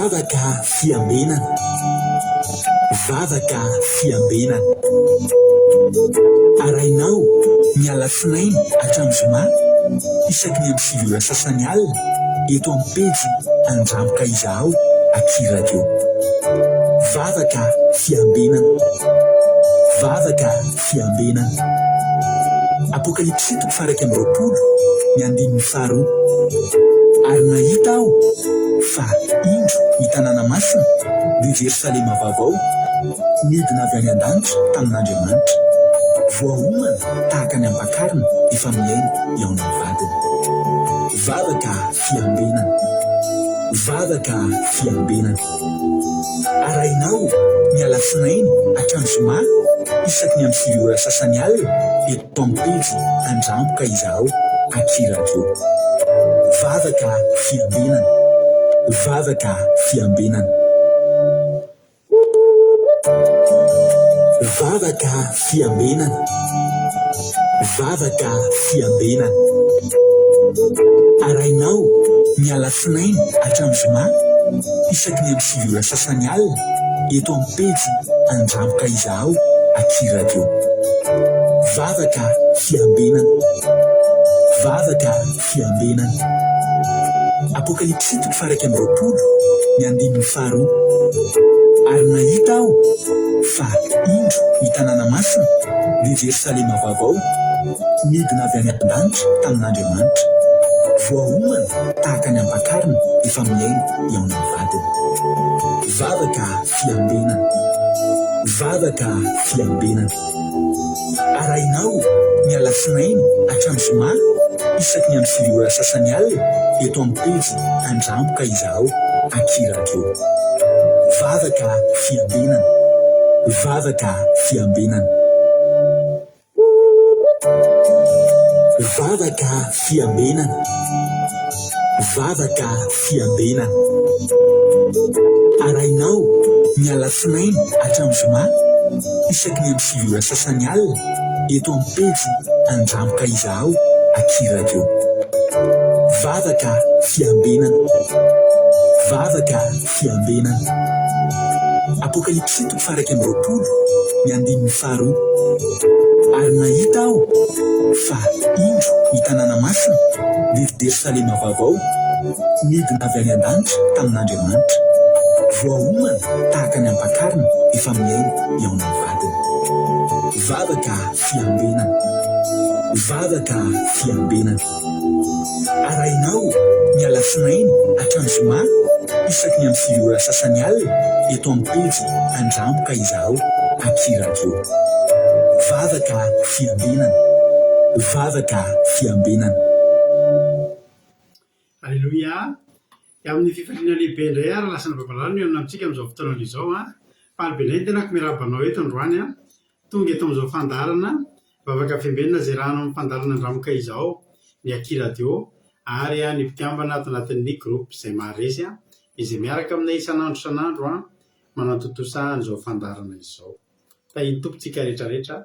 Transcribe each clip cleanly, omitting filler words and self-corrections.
Vavaka fiambenana. Vavaka fiambenana. Arahinao ny alatsinainy hatramin'ny zoma isaky ny amin'ny 9 ora sasany alina eto amin'ny pejy Andramboka Izahao aty Radio. Vavaka fiambenana. Vavaka fiambenana. Apokalypsy toko faha-21, ny andininy faharoa. Ary nahita aho fa, indro, ny tanàna masina, dia Jerosalema vaovao, nidina avy any an-danitra tamin'Andriamanitra, voaomana tahaka ny ampakarina efa mihaino hihaona ny vadiny. Vavaka fiambenana. Vavaka fiambenana. Arahinao ny alatsinainy hatramin'ny zoma isaky ny amin'ny 9 ora sasany alina eto amin'ny pejy Andramboka Izahao aty Radio. Vavaka fiambenana. Vavaka fiambenana. Vavaka fiambenana. Vavaka fiambenana. Arahinao ny alatsinainy hatramin'ny zoma isaky ny amin'ny 9 ora sasany alina eto amin'ny pejy Andramboka Izahao aty Radio. Vavaka fiambenana. Vavaka fiambenana. Apokalypsy toko faha-21, ny andininy faharoa. Ary nahita aho fa, indro, ny tanàna masina, dia Jerosalema vaovao, nidina avy any an-danitra tamin'Andriamanitra, voaomana tahaka ny ampakarina efa mihaino hihaona amin'ny vadiny. Vavaka fiambenana. Vavaka fiambenana. Arahinao ny alatsinainy hatramin'ny zoma isaky ny amin'ny 9 ora sasany alina eto amin'ny pejy Andramboka Izahao aty Radio. Vavaka fiambenana. Vavaka fiambenana. Vavaka fiambenana. Vavaka fiambenana. Arahinao ny alatsinainy hatramin'ny zoma isaky ny amin'ny 9 ora sasany alina eto amin'ny pejy Andramboka Izahao aty Radio. Vavaka fiambenana. Vavaka fiambenana. Apokalypsy toko faha-21, ny andininy faharoa. Ary nahita aho fa, indro, ny tanàna masina, dia Jerosalema vaovao, nidina avy any an-danitra tamin'Andriamanitra, voaomana tahaka ny ampakarina efa mihaino hihaona amin'ny vadiny. Vavaka fiambenana. Vavaka fiambenana. Arahinao ny alatsinainy hatramin'ny zoma isaky ny amin'ny 9 ora sasany alina eto amin'ny pejy Andramboka Izahao aty Radio. Vavaka fiambenana. Vavaka fiambenana. Aleloia! Amin'ny fifaliana lehibe indray ary lasa ny vavalala no hihaona amintsika amin'izao fotoana izao an! Faly be indray ny tenako miarahaba anao eto androany an! Tonga eto amin'izao fandaharana Vavaka Fiambenana izay rano amin'ny fandaharana Andramoka izao ny Aky Radio ary ny mpikambana ato anatin'ny groupe izay maharesy izay miaraka aminay isan'andro isan'andro manatontosa an'izao fandaharana izao. Tahin'ny Tompo tsika rehetra rehetra.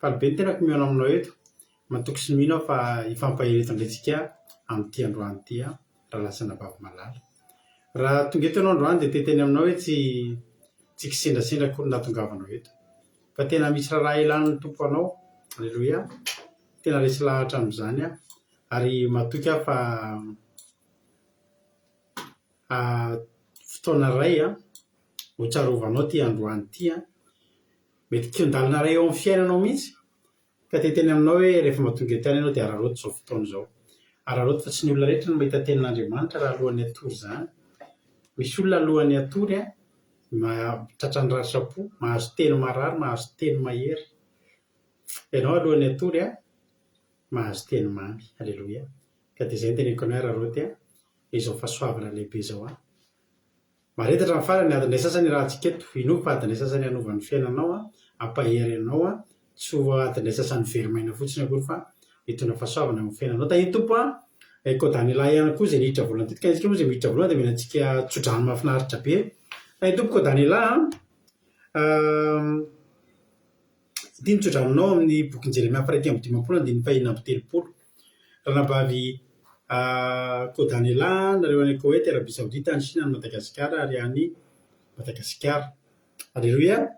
Faly be ny tenako mihaona aminao eto. Matoky sy mino aho fa hifampahery eto indray tsika amin'ity androany ity rahalahy sy anabavy malala. Raha tonga eto ianao androany dia te hiteny aminao hoe tsy tsy kisendrasendra akory ny nahatongavanao eto. Fa tena misy raharaha ilan'ny Tompo anao. Aleloia. Tena resy lahatra amin'izany aho. Ary matoky aho fa fotoana iray ho tsarovanao ity androany ity. Mety kihon-dalana iray eo amin'ny fiainanao mihitsy. Ka te hiteny aminao hoe rehefa mba tonga eto ihany ianao dia araraoty izao fotoana izao. Araraoty fa tsy ny olona rehetra no mahita tenin'Andriamanitra raha alohan'ny hatory izany. Misy olona alohan'ny hatory tratran'ny ratram-po, mahazo teny marary, mahazo teny mahery. Ianao alohan'ny hatory mahazo teny mamy. Aleloia. Ka dia izay no teneniko anao hoe araraoty izao fahasoavana lehibe izao. Maharetatra ny farany, adiny iray sasany iarahantsika eto. Inoako fa adiny iray sasany hanova ny fiainanao, hampahery anao, tsy ho adiny iray sasany very maina fotsiny akory fa hitondra fahasoavana eo amin'ny fiainanao. Tahian'ny Tompo an! I Kodanila ihany koa izay niditra voalohany teto, ka isika moa izay miditra voalohany dia omena antsika tsodrano mahafinaritra be. Tahian'ny Tompo Kodanila an! Ity ny tsodranonao amin'ny bokin'i Jeremia faha 51 andininy faha 36. Ranabavy. Kodanela, nareo any Koety, Arabia Saodita, any Shina, any Madagasikara ary any Madagasikara. Aleloia!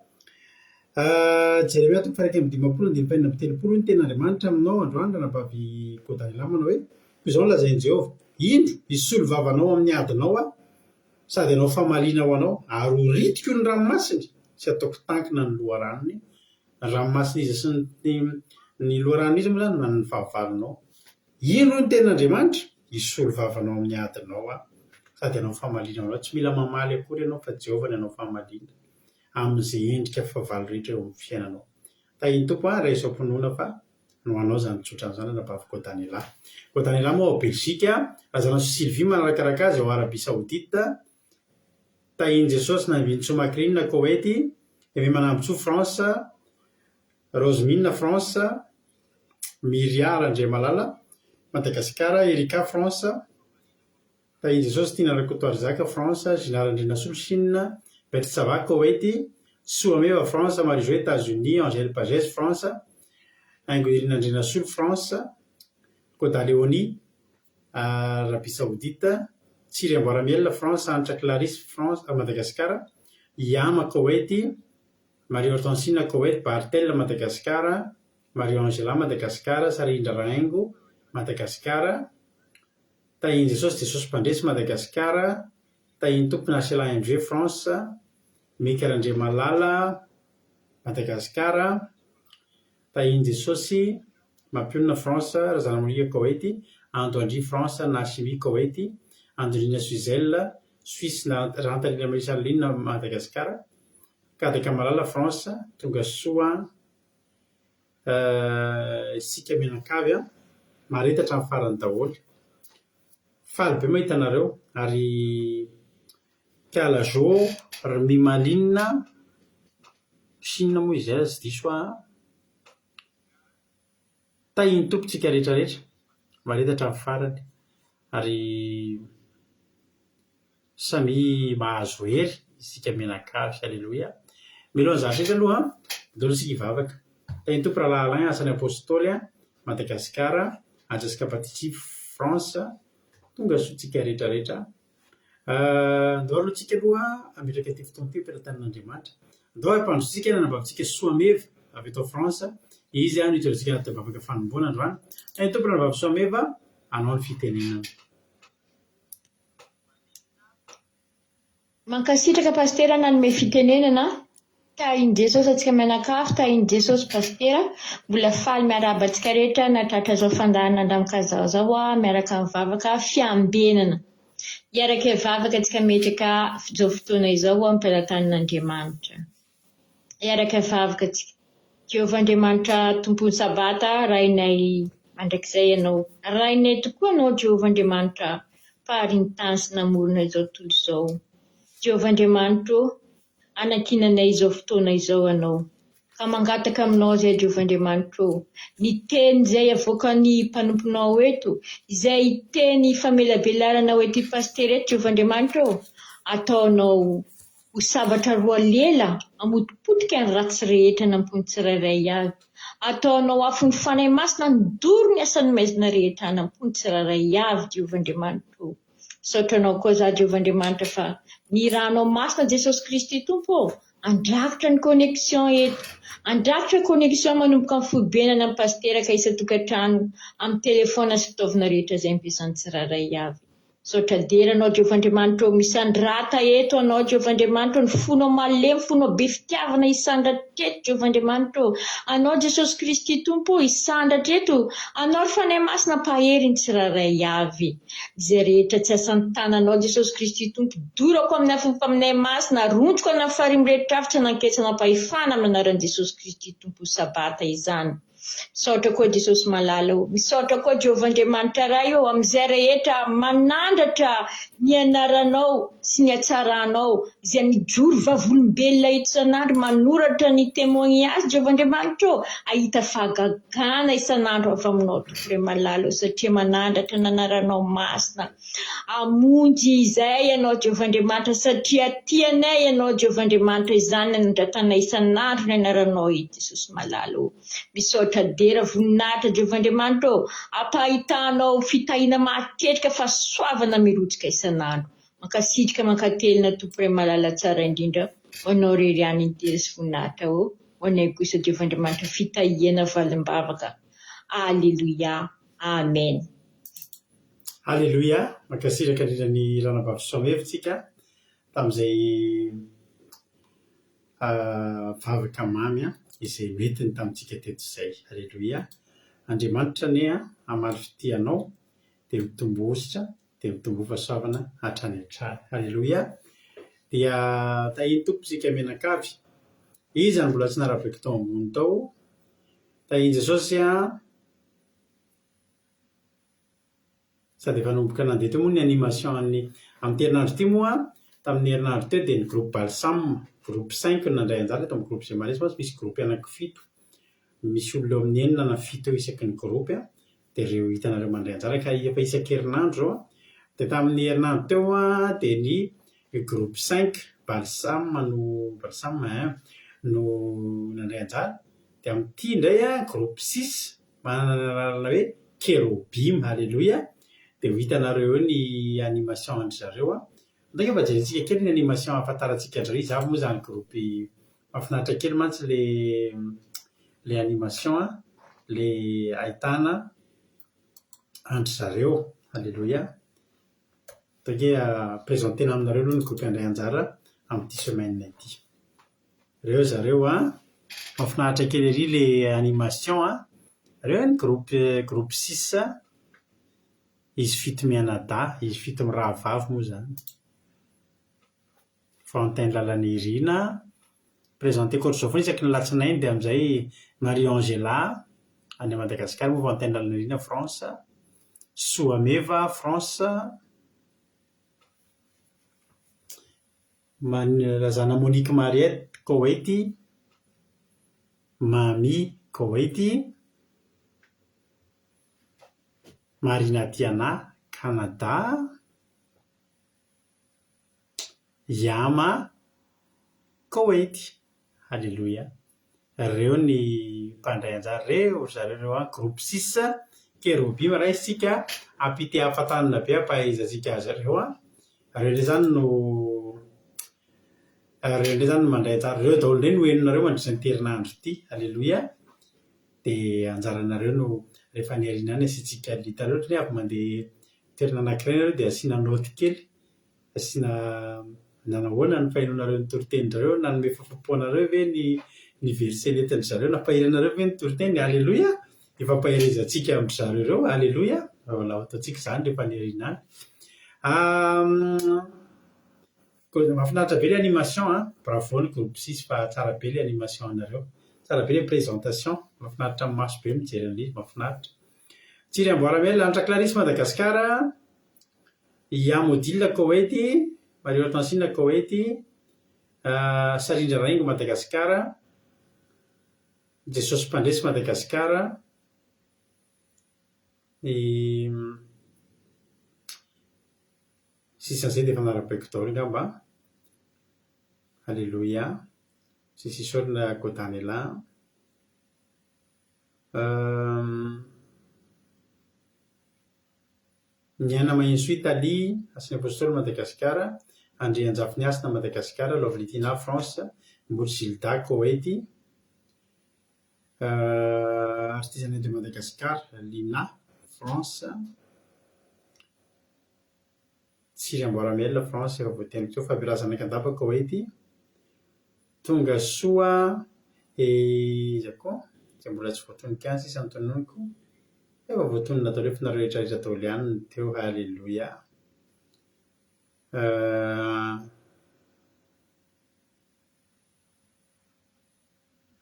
Jeremia toko faha-51 andininy faha-36 hoy ny tenin'Andriamanitra aminao androany ranabavy Kodanela manao hoe, Koa izao no lazain'i Jehovah, Indro, hisolo vava anao amin'ny adinao Aho, sady hanao famaliana ho anao, ary horitiko ny ranomasiny sy hataoko tankina ny loharanony. Ny ranomasin'iza sy ny ny loharanon'iza moa izany? Ny fahavalonao. Ino hoy ny tenin'Andriamanitra? Hisolo vava anao amin'ny adinao Aho, sady hanao famaliana ho anao. Tsy mila mamaly akory ianao fa Jehovah ny hanao famaliana amin'izay endrika fahavalo rehetra eo amin'ny fiainanao. Tahin'ny Tompo aho, raiso am-pinoana fa no hanao izany tsotra izany anabavy Godanela. Godanela moa ao Belgique, Razanasoa Sylvie manarakaraka azy ao Arabie Saoudite, Tahin'i Jesosy Nambinintsoa Macrine Koety, Aimé Manambintsoa France, Rosemine France, Myria Randriamalala, Madagasikara, Ericka France, Tahin'i Jesosy Tiana Rakotoarizaka, France, Gina Randrianasolo, Chine, Beth Tsava, Koety, Soa Meva, France, Marie Jo, Etats-Unis, Angèle Pagès, France, Haingo Irina Andrianasolo, France, Koda Léonie, Arabie Saoudite, Tsiry Amboaramiel, France, Hanitra Clarisse, France, Madagasikara, Iama, Koety, Marie Hortensine, Koety, Barthel, Madagasikara, Marie Angela, Madagasikara, Sarindra Rahaingo, Madagasikara, Tahin'i Jesosy Jesosy Mpandresy Madagasikara, Tahin'i Tompo Nachela MG France, Mika Randriamalala Madagasikara, Tahin'i Jesosy Mampionona France, Razanamonika Koety, Ando Andria France, Nashimi Koety, Andonina Suzel Suisse Rantanina Marie Charline Madagasikara, Kadaka Malala France, Tonga soa Isika mianakavy an! Mahareta hatramin'ny farany daholo. Faly be mahita anareo ary Kiala Jo, ry Mimaline, Chine moa izy aza tsy diso aho an! Tahin'ny Tompo tsika rehetra rehetra. Mahareta hatramin'ny farany ary Samia mahazo hery isika mianakavy. Aleloia. Mialohan'ny zavatra rehetra aloha, andao aloha isika hivavaka. Tahin'ny Tompo Rahalahy Alain, Asan'ny Apostoly, Madagasikara, Andresy Kapatici, France. Tonga soa tsika rehetra rehetra. Andao aloha tsika aloha hametraka ity fotoana ity am-pelatanan'Andriamanitra. Andao hampandrotsika ny anabavintsika Soameva avy eto France. Izy no hitondra antsika anaty vavaka fanomboana androany. Tahin'ny Tompo Ranabavy Soameva, anao ny fitenenana. Mankasitraka Pasitera nanome fitenenana a! Tahin'i Jesosy antsika mianakavy, tahin'i Jesosy Pasitera, mbola faly miarahaba antsika rehetra nahatratra izao fandaharana Andramikazao izao aho miaraka mivavaka fiambenana. Hiaraka hivavaka antsika metraka izao fotoana izao am-pelatanan'Andriamanitra. Hiaraka hivavaka antsika. Jehovah Andriamanitra Tompon'ny Sabata, Rainay mandrakizay Ianao. Rainay tokoa Ianao Jehovah Andriamanitra, Mpahary ny tany sy namorona izao tontolo izao. Jehovah Andriamanitra ô, anankinanay izao fotoana izao Ianao. Ka mangataka Aminao izahay Jehovah Andriamanitra ô, ny teny izay avoakan'ny mpanomponao eto, izay teny famelabelarana ho entin'i Pasitera eto Jehovah Andriamanitra ô, ataonao Ho sabatra roa lela hamotipotika ny ratsy rehetra nampoin'ny tsirairay avy. Ataonao afon'ny Fanahy Masina handoro ny asan'ny maizina rehetra hanampo ny tsirairay avy, Jehovah Andriamanitra ô. Misaotra Anao koa izaho, Jehovah Andriamanitra, fa ny Ranao Masina Jesosy Kristy Tompo ô, handrakotra ny connexion eto. Handrakotra connexion manomboka amin'ny foibe na amin'ny pasitera ka isan-tokantrano, amin'ny telephone sy fitaovana rehetra izay ampiasan'ny tsirairay avy. Misaotra dera anao Jehovah Andriamanitra ô misandrata eto anao Jehovah Andriamanitra ô ny fonao malemy fonao be fitiavana hisandratra eto Jehovah Andriamanitra ô anao Jesosy Kristy Tompo ô hisandratra eto anao ry Fanahy Masina mpahery ny tsirairay avy izay rehetra tsy asan'ny tananao Jesosy Kristy Tompo dorako amin'ny afon'ny Fanahy Masina arondroko any amin'ny farihy mirehitra afo tsy hanan-ketra nampahefana amin'ny anaran'i Jesosy Kristy Tompo Sabata izany. Misaotra koa Jesosy malala o. Misaotra koa Jehovah Andriamanitra Ray o amin'izay rehetra manandratra ny anaranao sy ny hatsaranao izay mijoro vavolombelona eto isan'andro manoratra ny témoignage Jehovah Andriamanitra o ahita fahagagana isan'andro avy aminao Tompo Ray malala o satria manandratra ny anaranao masina hamonjy izay ianao Jehovah Andriamanitra satria tianay ianao Jehovah Andriamanitra izany nanandratanay isan'andro ny anaranao i Jesosy malala o. Misaotra. Misaotra dera voninahitra Jehovah Andriamanitra ô, ampahitanao fitahiana matetika fahasoavana mirotsaka isan'andro. Mankasitrika mankatelina Tompo Ray malala tsara indrindra ho anao irery ihany ny dera sy voninahitra ô, ho anay kosa Jehovah Andriamanitra fitahiana valim-bavaka. Aleloia. Amen. Aleloia, mankasitraka indrindra ny ranabavy Soameva tsika tamin'izay vavaka mamy izay nentiny tamintsika teto izay. Aleloia. Andriamanitra anie hamaly fitia anao dia mitombo hosotra dia mitomboa fahasoavana hatrany hatrany. Aleloia. Dia tahian'ny Tompo isika mianakavy. Iza no mbola tsy narabeky tao ambony tao? Tahian'i Jesosy an. Sady efa nanomboka nandeha teo moa ny animation an'ny amin'ity herinandro ity moa, tamin'ny herinandro teo dia ny groupe Balsam, groupe cinq no nandray anjara eto amin'ny groupe Zemaresy mantsy misy groupe anankifito, misy olona eo amin'ny enina na fito eo isaky ny groupe dia ireo hitanareo mandray anjara ka efa isan-kerinandro izao an. Dia tamin'ny herinandro teo dia ny groupe cinq Balsam no Balsam ein no nandray anjara, dia amin'ity indray an groupe six Manana ny anarana hoe Kerobima, Aleloia, dia ho hitanareo eo ny animation an-dry zareo an. Andeha angamba jerentsika kely ny animation ahafantarantsika an-dry zareo, iza avy moa izany groupe mahafinaritra kely mantsy le le animation an, le ahitana an-dry zareo, Aleloia. Atao ange presenter-na aminareo aloha ny groupe handray anjara amin'ity semaine ity. Reo zareo an! Mahafinaritra kely ery le animation an! Reo ny groupe groupe six, izy fito mianadahy, izy fito mirahavavy moa izany. Valentin Lalanirina, présenter-ko ohatr'izao foana isaky ny alatsinainy dia amin'izay Marie Angela, any Madagasikara moa Valentin Lalanirina France, Soameva France. Razana Monique Mariette, Koweïty, Mamy, Koweïty, Marina Tiana, Canada, Yama, Koweïty. Aleloia. Ireo ny mpandray anjara ireo ry zareo ireo an, groupe six, Kerobima raisitsika, ampitehafatanina be ampahaizantsika azy ireo an. Ireo indray izany no ireo indray izany no mandray anjara. Ireo daholo indray no henonareo mandritra an'ity herinandro ity. Aleloia. Dia anjaranareo no rehefa any aoriana any asiantsika lita. Ohatra hoe avy mandeha toerana anankiray nareo dia asiana naoty kely, asiana nanahoana ny fahenoanareo ny toritenin-dry Nanome fahafaham-po anareo ve ny ny verset nentin-dry zareo? Nampahery anareo ve ny toriteny? Aleloia! Efa ampaherezantsika amin-dry zareo ireo. Aleloia! Mbola ho ataontsika izany rehefa any aoriana any. Mahafinaritra be ilay animation an! Bravo ny groupe six fa tsara be ilay animation anareo. Tsara be ilay présentation. Mahafinaritra ny maso be mijery an'ilay izy, mahafinaritra. Tsiry Amboaramel, Lanitra Clarisse Madagascar, Iam Odile Koweïty, Marie Hortensine Koweïty, Sarindra Raingo Madagascar, Jesosy Mpandresy Madagascar, Ny sisan'izay dia efa narabaiko daholo angamba an! Aleloia! Tsisy isaorana Godanela an! Niaina Mahensoa Italie, Hasin'ny Apostoly Madagasikara, Andrianjafiniasina Madagasikara, Lovely Tina France, Mbory Gilda Koety, Artisanat de Madagascar, Lina, France, Tsiry Amboaramel, France, efa voateniko teo, Fabiola Zanakandapa, Koety, Tonga soa, iza koa? Izay mbola tsy voatonoko ihany sisa no tononiko, efa voatonona daholo, efa nareo rehetra rehetra daholo ihany no teo, Haleloia.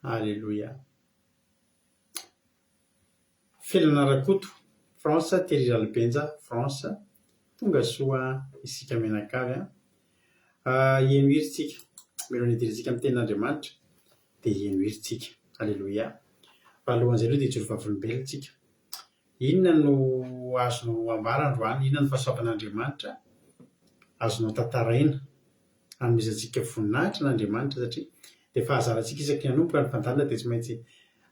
Aleloia. Felana Rakoto, France, Thierry Ralibenja, France, Tonga soa isika mianakavy an. Heno hira isika, mialoha ny hidirantsika amin'ny tenin'Andriamanitra dia heno hira isika. Aleloia. Fa alohan'izay aloha dia hijoro vavolombelona isika. Inona no azonao ambara androany? Inona no fahasoavan'Andriamanitra azonao tantaraina? Hanomezantsika voninahitra an'Andriamanitra satria dia fahazarantsika isaky ny hanomboka ny fandaharana dia tsy maintsy.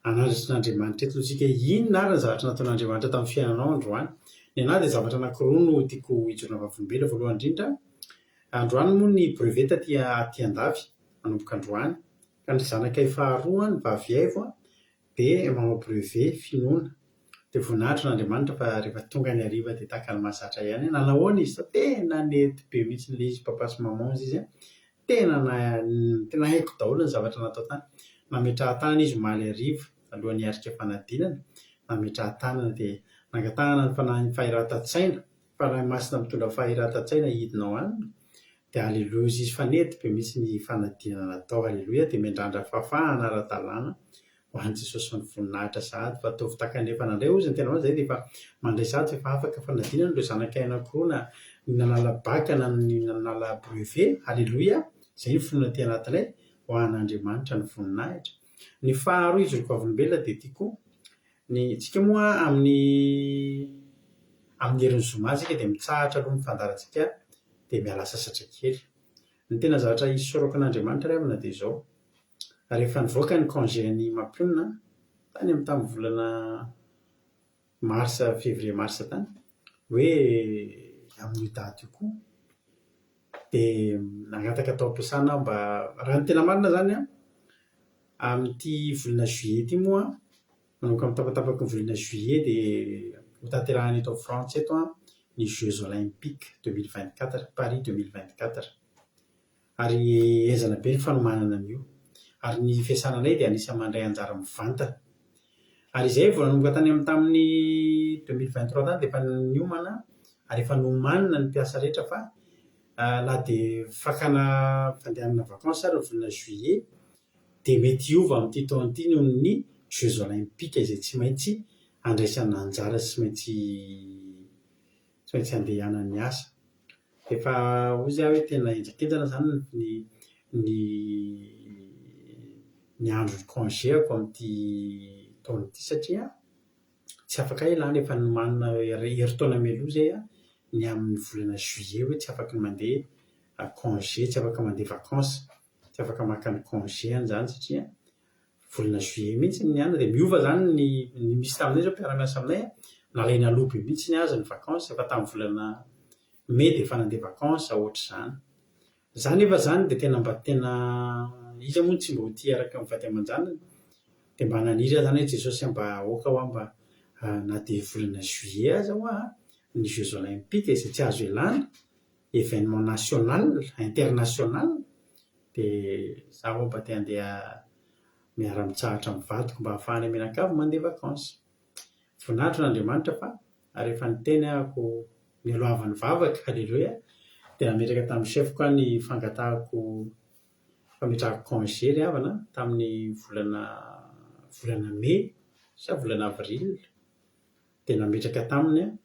Hanandratra an'Andriamanitra eto isika. Inona ary ny zavatra nataon'Andriamanitra tamin'ny fiainanao androany? Ny anà dia zavatra anankiroa no tiako hijoroana vavolombelona. Voalohany indrindra, androany moa ny brevet taty aty andafy, manomboka androany. Ka ny zanakay faharoa, ny vavy Aivo, dia manao brevet finoana. Dia voninahitra an'Andriamanitra fa rehefa tonga ny hariva dia tahaka ny mahazatra ihany. Nanahoana izy tao? Tena nety be mihitsy ilay izy, papa sy maman hozy izy an! Tena tena haiko daholo ny zavatra natao tany. Nametrahan-tanana izy omaly hariva, alohan'ny hiatrika fanadinana. Nametrahan-tanana dia nangatahana ny fanahin'ny fahiratan-tsaina, Fanahy Masina mitondra fahiratan-tsaina hidina ao aminy. Dia aleloia izy fa nety be mihitsy ny fanadinana natao. Aleloia dia miandrandra fahafahana ara-dalàna Ho an'i Jesosy ny voninahitra sahady fa ataovy tahaka ny efa nandray hozy ny tenanao izay dia efa mandray sahady fa efa afaka fanadinana ireo zanakay anankiroa na ny nanala bac na ny nanala brevet Aleloia izay ny finoana aty anatinay ho an'Andriamanitra ny voninahitra Ny faharoa ijoroako vavolombelona dia ity koa ny tsika moa amin'ny amin'ny herin'ny zoma tsika dia mitsahatra aloha ny fandaharantsika dia miala sasatra kely Ny tena zavatra isaorako an'Andriamanitra ry havana dia izao Rehefa nivoaka ny congé an'i Mampionona tany amin'ny tamin'ny volana mars, février mars tany, hoe amin'io daty io koa, dia nangataka tao am-piasana aho mba, raha ny tena marina izany an, amin'ity volana juillet ity moa an, manomboka amin'ny tapatapaky ny volana juillet dia hotanterahina eto Frantsa eto an ny jeux olympiques 2024, Paris 2024. Ary henjana be ny fanomanana an'io. Ary ny fiasananay dia anisan'ny mandray anjara mivantana. Ary izay vao nanomboka tany amin'ny tamin'ny 2023 tany dia efa niomana ary efa nomanina ny mpiasa rehetra fa na dia fakana fandehanana vacances ary ny volana juillet dia mety hiova amin'ity taona ity noho ny jeux olympiques izay tsy maintsy andraisana anjara sy tsy maintsy tsy maintsy andehanan'ny asa. Efa hozy aho hoe tena henjakenjana izany ny ny ny andron'ny congé-ko amin'ity taona ity satria tsy afaka ialana, efa nomanina herintaona mialoha izay aho ny amin'ny volana juillet hoe tsy afaka ny mandeha congé, tsy afaka mandeha vacances, tsy afaka maka ny congé any izany satria volana juillet mihitsy ny anona dia miova izany ny ny misy taminay izao mpiara-miasa aminay an, nalaina aloha be mihitsy ny azy ny vacances efa tamin'ny volana mai dia efa nandeha vacances ohatr'izany. Za nefa izany dia tena mba tena iza moa no tsy mba ho tia hiaraka amin'ny vady aman-janany dia mba naniry aho izany hoe Jesosy a mba aoka hoa mba na dia volana juillet aza hoa ny jeux olympiques izay tsy azo ialana, événement national, international Dia za moa mba te handeha miara-mitsahatra amin'ny vadiko mba hahafahanay mianakavy mandeha vacances. Voninahitra an'Andriamanitra fa rehefa niteny ahako nialohavan'ny vavaka, aleloia, dia nametraka tamin'ny chef-ko aho ny fangatahako fametrahako congé ry havana tamin'ny volana volana mey sa volana avril. Dia nametraka taminy aho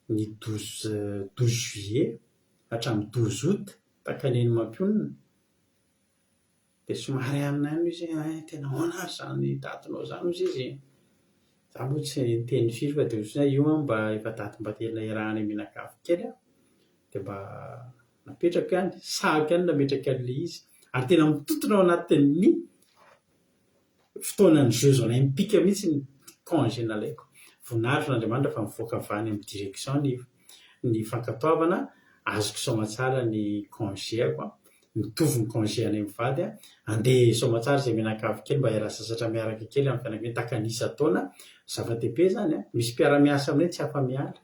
ny 12 12 juillet hatramin'ny 12 août Takaneny mampionona dia somary anona ihany izy hoe hay tena ahoana ary izany datinao izany hozy izy e. Za moa tsy niteny firy fa dia ohatran'ny hoe io an mba efa daty mba tena iarahanay mianakavy kely an, dia mba napetrako ihany, sahiko ihany nametraka an'ilay izy. Ary tena mitontona ao anatin'ny fotoanan'ny jeux olympiques mihitsy ny congé nalaiko. Voninahitro an'Andriamanitra fa mivoaka avy any amin'ny direction ny ny fankatoavana, azoko soamatsara ny congé-ko an, mitovy ny congé anay mivady an, andeha soamatsara izay mianakavy kely mba hiala sasatra miaraka kely amin'ny fianakaviana tahaka ny isan-taona, zava-dehibe izany an, misy mpiara-miasa aminay tsy afa-miala,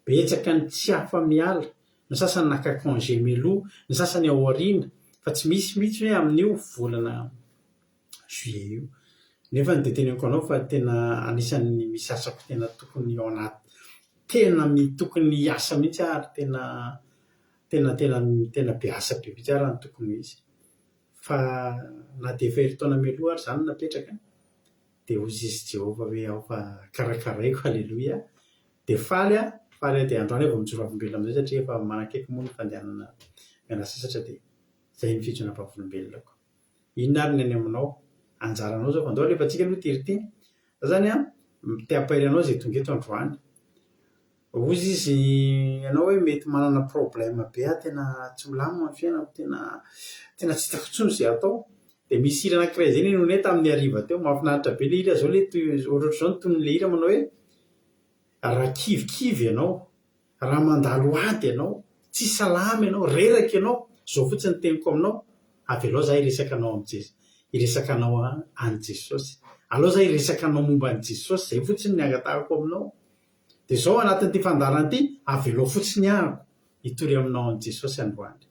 betsaka ny tsy afa-miala, ny sasany naka congé mialoha, ny sasany ao aoriana, fa tsy misy mihitsy hoe amin'io volana juillet io. Nefa dia teneniko anao fa tena anisan'ny misy asako tena tokony ao anaty, tena tokony hiasa mihitsy aho ary tena tena tena tena be asa be mihitsy aho raha ny tokony ho izy. Fa na dia efa herintaona mialoha ary izany no napetraka dia hoy izy Jehovah hoe ao fa karakaraiko, aleloia. Dia faly aho, faly aho dia androany aho vao mijoro vavolombelona amin'izay satria efa manakaiky moa ny fandehanana miala sasatra dia izay ny fijoroana vavolombelonako. Inona ary ny any aminao? Anjaranao izao fa ndao alefantsika aloha ity ry ity. Za zany an, te hampahery anao izay tonga eto androany. Hozy izy ianao hoe mety manana problème be aho tena tsy milamina ny fiainako, tena tena tsy hitako intsony izay atao. Dia misy hira anankiray izay ninoanay tamin'ny hariva teo, mahafinaritra be ilay hira izao ilay toy ohatrohatr'izao ny tonon'ilay hira manao hoe, raha kivikivy ianao, raha mandalo ady ianao, tsy salama ianao, reraka ianao, izao fotsiny ny teniko aminao, avelao za hiresaka anao amin'i Jes- hiresaka anao an'i Jesosy. Aleo za hiresaka anao momba an'i Jesosy, izay fotsiny ny angatahako aminao. Dia izao anatin'ity fandaharana ity, avelao fotsiny ahako hitory aminao an'i Jesosy androany.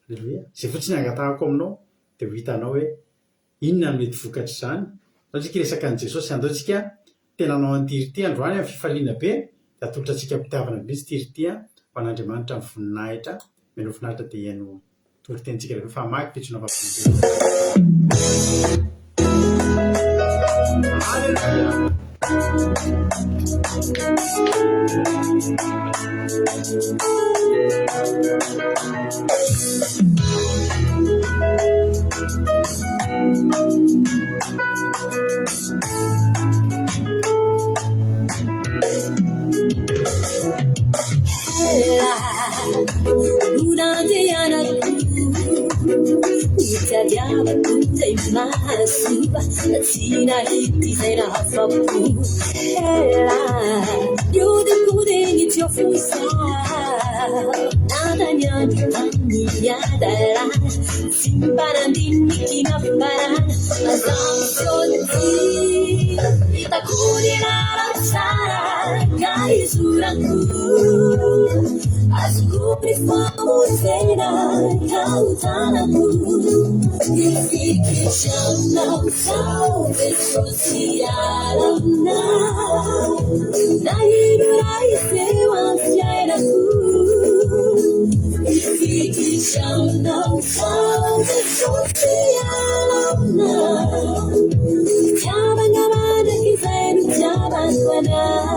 Aleloia. Izay fotsiny angatahako aminao dia ho hitanao hoe inona no mety vokatr'izany. Andao tsika hiresaka an'i Jesosy, andao tsika tena hanao an'ity hira ity androany amin'ny fifaliana be, dia atolotra antsika am-pitiavana be mihitsy ity hira ity ho an'Andriamanitra ny voninahitra. Mialoha finaritra dia hihaino toritenintsika rehefa famaky pitsona vavolombelona. Aleloia. Tsy nahita izay nahafapo ela Nihodinkodiny tsy ao fosa Nandany andro tamin'ny adalana Tsy mba nandiniky nafarana Aza misaoty Hitako ny lalantsara ka izorako Azoko ny famonjena ka ho tanako Hifikitra aminao Sao Jesosy hiala aminao Na ino raha hiseho amin'ny fiainako Hifikitra aminao Sao Jesosy hiala aminao Fitiavana mandrakizay no itiavako anao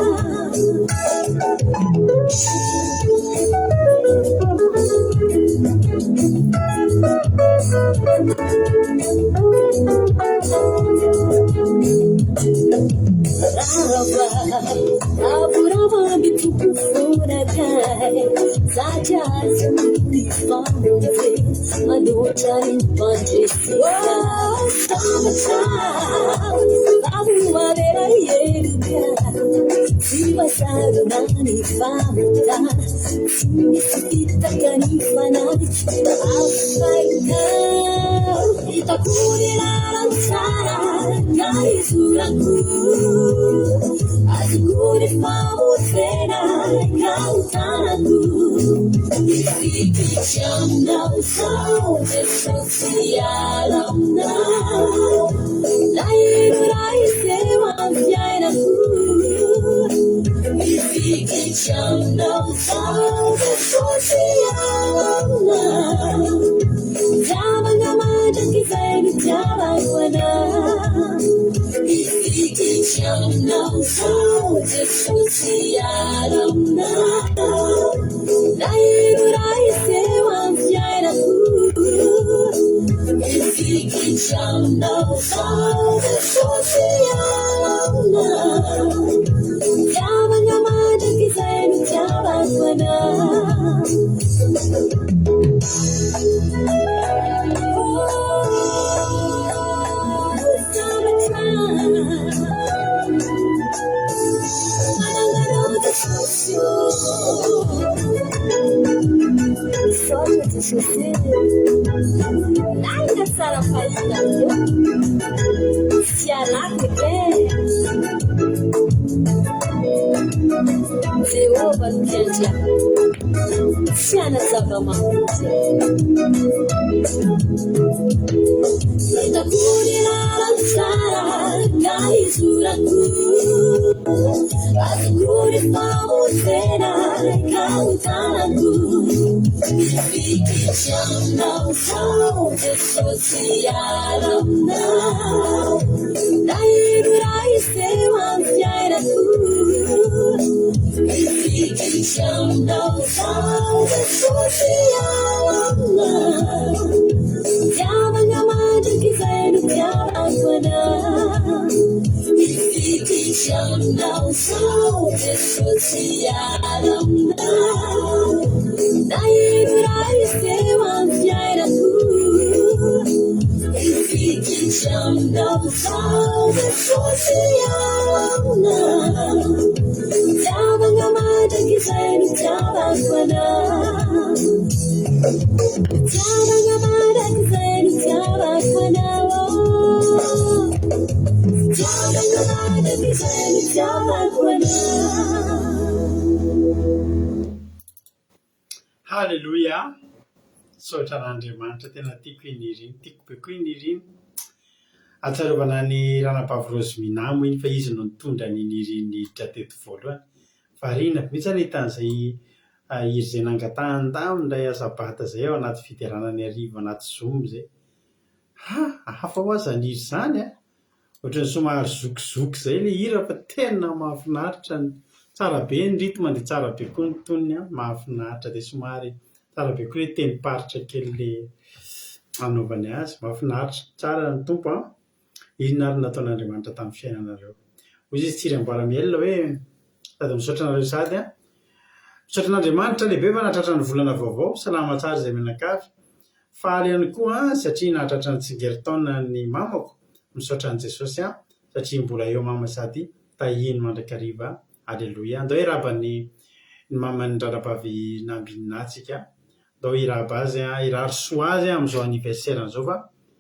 Siona. Fitiavana mandrakizay no itiavako anao. Fitiavana mandrakizay no itiavako anao. Fitiavana mandrakizay no itiavako anao. Haleloia! Misaotra an'Andriamanitra, tena tiako i Nirina, tiako be koa i Nirina. Ahatsiarovana an'i Ranabavy Rosemina moa iny fa izy no nitondra an'i Nirina niditra teto voalohany. Variana be mihitsy aho nahita an'izay hira izay nangatahany taminy indray asabata izay ao anaty fiderana ny hariva anaty zoom izay. Ha! Hafa hoa izany hira izany an! Ohatran'ny somary zokizoky izay ilay hira fa tena mahafinaritra ny, tsara be ny rythme dia tsara be koa ny tonony an, mahafinaritra dia somary tsara be koa ilay tenim-paritra kely ilay anaovany azy, mahafinaritra, tsara ny Tompo an! Inona ary no nataon'Andriamanitra tamin'ny fiainanareo? Hoy izy Tsiry Amboaramiel hoe, sady misaotra anareo sahady an! Misaotra an'Andriamanitra lehibe fa nahatratra ny volana vaovao, salama tsara izay mianakavy. Faly ihany koa aho satria nahatratra ny tsingerin-taona ny mamako, misaotra an'i Jesosy aho satria mbola eo mama sady tahiany mandrakariva, Aleloia. Andao hiraba ny ny maman'ny ranabavy Nambinina tsika, andao hiraba azy, hirary soa azy amin'izao anniversaire-ny izao fa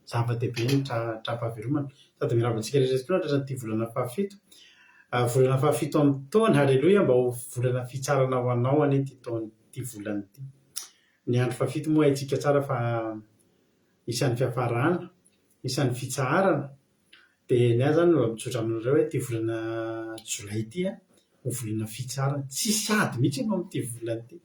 zava-dehibe ny tra-pahavelomana. Sady miraba antsika rehetra koa nahatratra an'ity volana fahafito, volana fahafito amin'ny taona, Aleloia, mba ho volana fitsarana ho anao anie ity taona ity volana ity. Ny andro fahafito moa haintsika tsara fa isan'ny fiafarana, isan'ny fitsaharana. Dia ny ahy izany mba mitsotra aminareo hoe ity volana jolay ity an, ho volana fitsaharana. Tsisy ady mihitsy ianao amin'ity volana ity.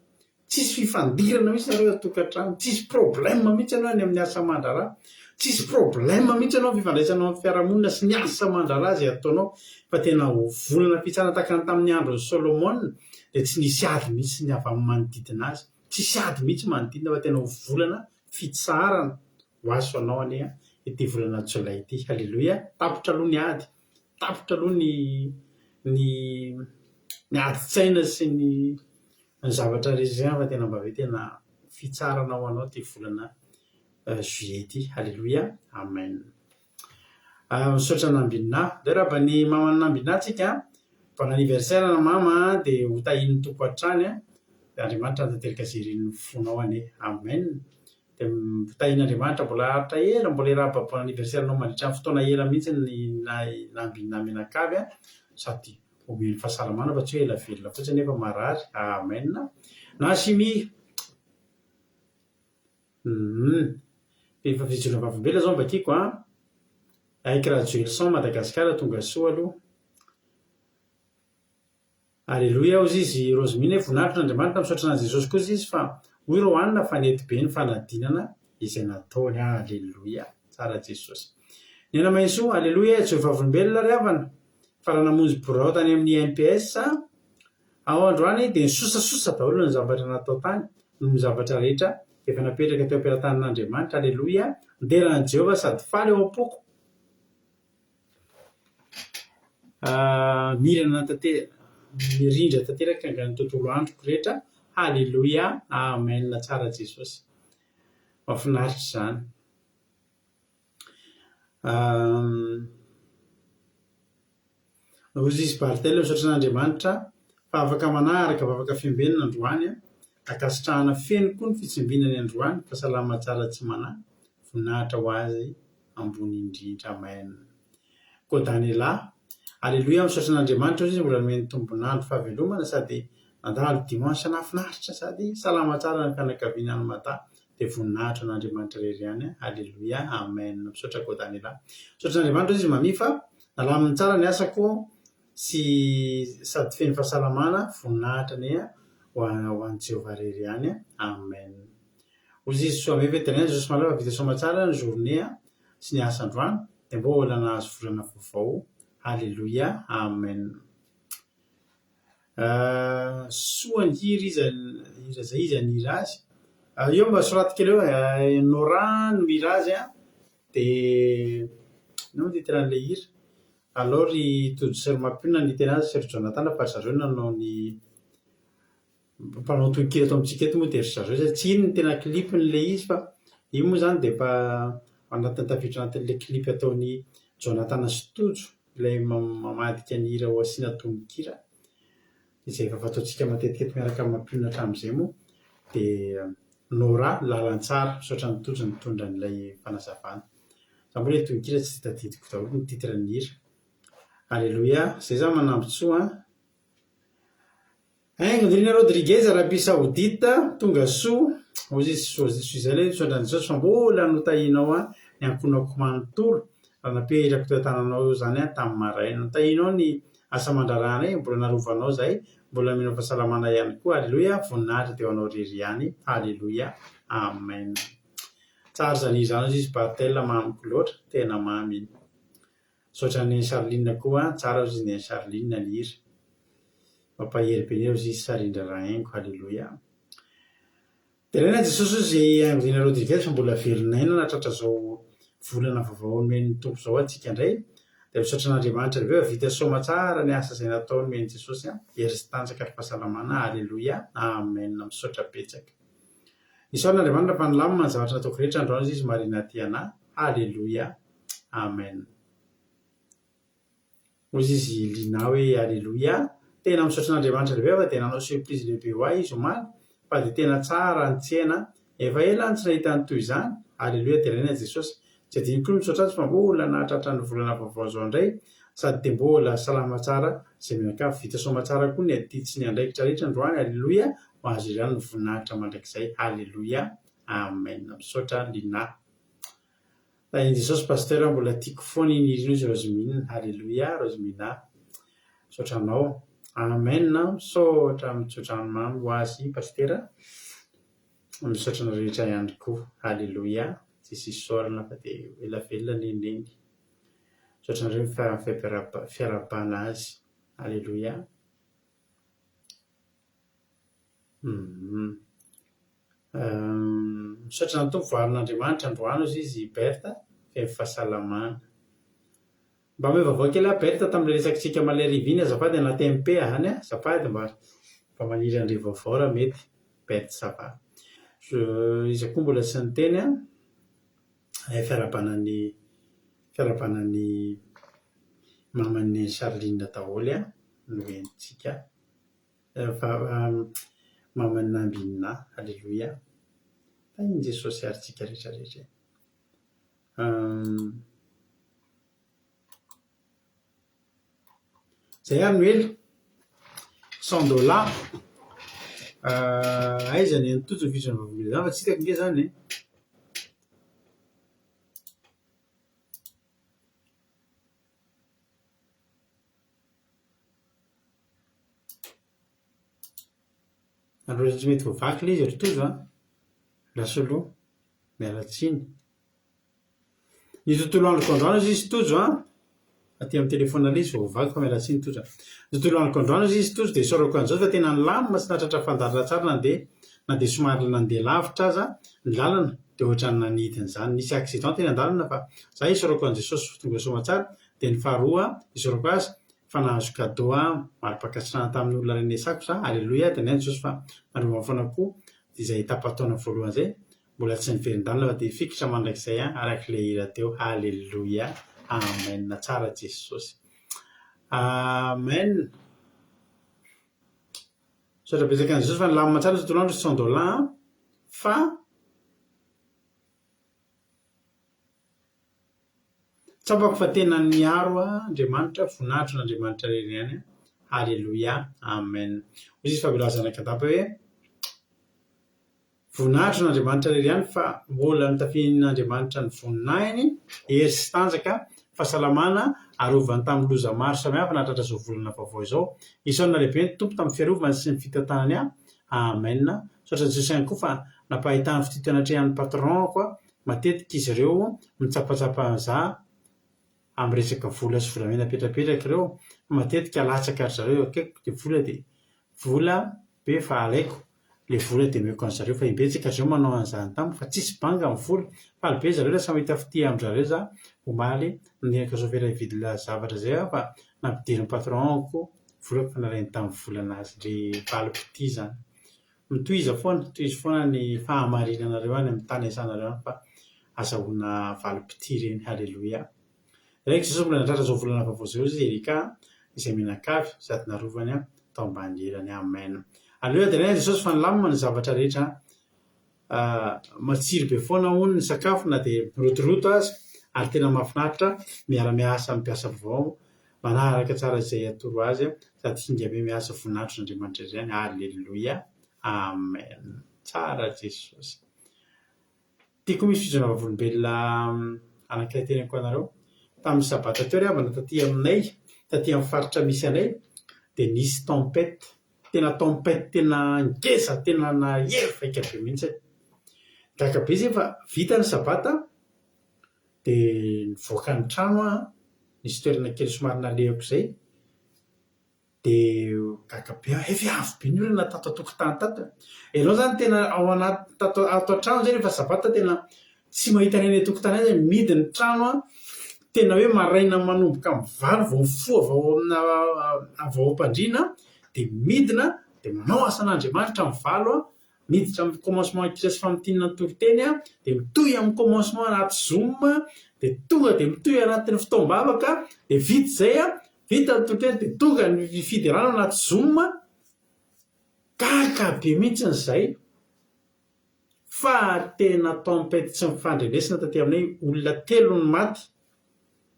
Tsisy fifandirana mihitsy nareo ao an-tokantrano, tsisy problème mihitsy ianao any amin'ny asa aman-draharaha, tsisy problème mihitsy ianao amin'ny fifandraisanao amin'ny fiarahamonina sy ny asa aman-draharaha izay ataonao fa tena ho volana fitsaharana tahaka ny tamin'ny andron'i Solomona dia tsy nisy ady mihitsy ny avy amin'ny manodidina azy. Tsisy ady mihitsy manodidina fa tena ho volana fitsaharana ho azy ho anao anie ity volana jolay ity. Haleloia! Tapitra aloha ny ady, tapitra aloha ny ny ny adin-tsaina sy ny ny zavatra rehetra izay fa tena mba hoe tena fitsaharana ho anao ity volana juillet ity. Haleloia! Amen. Misaotra Nambinina. Ndao hiarahaba ny maman'i Nambinina tsika an. Bon anniversaire na mama an, dia ho tahian'ny Tompo hatrany an. Dia Andriamanitra hanatanteraka izay irin'ny fonao anie. Amen. Dia ho tahian'Andriamanitra mbola haharitra ela, mbola hiarahaba bon anniversaire anao mandritra ny fotoana ela mihitsy ny Nambinina mianakavy an. Sady omeny fahasalamana fa tsy hoe ela velona fotsiny nefa marary. Amen. Nashimi. Humm. Efa fijoroana vavolombelona zao mba tiako an! Aiky Rajoelison Madagascar tonga soa aloha. Aleloia hozy izy Rosemine hoe voninahitra an'Andriamanitra misaotra an'i Jesosy kosa izy fa hoy Roanina fa nety be ny fanadinana izay nataony Aleloia tsara Jesosy Nena Mahesoa Aleloia e Joro vavolombelona ry havana fa raha namonjy birao tany amin'ny INPS Aho androany dia nisosasosa daholo ny zavatra natao tany, noho ny zavatra rehetra efa napetraka teo am-pelatanan'Andriamanitra. Aleloia! Midera an'i Jehovah sady faly ao am-poko. Mirana tante- mirindra tanteraka angaha ny tontolo androko rehetra. Haleloia! Amen! Tsara Jesosy. Mahafinaritra izany. Hozy izy Barthel, Misaotra an'Andriamanitra fa afaka manaraka vavaka fiambenana androany an! Ankasitrahana feno koa ny fitsimbinany androany fa salama tsara tsy manahy, voninahitra ho Azy ambony indrindra Amen. Koa Daniela, Aleloia misaotra an'Andriamanitra hozy izy mbola nomeny tombon'andro fahavelomana sady nandalo dimanche nahafinaritra sady salama tsara ny fianakaviana any Mada dia voninahitra an'Andriamanitra irery ihany Aleloia Amen misaotra koa Daniela misaotra an'Andriamanitra hozy izy Mamie fa Nalaminy tsara ny asako sy sady feno fahasalamana, voninahitra anie ho an'i Jehovah irery ihany. Amen. Hozy izy soa ve teneno Jesosy malala fa vita soamatsara ny journée sy ny asa androany dia mbola nahazo volana vaovao. Haleloia. Amen. Soa ny hira iza hira zay iza nihira azy. Eo mba soraty kely eo e, Nora no mihira azy an. Dia inona moa ny titre an'ilay hira? Alao ry Tojo sy ry Mampionona niteny azy sy ry Jonathan fa ry zareo no nanao ny mpanao tononkira eto amintsika eto moa dia ry zareo izay. Tsy iny no tena clip-n'ilay izy fa iny moa izany dia efa anatin'ny tafiditra anatin'ilay clip ataon'i Jonathan sy Tojo. Ilay mamadika ny hira ho asiana tononkira, izay efa fataontsika matetika eto miaraka amin'ny Mampionona hatramin'izay moa, dia Nora Lalantsara. Misaotra an'i Tojo nitondra an'ilay fanazavana. Za moa ilay tononkira tsy dia tadidiko daholo ny titre-n'ny hira. Aleloia, izay izany Manambintsoa an! Haingo-nirina Rodriguez, Arabie Saoudite, tonga soa, hoy izy, soa izay ilay misaotra an'i Jesosy fa mbola notahianao ahy ny ankohonako manontolo raha napetrako teo an-tananao izany aho tamin'ny maraina. Notahianao ny asa aman-draharahanay, mbola narovanao izahay, mbola nomenao fahasalamana ihany koa. Aleloia, voninahitra dia ho anao irery ihany. Aleloia, Amen. Tsara izany hira izany hoy izy Barthel, mamiko loatra, tena mamy iny. Misaotra an'i Neny Charline koa an, tsara ozy izy Neny Charline ny hira. Mampahery be ozy izy Sarindra Rahaingo, Haleloia. Deraina Jesosy ozy Haingo Rodriguez fa mbola velon'aina nahatratra zao volana vaovao nomen'ny Tompo zao antsika indray. Dia misaotra an'Andriamanitra lehibe fa vita soamatsara ny asa izay natao nomen'i Jesosy an, hery sy tanjaka ary fahasalamana, Haleloia, Amen, misaotra betsaka. Isaorana Andriamanitra fa nilamina ny zavatra nataoko rehetra androany ozy izy Marina Tiana, Haleloia. Amen. Hoy izy Lina hoe Aleloia, tena misaotra an'Andriamanitra lehibe fa dia nanao surprise lehibe ho ahy izy omaly fa dia tena tsara ny tsena, efa ela aho no tsy nahita ny toy izany, Aleloia deraina Jesosy. Tsy adinoko koa ny misaotra azy fa mbola nahatratra ny volana vaovao izao indray sady dia mbola salama tsara izay mianakavy, vita soamatsara koa ny adidy sy ny andraikitra rehetra androany, Aleloia, ho azy irery ihany ny voninahitra mandrakizay, Aleloia, Amen. Misaotra Lina. Tahin'i Jesosy Pasteur mbola tiako foana iny hira iny ozy Rosemine Haleloia Rosemina misaotra anao Amen misaotra mitsodrano mamy ho azy Pasitera misaotra anareo rehetra ihany koa Haleloia tsisy isaorana fa dia ho ela velona anie Neny misaotra anareo ny fiarahabana azy Haleloia. Misaotra ny Tompo voaharin'Andriamanitra androany hozy izy Berthe feno fahasalamana. Mba omeo vaovao kely aho Berthe tamin'ilay resakitsika omaly hariva iny azafady anaty MP zany a, azafady mba mba maniry handre vaovao raha mety. Berthe ça va. Je iza koa mbola tsy niteny an? Hay fiarahabana ny fiarahabana ny maman'i Charline daholo an no henontsika. Maman'i Nambinina, Aleloia. Tahin'i Jesosy ary tsika rehetra rehetra e. Zay ary no ela. Cent dollars. Aiza ny an'i Tojo ny fizoran'ny vavolombelona fa tsy hitako ange zany e. Ary tsy mety voavaky ilay izy ry Tojo a! Rasoloa, miala tsiny. Ny tontolo androko androany hozy izy Tojo a! Aty amin'ny telefaonina ilay izy vao voavaky fa miala tsiny Tojo a! Ny tontolo androko androany hozy izy Tojo dia isaorako an'izao fa tena nilamina sy nahatratra fandaharana tsara nandeha na dia somary nandeha lavitra aza ny lalana dia ohatran'ny nanidina izany. Nisy accident teny an-dalana fa za isaorako an'i Jesosy fa tonga soamatsara dia ny faharoa isaorako azy fa nahazo cadeau aho, mari-pankasitrahana tamin'ny olona renesako za, aleloia, dia nihaino Jesosy fa nandrombany foana koa izay tapa-taona voalohany izay, mbola tsy niverin-dalana fa dia hifikitra mandrakizay aho araka ilay hira teo, aleloia, amen, tsara Jesosy, amen. Misaotra betsaka an'i Jesosy fa nilamina tsara ny tontolo andro cent dollars fa Tsapako fa tena niaro ahy Andriamanitra, voninahitro an'Andriamanitra irery ihany, Haleloia, Amen. Hoy izy Fabiola Zanakadapa hoe, Voninahitro an'Andriamanitra irery ihany fa mbola notafian'Andriamanitra ny voninahiny, hery sy tanjaka, fahasalamana, arovany tamin'ny loza maro samihafa nahatratra izao volana vaovao izao. Isaorana lehibe ny Tompo tamin'ny fiarovany sy ny fitantanany ahy. Amen. Misaotra an'i Jesosy ihany koa fa nampahitany fitia teo anatrehan'ny patron-ko aho Matetika izy ireo mitsapatsapa an'za amin'ny resaka vola sy volamena apetrapetraka ireo fa matetika latsaka ry zareo eo akaikiko dia vola dia vola be fa alaiko ilay vola dia omeko an'zareo fa imbetsaka ry zareo manao an'izany tamiko fa tsisy banga ny vola, faly be zareo lasa mahita fitia amin-dry zareo za omaly naniraka sôfera hividy zavatra izay aho fa nampidirin'ny patron-ko volako fa nalainy tamin'ny volanazy ndry valim-pitia izany. Mitohiza foana, tohizo foana ny fahamarinanareo any amin'ny tany iasanareo any fa azahoana valim-pitia ireny. Haleloia. Raiko Jesosy mbola nahatratra izao volana vaovao izao izy Erika izay mianakavy sady narovany tao ambany elany. Amen. Aleoia deraina Jesosy fa nilamina ny zavatra rehetra Matsiro be foana hono ny sakafo na dia mirotoroto aza ary tena mahafinaritra miara-miasa amin'ny mpiasa vaovao manaraka tsara izay atoro azy sady kinga be miasa voninahitr'Andriamanitra irery ihany. Aleloia. Amen. Tsara Jesosy. Ity koa misy fijoroana vavolombelona anankiray teneniko anareo. Tamin'ny sabata teo ry havana taty aminay, taty amin'ny faritra misy anay dia nisy tempête. Tena tempête tena ngeza, tena nahery vaika be mihitsy. Gaga be izay fa vita ny sabata dia nivoaka ny trano aho, nisy toerana kely somary nalehako izay, dia gaga be aho, hay ve avy be ny orana tato an-tokotany tato e. Ianao izany tena ao anaty tato ato an-trano izay rehefa sabata tena tsy mahita ny any an-tokotany any, mihidy ny trano an, tena hoe maraina manomboka amin'ny valo vao mifoha avy ao amina avy ao am-pandriana dia midina dia manao asan'Andriamanitra amin'ny valo an, miditra amin'ny commencement hira sy famintinana ny toriteny an, dia mitohy amin'ny commencement anaty zoom, dia tonga dia mitohy anatin'ny fotoam-bavaka, dia vita izay an, vita ny toriteny dia tonga ny fiderana anaty zoom, gaga be mihitsy izay. Fa tena tempête tsy mifandrenesana taty aminay, olona telo no maty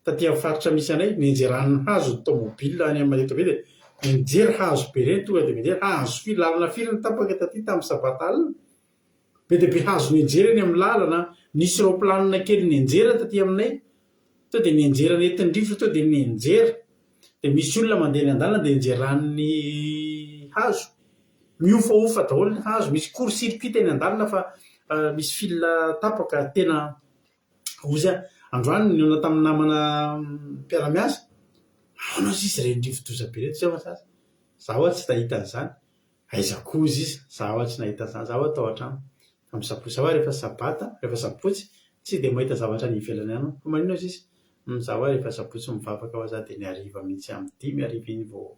taty amin'ny faritra misy anay, nianjeran'ny hazo ny tomobile any amin'ny eto be dia nianjera hazo be ireny tonga dia mianjera, hazo firy, lalana firy no tapaka taty tamin'ny sabata alina? Be dia be hazo nianjera eny amin'ny lalana, nisy raoplanina kely nianjera taty aminay, tonga dia nianjera nentin'ny rivotra tonga dia nianjera, dia misy olona mandeha eny an-dalana dia nianjeran'ny hazo. Mihofahofa daholo ny hazo, misy court circuit eny an-dalana fa misy fil tapaka tena ozy aho. Androany nihaona tamin'ny namana mpiara-miasa, ahoana ozy izy ireny rivodoza be ireto zao fa sasa? Za ho'a tsy nahita an'izany, aiza koa ozy izy, za ho'a tsy nahita an'izany, za ho'a tao an-trano tamin'ny sabotsy, za ho'a rehefa sabata, rehefa sabotsy tsy dia mahita zavatra any ivelany any aho, fa maninona ozy izy? Za ho'a rehefa sabotsy mivavaka ho'a za dia ny hariva mihitsy amin'ny dimy hariva iny vao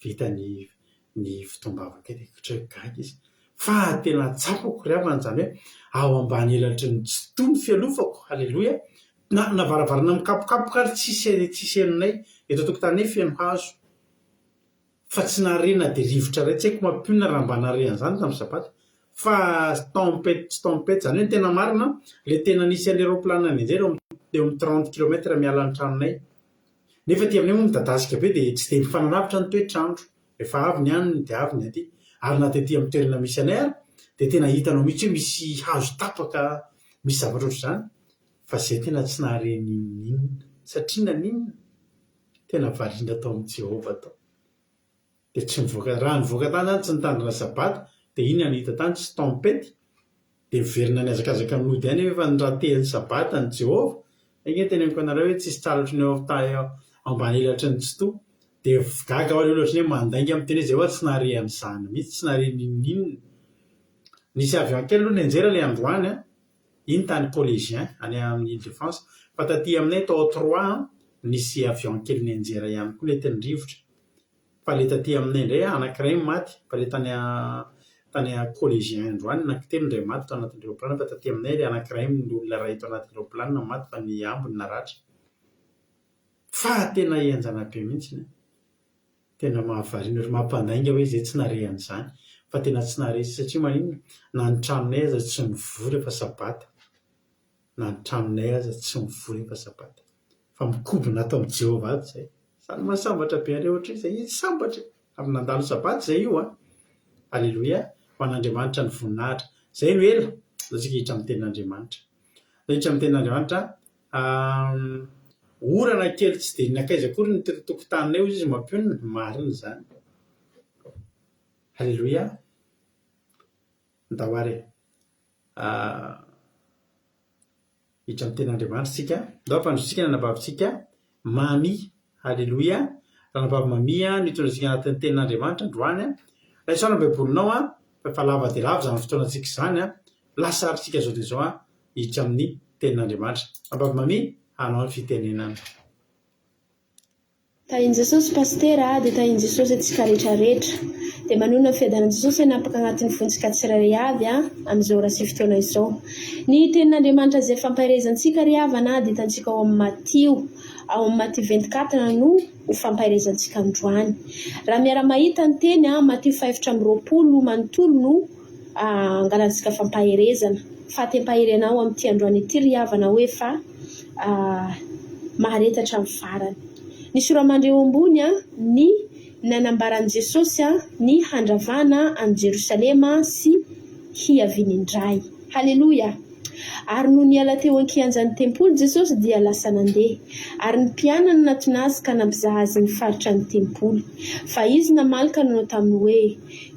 vita ny ny fotoam-bavaka dia ohatran'ny gaga izy. Fa tena tsapako ry havana izany hoe ao ambany elatry ny Tsitoha ny fialofako, haleloia, na na varavarana mikapokapoka ary tsisy tsisy henonay, eto an-tokotaninay feno hazo. Fa tsy nahare na dia rivotra iray, tsy haiko mampionona raha mba nahare an'izany tamin'ny sabata. Fa tempête tsy tempête, izany hoe ny tena marina, ilay tena nisy an'ilay raoplanina nianjera eo amin'ny eo amin'ny trente kilomètre miala ny tranonay. Nefa aty aminay moa midadasika be dia tsy dia mifanalavitra ny toetr'andro. Rehefa avy ny any dia avy ny aty. Ary na dia aty amin'ny toerana misy anay ary dia tena hitanao mihitsy hoe misy hazo tapaka, misy zavatra ohatr'izany. Fa izay tena tsy nahare n'inon'inona. Satria naninona? Tena variana tao amin'i Jehovah tao. Dia tsy nivoaka, raha nivoaka tany zany tsy nitandrina sabata dia inona no hita tany? Tsy tempête? Dia miverina nihazakazaka nody ihany aho efa niratehan'ny sabata an'i Jehovah. Ange teneniko anareo hoe tsisy tsara ohatry ny ao ambany elatry ny Tsitoha. Dia gaga aho aloha ohatry ny hoe mandainga miteny hoe izay ho'a tsy nahare an'izany mihitsy, tsy nahare n'inon'inona. Nisy avion kely aloha nianjera ilay androany an, iny tany collégien any amin'ny Ile de France. Fa taty aminay tao Troyes an, nisy avion kely nianjera ihany koa nentin'ny rivotra. Fa le taty aminay indray anankiray no maty, fa le tany tany collégien androany anankitelo indray maty tao anatin'ny raoplanina fa taty aminay le anankiray ny olona iray tao anatin'ny raoplanina no maty fa ny ambiny naratra. Fa tena henjana be mihitsy an! Tena mahavariana ary mampandainga hoe zay tsy nahare an'izany fa tena tsy nahare satria maninona? Na ny tranonay aza tsy nivoha rehefa sabata. Na ny tranonay aza tsy mivoha rehefa sabata. Fa mikobona ato amin'i Jehovah ato izay. Izany mahasambatra be an'ireo ohatry izay. Izy sambatra e! Avy nandalo sabata izay io an! Aleloia! Ho an'Andriamanitra ny voninahitra. Izay no ela, ndao tsika hiditra amin'ny tenin'Andriamanitra. Ndao hiditra amin'ny tenin'Andriamanitra. Orana kely tsy dia nankaiza akory ny teto an-tokotaninay hoy izy mampionona. Marina izany. Aleloia! Ndao ary e! Hiditra amin'ny tenin'Andriamanitra isika. Ndao hampandrosotsika ny anabavintsika Mamy. Haleloia. Ranabavy Mamy no hitondra antsika anatin'ny tenin'Andriamanitra androany. Raiso ary ny Baibolinao fa efa lava dia lava izany fotoanantsika izany. Lasa ary isika izao dia izao hiditra amin'ny tenin'Andriamanitra. Ranabavy Mamy, hanao ny fitenenana. Tahin'i Jesosy Pasitera a, dia tahin'i Jesosy antsika rehetra rehetra. Dia manonona ny fiadanan'i Jesosy hanapaka agnatin'ny fontsika tsirairay avy a, amin'izao ora sy fotoana izao. Ny tenin'Andriamanitra izay fampaherezantsika ry havana a, dia hitantsika ao amin'ny Matio. Ao amin'ny Matio 24 no ho fampaherezantsika androany. Raha miara-mahita ny teny, Matio fahefatra 24 manontolo no angalantsika fampaherezana. Fa te-hampahery anao amin'ity androany ity ry havana hoe fa mahareta hatramin'ny farany. Ny sora-mandry eo ambony ny nanambaran'i Jesosy ny handravana an'i Jerosalema sy hiaviany indray. Haleloia! Ary nony niala teo an-kianjan'ny tempoly Jesosy dia lasa nandeha, ary ny mpianany nanatona Azy ka nampizaha Azy ny faritra ny tempoly. Fa Izy namaly ka nanao taminy hoe,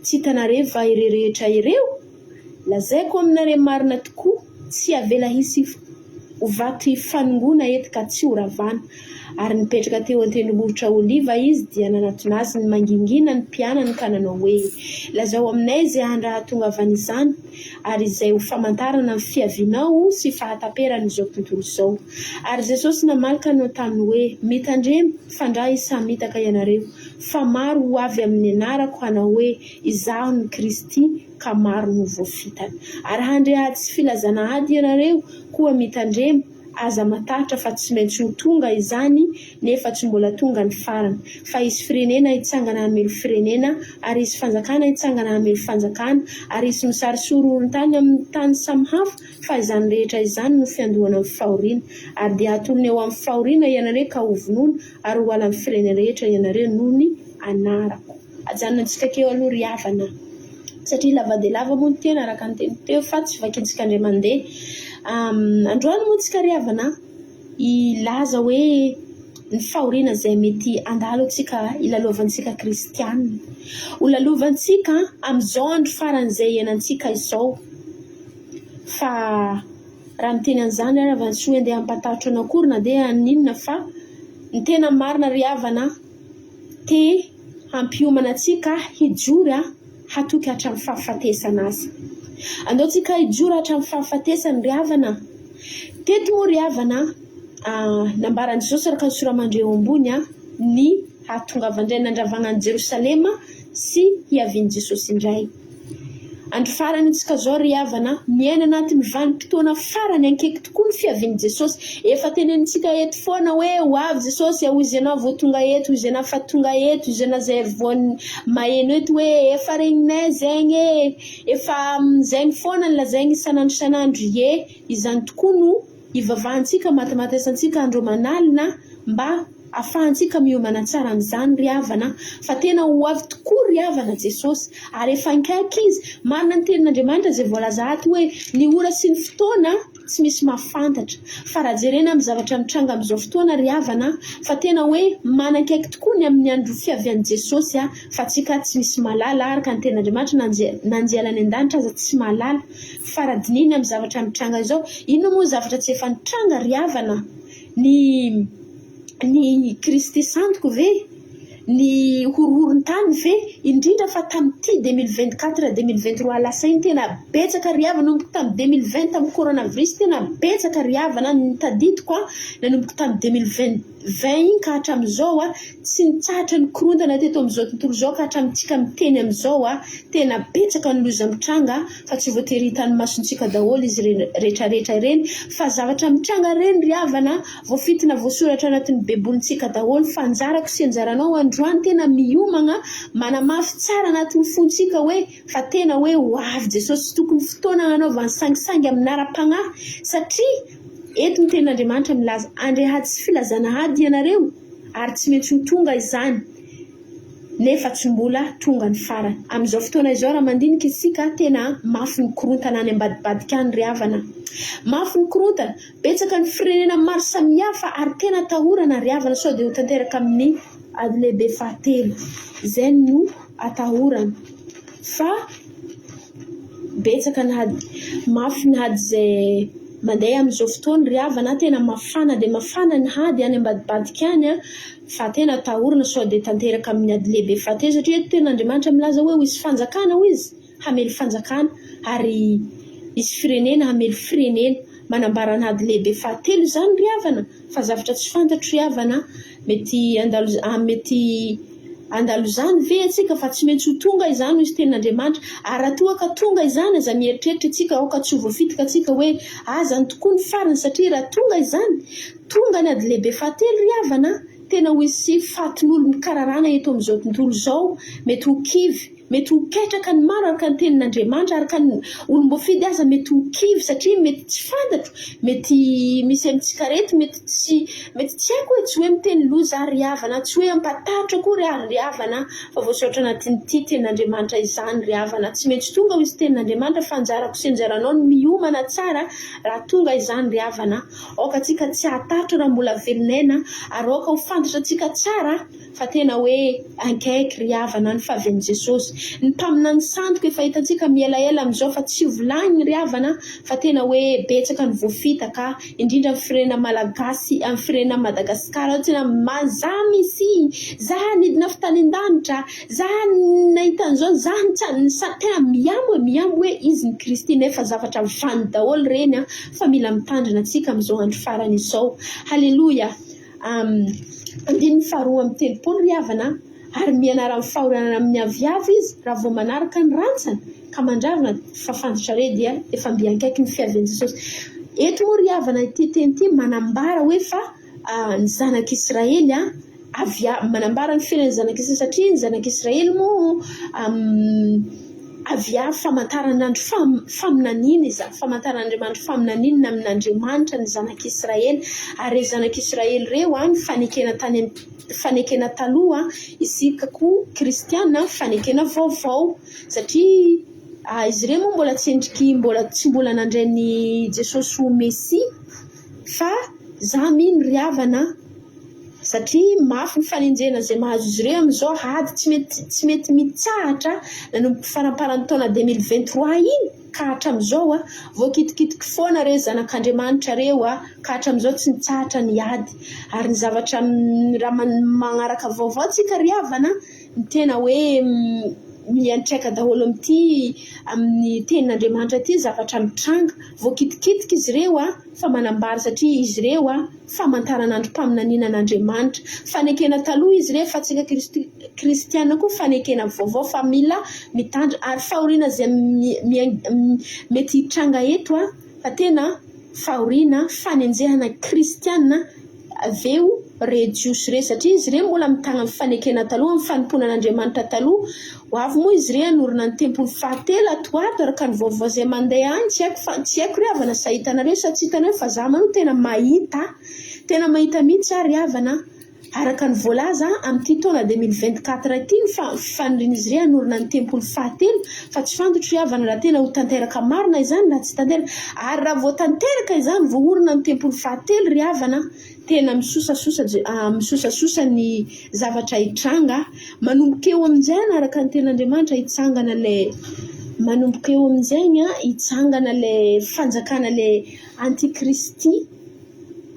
Tsy hitanareo va ireo rehetra ireo? Lazaiko aminareo marina tokoa, tsy havela hisy ho vato hifanongoana eto ka tsy horavana. Ary nipetraka teo an-tendrombohitra Oliva Izy, dia nanatona Azy ny mangingina ny mpianany ka nanao hoe, Lazao aminay izay andro hahatongavan'izany, ary izay ho famantarana ny fiavianao sy fahataperan'izao tontolo izao. Ary Jesosy namaly ka nanao taminy hoe, Mitandrema, fandraha hisamitaka ianareo, fa maro ho avy amin'ny anarako hanao hoe, Izaho no Kristy, ka maro no voafitana. Ary handre ady sy filazana ady ianareo, koa mitandrema, aza matahotra fa tsy maintsy ho tonga izany, nefa tsy mbola tonga ny farany. Fa hisy firenena hitsangana hamely firenena, ary hisy fanjakana hitsangana hamely fanjakana, ary hisy mosary sy horohoron-tany amin'ny tany samy hafa, fa izany rehetra izany no fiandohana ny fahoriana. Ary dia hatolony eo amin'ny fahoriana ianareo ka hovonoina, ary ho halan'ny firenena rehetra ianareo noho ny anarako. Ajanonantsika keo aloha ry havana satria lava dia lava moa ny tena araka ny teny teo fa tsy vakintsika indray mandeha. Androany moa tsika ry havana hilaza hoe ny fahoriana izay mety handalo antsika hilalovantsika kristiana. Ho lalovantsika amin'izao andro farany izay iainantsika izao. Fa raha miteny an'izany ry havana tsy hoe andeha hampatahotra anao akory na dia haninona fa ny tena marina ry havana te hampiomana antsika hijoro hatoky hatramin'ny fahafatesana aza. Andao tsika hijoro hatramin'ny fahafatesana ry havana. Teto moa ry havana, nambaran'i Jesosy araka ny sora-mandry eo ambony ny hahatongavan-dray nandravagna an'i Jerosalema sy hiavian'i Jesosy indray. Andro farany isika zao ry havana, miaina anatin'ny vanim-potoana farany ankaiky tokoa ny fiavian'i Jesosy. Efa tenenintsika eto foana hoe ho avy Jesosy, hoy izy ianao vao tonga eto, hoy izy ianao fa tonga eto, hoy izy ianao zay vao maheno eto hoe efa regninay zegny e, efa zegny foana ny lazaigny isan'andro isan'andro, ie, izany tokoa no ivavahantsika, matimatesantsika andro aman'alina mba afahantsika miomana tsara amin'izany ry havana fa tena ho avy tokoa ry havana Jesosy ary efa ankaiky Izy. Marina ny tenin'Andriamanitra izay voalaza ato hoe ny ora sy ny fotoana tsy misy mahafantatra fa raha jerena amin'ny zavatra mitranga amin'izao fotoana ry havana fa tena hoe manankaiky tokoa ny amin'ny andro fiavian'i Jesosy fa tsika tsy misy mahalala araka ny tenin'Andriamanitra na anjely any an-danitra aza tsy mahalala fa raha dinihina amin'ny zavatra mitranga izao inona moa ny zavatra tsy efa nitranga ry havana Ny ny Kristy sandoko ve? Ny horohoron-tany ve? Indrindra fa tamin'ity 2024 2023 lasa iny tena betsaka ry havana nanomboka tamin'ny 2020 tamin'ny coronavirus tena betsaka ry havana ny tadidiko an nanomboka tamin'ny 2020 20 iny ka hatramin'izao a, tsy nitsahatra ny korontana teto amin'izao tontolo izao ka hatramintsika miteny amin'izao a, tena betsaka ny loza mitranga fa tsy voatery hitan'ny masontsika daholo izy rehetra rehetra ireny fa zavatra mitranga ireny ry havana voafintina voasoratra anatin'ny baibolintsika daholo fa anjarako sy anjaranao androany tena miomagna manamafy tsara anatin'ny fontsika hoe fa tena hoe ho avy Jesosy tsy tokony fotoana hanaovany sangisangy amin'ny ara-pagnahy satria Eto ny tenin'Andriamanitra milaza, Handre ady sy filazana ady ianareo, ary tsy maintsy ho tonga izany, nefa tsy mbola tonga ny farany. Amin'izao fotoana izao, raha mandinika isika, tena mafy ny korontana any ambadibadika any ry havana. Mafy ny korontana. Betsaka ny firenena maro samihafa ary tena atahorana ry havana sao dia ho tanteraka amin'ny ady lehibe fahatelo. Izay no atahorana. Fa. Betsaka ny ady, mafy ny ady izay mandeha amin'izao fotoana ry havana a, tena mafana dia mafana ny ady any ambadibadika any a, fa tena atahorana sao dia tanteraka amin'ny ady lehibe fahatelo satria eto tena Andriamanitra milaza hoe ho hisy fanjakana hoy izy, hamely fanjakana ary hisy firenena hamely firenena, manambara ny ady lehibe fahatelo izany ry havana fa zavatra tsy fantatro ry havana a, mety handalo, mety. Handalo izany ve antsika fa tsy maintsy ho tonga izany hoy izy tenin'Andriamanitra ary raha toa ka tonga izany aza mieritreritra antsika aoka tsy ho voafitika antsika hoe azany tokoa ny farany satria raha tonga izany tonga ny ady lehibe fahatelo ry havana a! tena ho hisy fatin'olo mikararana eto amin'izao tontolo izao mety ho kivy Mety ho ketraka ny maro araka ny tenin'Andriamanitra, araka ny olom-boafidy aza mety ho kivy satria mety tsy fantatro, mety misy amintsika reto mety tsy, mety tsy haiko e, tsy hoe miteny loza aho ry havana, tsy hoe hampatahotra akory aho ry havana fa voasoratra anatin'ity tenin'Andriamanitra izany ry havana, tsy maintsy tonga hoy izy tenin'Andriamanitra fa anjarako sy anjaranao ny miomana tsara raha tonga izany ry havana, aoka tsika tsy hahatahotra raha mbola velon'aina ary aoka ho fantatra tsika tsara Fa tena hoe ankaiky ry havana ny fahavian'i Jesosy. Ny mpaminany sandoka efa hitantsika mielaela amin'izao fa tsy volagniny ry havana fa tena hoe betsaka ny voafitaka indrindra amin'ny firenena malagasy amin'ny firenena Madagascar ao tena za misy za nidina avy tany an-danitra za nahita an'izao za nitsa tena mihambo e mihambo hoe izy ny Kristy nefa zavatra vandy daholo ireny an fa mila mitandrina antsika amin'izao andro farany izao. Haleloia. Andininy faharoa 32, Ry havana a, ary mianara amin'ny fahorianana amin'ny aviavy izy raha vao manaraka ny rantsany ka mandravona, fa fantatrareo dia efa mby ankaiky ny fiavian'i Jesosy. Eto moa ry havana ity teny ity manambara hoe fa ny zanak'Israely avy manambara ny fiainan'ny zanak'Israely satria ny zanak'Israely moa Avy avy famantaranandro faminaniana izany, famantaran'Andriamanitra faminaniana amin'Andriamanitra ny zanak'Israely. Ary ireo zanak'Israely ireo, ny fanekena tany amin'ny fanekena taloha, isika koa kristiana fanekena vaovao. Satria izy ireo moa mbola tsy endriky, mbola tsy mbola nandray an'i Jesosy ho Mesia. Fa za mino ry havana satria mafy ny fanenjehana izay mahazo izy ireo amin'izao, ady tsy mety tsy mety mitsahatra nanomboka faramparan'ny taona 2023 iny ka hatramin'izao, voakitikitiky foana ireo zanak'Andriamanitra ireo ka hatramin'izao tsy nitsahatra ny ady. Ary ny zavatra raha magnaraka vaovao tsika ry havana, ny tena hoe miantraika daholo amin'ity amin'ny tenin'Andriamanitra ity ny zavatra mitranga. Voakitikitika izy ireo fa manambara satria izy ireo famantaranandrom-paminaniana an'Andriamanitra. Fanekena taloha izy ireo fa antsika kristiana koa fanekena vaovao fa mila mitandrina ary fahoriana izay mety hitranga eto fa tena fahoriana fanenjehana kristiana avy eo re jiosy re satria izy ireo mbola mitana ny fanekena taloha amin'ny fanompoana an'Andriamanitra taloha Ho avy moa izy ireo hanorina ny tempoly fahatelo ato ho ato araka ny vaovao izay mandeha any, tsy haiko fa tsy haiko ry havana sa hitanareo sa tsy hitanareo fa za maloha tena mahita, tena mahita mihitsy aho ry havana a! araka ny voalaza amin'ity taona 2024 ity ny fanirian'izy ireo hanorina ny tempoly fahatelo fa tsy fantatro ry havana raha tena ho tanteraka marina izany na tsy tanteraka ary raha vao tanteraka izany voaorina ny tempoly fahatelo ry havana a! Tena misosasosa misosasosa ny zavatra hitranga. Manomboka eo amin'izay araka ny tenin'Andriamanitra hitsangana ilay manomboka eo amin'izay hitsangana ilay fanjakana ilay antikristy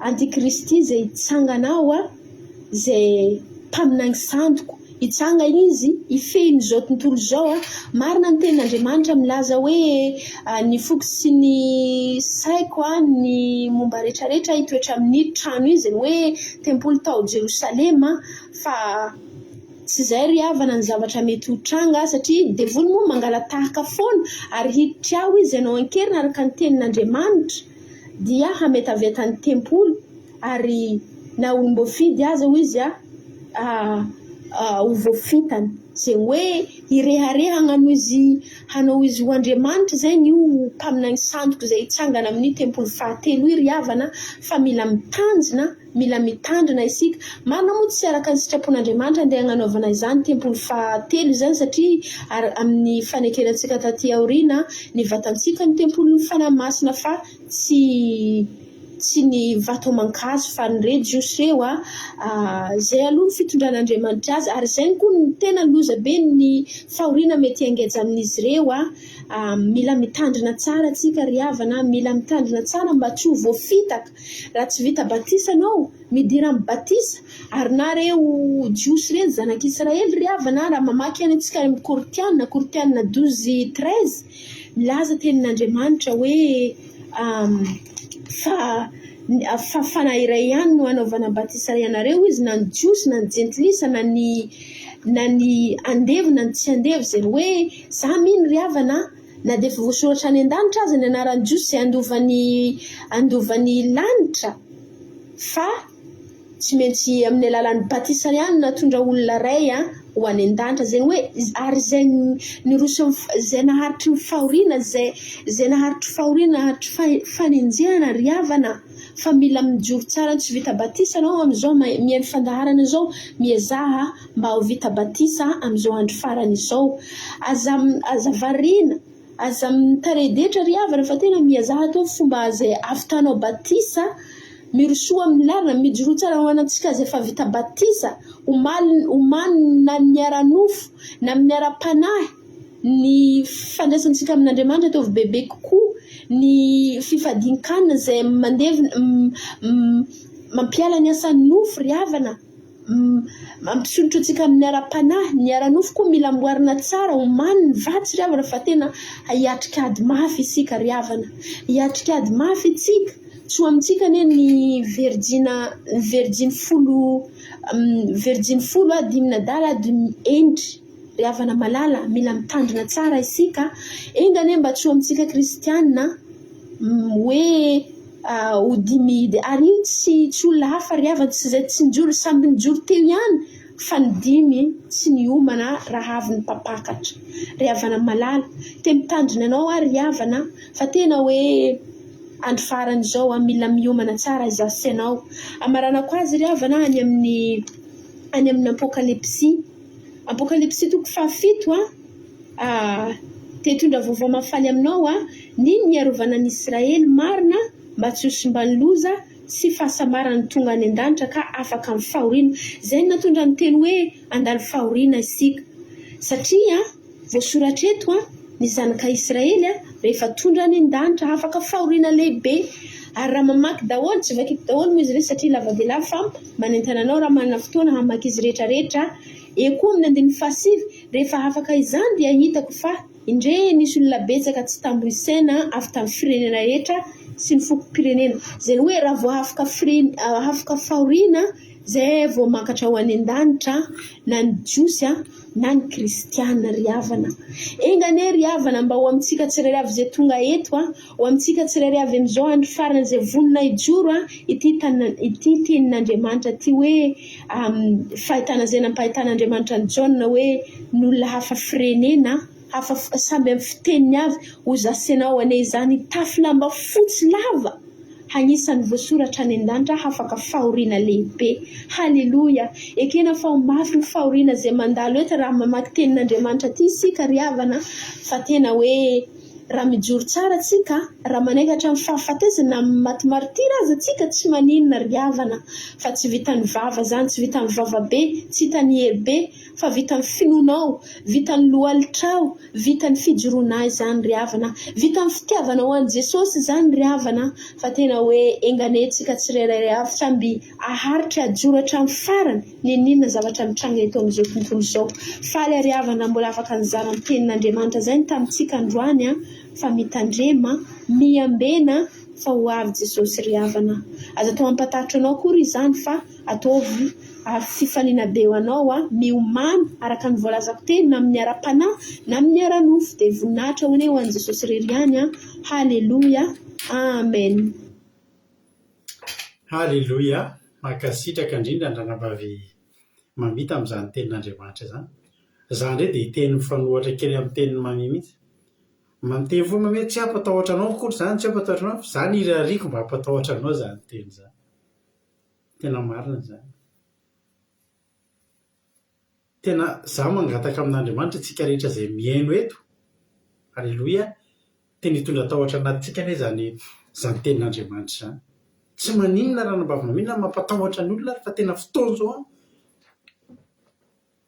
antikristy izay hitsangana ao izay mpaminany sandoka. Hitsanga izy hifehy an'izao tontolo izao. Marina ny tenin'Andriamanitra milaza hoe ny foko sy ny saiko, ny momba rehetrarehetra hitoetra amin'ny trano izy, ny hoe tempoly tao Jerosalema. Fa tsy izay ry havana ny zavatra mety ho tranga satria devoly moa mangala-tahaka foana ary hiditra ao izy hanao an-keriny araka ny tenin'Andriamanitra dia hametaveta ny tempoly. Ary na olom-boafidy aza hoy izy ho voafitany. Izay hoe hirehareha hagnano izy hanao izy ho Andriamanitra izay ny io mpaminany sandoka izay hitsangana amin'io tempoly fahatelo io ry havana fa mila mitanjona mila mitandrina isika. Marina moa tsy araka ny sitrapon'Andriamanitra andeha hagnanaovana izany tempoly fahatelo izany satria ary amin'ny fanekena antsika taty aoriana ny vatantsika no tempolin'ny Fanahy Masina fa tsy tsy ny vato aman-kazo fa ny re Jiosy reo a, zay aloha ny fitondran'Andriamanitra azy ary zay koa ny tena loza be ny fahoriana mety hiangeja amin'izy ireo a, mila mitandrina tsara tsika ry havana, mila mitandrina tsara mba tsy ho voafitaka, raha tsy vita batisa anao midira amin'ny batisa ary na reo Jiosy reny zanak'Israely ry havana raha mamaky any antsika any amin'ny Kortiana, Kortiana 12 13 Milaza tenin'Andriamanitra hoe fa fa fanahy iray ihany no hanaovana batisa ianareo izy na ny Jiosy na ny Jentilisa na ny Na ny andevo na ny tsy andevo izay hoe za mino ry havana a, na dia efa voasoratra any an-danitra aza ny anaran'ny Jiosy izay handova ny handova ny lanitra fa tsy maintsy amin'ny alalan'ny batisa ihany no nahatondra olona iray ho any an-danitra. Izay hoe ary izay niroso izay naharitry ny fahoriana izay izay naharitry fahoriana naharitry fanenjehana ry havana fa mila mijoro tsara tsy vita batisa anao amin'izao mihaino fandaharana izao miezaha mba ho vita batisa amin'izao andro farany izao. Aza aza variana, aza mitaredetra ry havana fa tena miezaha ataovy fomba izay ahavitanao batisa, mirosoa amin'ny lalana, mijoroa tsara ho antsika izay efa vita batisa, omaly omano na ny ara-nofo na amin'ny ara-panahy ny fifandraisantsika amin'Andriamanitra ataovy bebe kokoa, ny fifadian-kanina izay mandevina mampiala ny asan'ny nofo ry havana. Mampisondrotra antsika amin'ny ara-panahy. Ny ara-nofo koa mila amboarina tsara, omanina, vatsy ry havana fa tena hiatrika ady mafy isika ry havana. Hiatrika ady mafy isika. Tsy ho amintsika anie ny virjina, ny virjiny folo, virjiny folo, dimy nadala, dimy hendry. Ry havana malala, mila mitandrina tsara isika. Enga anie mba tsy ho amintsika kristiana hoe ho dimy ary io tsy tsy olona hafa ry havana, tsy izay tsy nijoro, samby nijoro teo ihany fa ny dimy tsy niomana raha avy ny mpampakatra. Ry havana malala, te mitandrina anao aho ry havana fa tena hoe andro farany izao mila miomana tsara izaho sy ianao. Amaranako azy ry havana any amin'ny any amin'ny Apokalypsy. Apokalypsy toko fahafito a Te hitondra vaovao mahafaly aminao aho, ny niarovana an'i Israely marina mba tsy ho simban'ny loza sy fahasambarana tonga any an-danitra ka afaka amin'ny fahoriana. Izay no nahatondra ny teny hoe handalo fahoriana isika. Satria voasoratra eto ny zanaka Israely rehefa tondra any an-danitra afaka fahoriana lehibe. Ary raha mamaky daholo, tsy vakiko daholo moa izy ireo satria lava dia lava fa manentana anao raha manana fotoana hamaky izy rehetra rehetra. Eo koa amin'ny andininy fahasivy, rehefa afaka izany dia hitako fa indre nisy olona betsaka tsy tambo isaina avy tamin'ny firenena rehetra sy ny fokom-pirenena. Izany hoe raha vao afaka afaka fahoriana izay vao mankatra ho any an-danitra na ny Jiosy na ny Kristiana ry havana. Enga anie ry havana mba ho amintsika tsirairay avy izay tonga eto, ho amintsika tsirairay avy amin'izao andro farany izay vonona hijoro ity ity tenin'Andriamanitra ity hoe fahitana izay nampahitan'Andriamanitra an'i Jaona hoe ny olona hafa firenena, hafa samby amin'ny fiteniny avy, ho zasenao anie izany hitafy lamba fotsy lava. Anisan'ny voasoratra any an-danitra hafaka fahoriana lehibe. Haleloia! Ekena fa ho mafy ny fahoriana izay mandalo eto raha mamaky tenin'Andriamanitra aty isika ry havana fa tena hoe raha mijoro tsara tsika, raha manaiky hatramin'ny fahafatesana na maty martyr aza tsika tsy maninona ry havana fa tsy vitan'ny vava zany, tsy vitan'ny vava be, tsy hitan'ny hery be fa vitan'ny finoanao, vitan'ny lohalitrao, Vita ny fijoroana ahy izany ry havana a! Vita ny fitiavanao an'i Jesosy izany ry havana a! Fa tena hoe enga anie tsika tsirairay avy samby haharitra hajoro hatramin'ny farany n'inon'inona zavatra mitranga eto amin'izao tontolo izao. Faly aho ry havana mbola afaka nizara ny tenin'Andriamanitra izay ny tamintsika androany a! Fa mitandrema, miambena fa ho avy Jesosy ry havana a! Aza atao hampatahotra anao akory izany fa ataovy Ary fifaliana be ho anao aho, miomàna, araka ny voalazako teny, na amin'ny ara-panahy, na amin'ny ara-nofo, dia voninahitra ho anie ho an'i Jesosy irery ihany an! Haleloia! Amen! Haleloia! Mankasitraka indrindra ny ranabavy Mamita amin'izany tenin'Andriamanitra izany. Za indray dia hiteny mifanohatra kely amin'ny tenin'i Mamy mihitsy. Miteny foana Mamy hoe tsy hampatahotra anao akory izany, tsy hampatahotra anao, fa za no irariako mba hampatahotra anao izany teny izany. Tena marina izany. Tena izaho mangataka amin'Andriamanitra isika rehetra izay mihaino eto, Aleloia, tena hitondra tahotra anatintsika anie izany izany tenin'Andriamanitra izany. Tsy maninona raha ranabavy maminona mampatahotra ny olona ary fa tena fotoana izao an.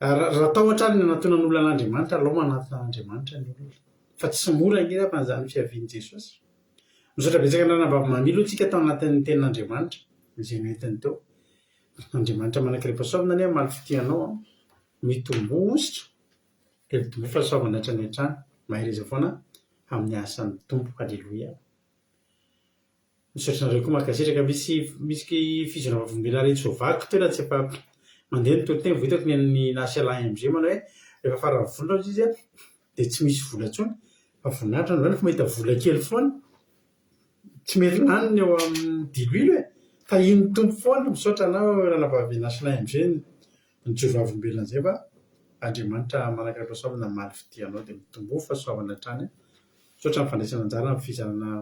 Raha tahotra ary ny hanatonan'olona an'Andriamanitra, alao manatona an'Andriamanitra ny olona. Fa tsy mora ange angamba izany fiavian'i Jesosy. Misaotra betsaka ny ranabavy Mamy aloha tsika tao anatin'ny tenin'Andriamanitra izay noentiny teo. Andriamanitra manan-karem-pahasoavana anie hamaly fitia anao an. Mitomboa hosotra dia mitomboa fahasoavana hatrany hatrany. Mahereza foana amin'ny asan'ny Tompo. Aleloia. Misaotra anareo koa mankasitraka. Misy misy fizorana vavolombelona rehetra voavakiko teo raha tsy efa. Mandeha ny toriteny vao hitako ny an'ny Nasiala AMG manao hoe rehefa faran'ny volana hozy izy dia tsy misy vola intsony fa voninahitra androany fa mahita vola kely foana. Tsy mety lany ny eo amin'ny diloilo e! Tahian'ny Tompo foana. Misaotra anao ranabavy Nasiala AMG nijoro vavolombelona an'izay fa Andriamanitra manankarem-pahasoavana namaly fitia anao dia mitomboa fahasoavana hatrany. Misaotra amin'ny fandraisana anjara amin'ny fizarana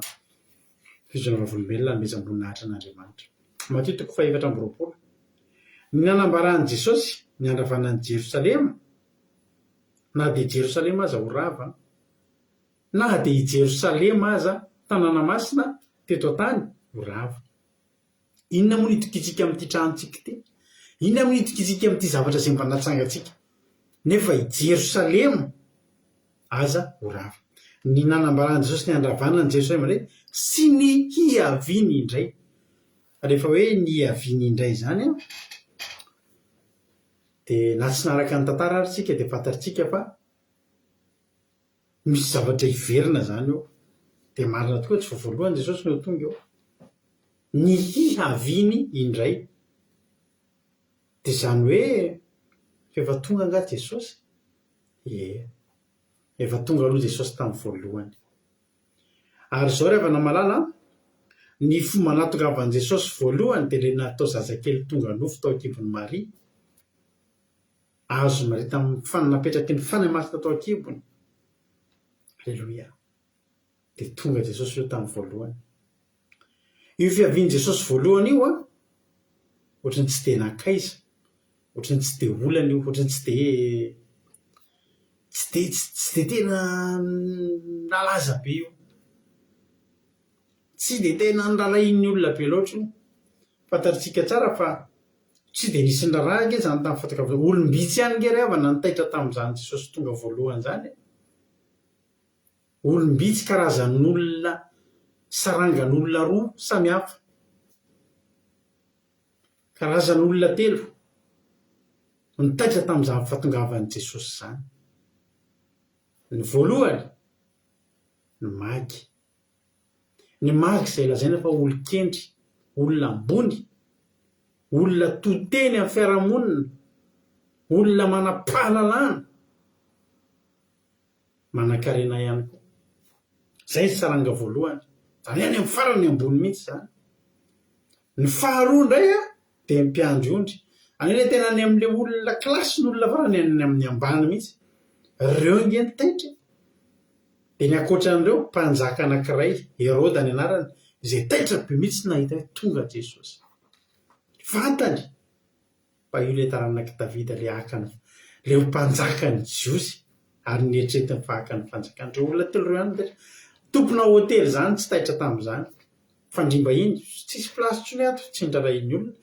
Fijoroana vavolombelona hanomezam-boninahitra an'Andriamanitra. Matio toko faha-24. Ny nanambaran'i Jesosy ny handravana an'i Jerosalema, na dia Jerosalema aza ho rava, na dia i Jerosalema aza, tanàna masina teto an-tany, ho rava. Inona moa no itokiantsika amin'ity tranontsika ity? Inona moa no itokiantsika amin'ity zavatra izay mba natsangantsika? Nefa i Jerosalema aza ho rava. Ny nanambaran'i Jesosy ny handravana an'i Jerosalema indray sy ny hiaviany indray. Rehefa hoe ny hiaviany indray izany an, dia na tsy naharaka ny tantara ary isika dia fantatsika fa Misy zavatra hiverina izany eo. Dia marina tokoa, tsy vao voalohany Jesosy no tonga eo. Ny hihaviany indray. Dia izany hoe efa tonga angaha Jesosy? Ie. Efa tonga aloha Jesosy tamin'ny voalohany. Ary izao ry havana malala an, ny fomba nahatongavan'i Jesosy voalohany dia ilay natao zazakely tonga nofo tao an-kibon'i Maria. Azon'i Maria tamin'ny fan napetraky ny Fanahy Masina tao an-kibony. Aleloia. Dia tonga Jesosy io tamin'ny voalohany. Io fiavian'i Jesosy voalohany io an, ohatran'ny tsy dia nankaiza, ohatran'ny tsy dia olana io, ohatran'ny tsy dia tsy dia tsy dia tena nalaza be io. Tsy dia tena noraharahian'ny olona be loatra io. Fantatsika tsara fa tsy dia nisy niraharaha ange izany tamin'ny fahatongavana. Olom-bitsy ihany ange ry havana no taitra tamin'izany Jesosy tonga voalohany izany e. Olom-bitsy karazan'olona sarangan'olona roa samy hafa. Karazan'olona telo no taitra tamin'izany fahatongavan'i Jesosy izany. Ny voalohany, ny magy. Ny magy izay lazaina fa olon-kendry, olona ambony, olona to teny amin'ny fiarahamonina, olona manam-pahalalana, manankarena ihany koa. Izay ny saranga voalohany. Izany hoe any amin'ny farany ambony mihitsy izany. Ny faharoa indray dia ny mpiandry ondry. Any ilay tena any amin'ilay olona kilasin'olona farany any amin'ny ambany mihitsy. Ireo ange no taitra e. Dia ny ankoatra an'ireo, mpanjaka anankiray, Heroda ny anarany, izay taitra be mihitsy nahita hoe tonga Jesosy. Fantany fa io ilay taranak'i Davida, ilay haka ny, ilay ho mpanjakan'ny Jiosy, ary neritreretiny fa haka ny fanjakany. Ireo olona telo ireo ihany no taitra. Tompona hotely izany tsy taitra tamin'izany. Fandriam-bahiny, tsisy place intsony ato, tsy nirarahian'ny olona.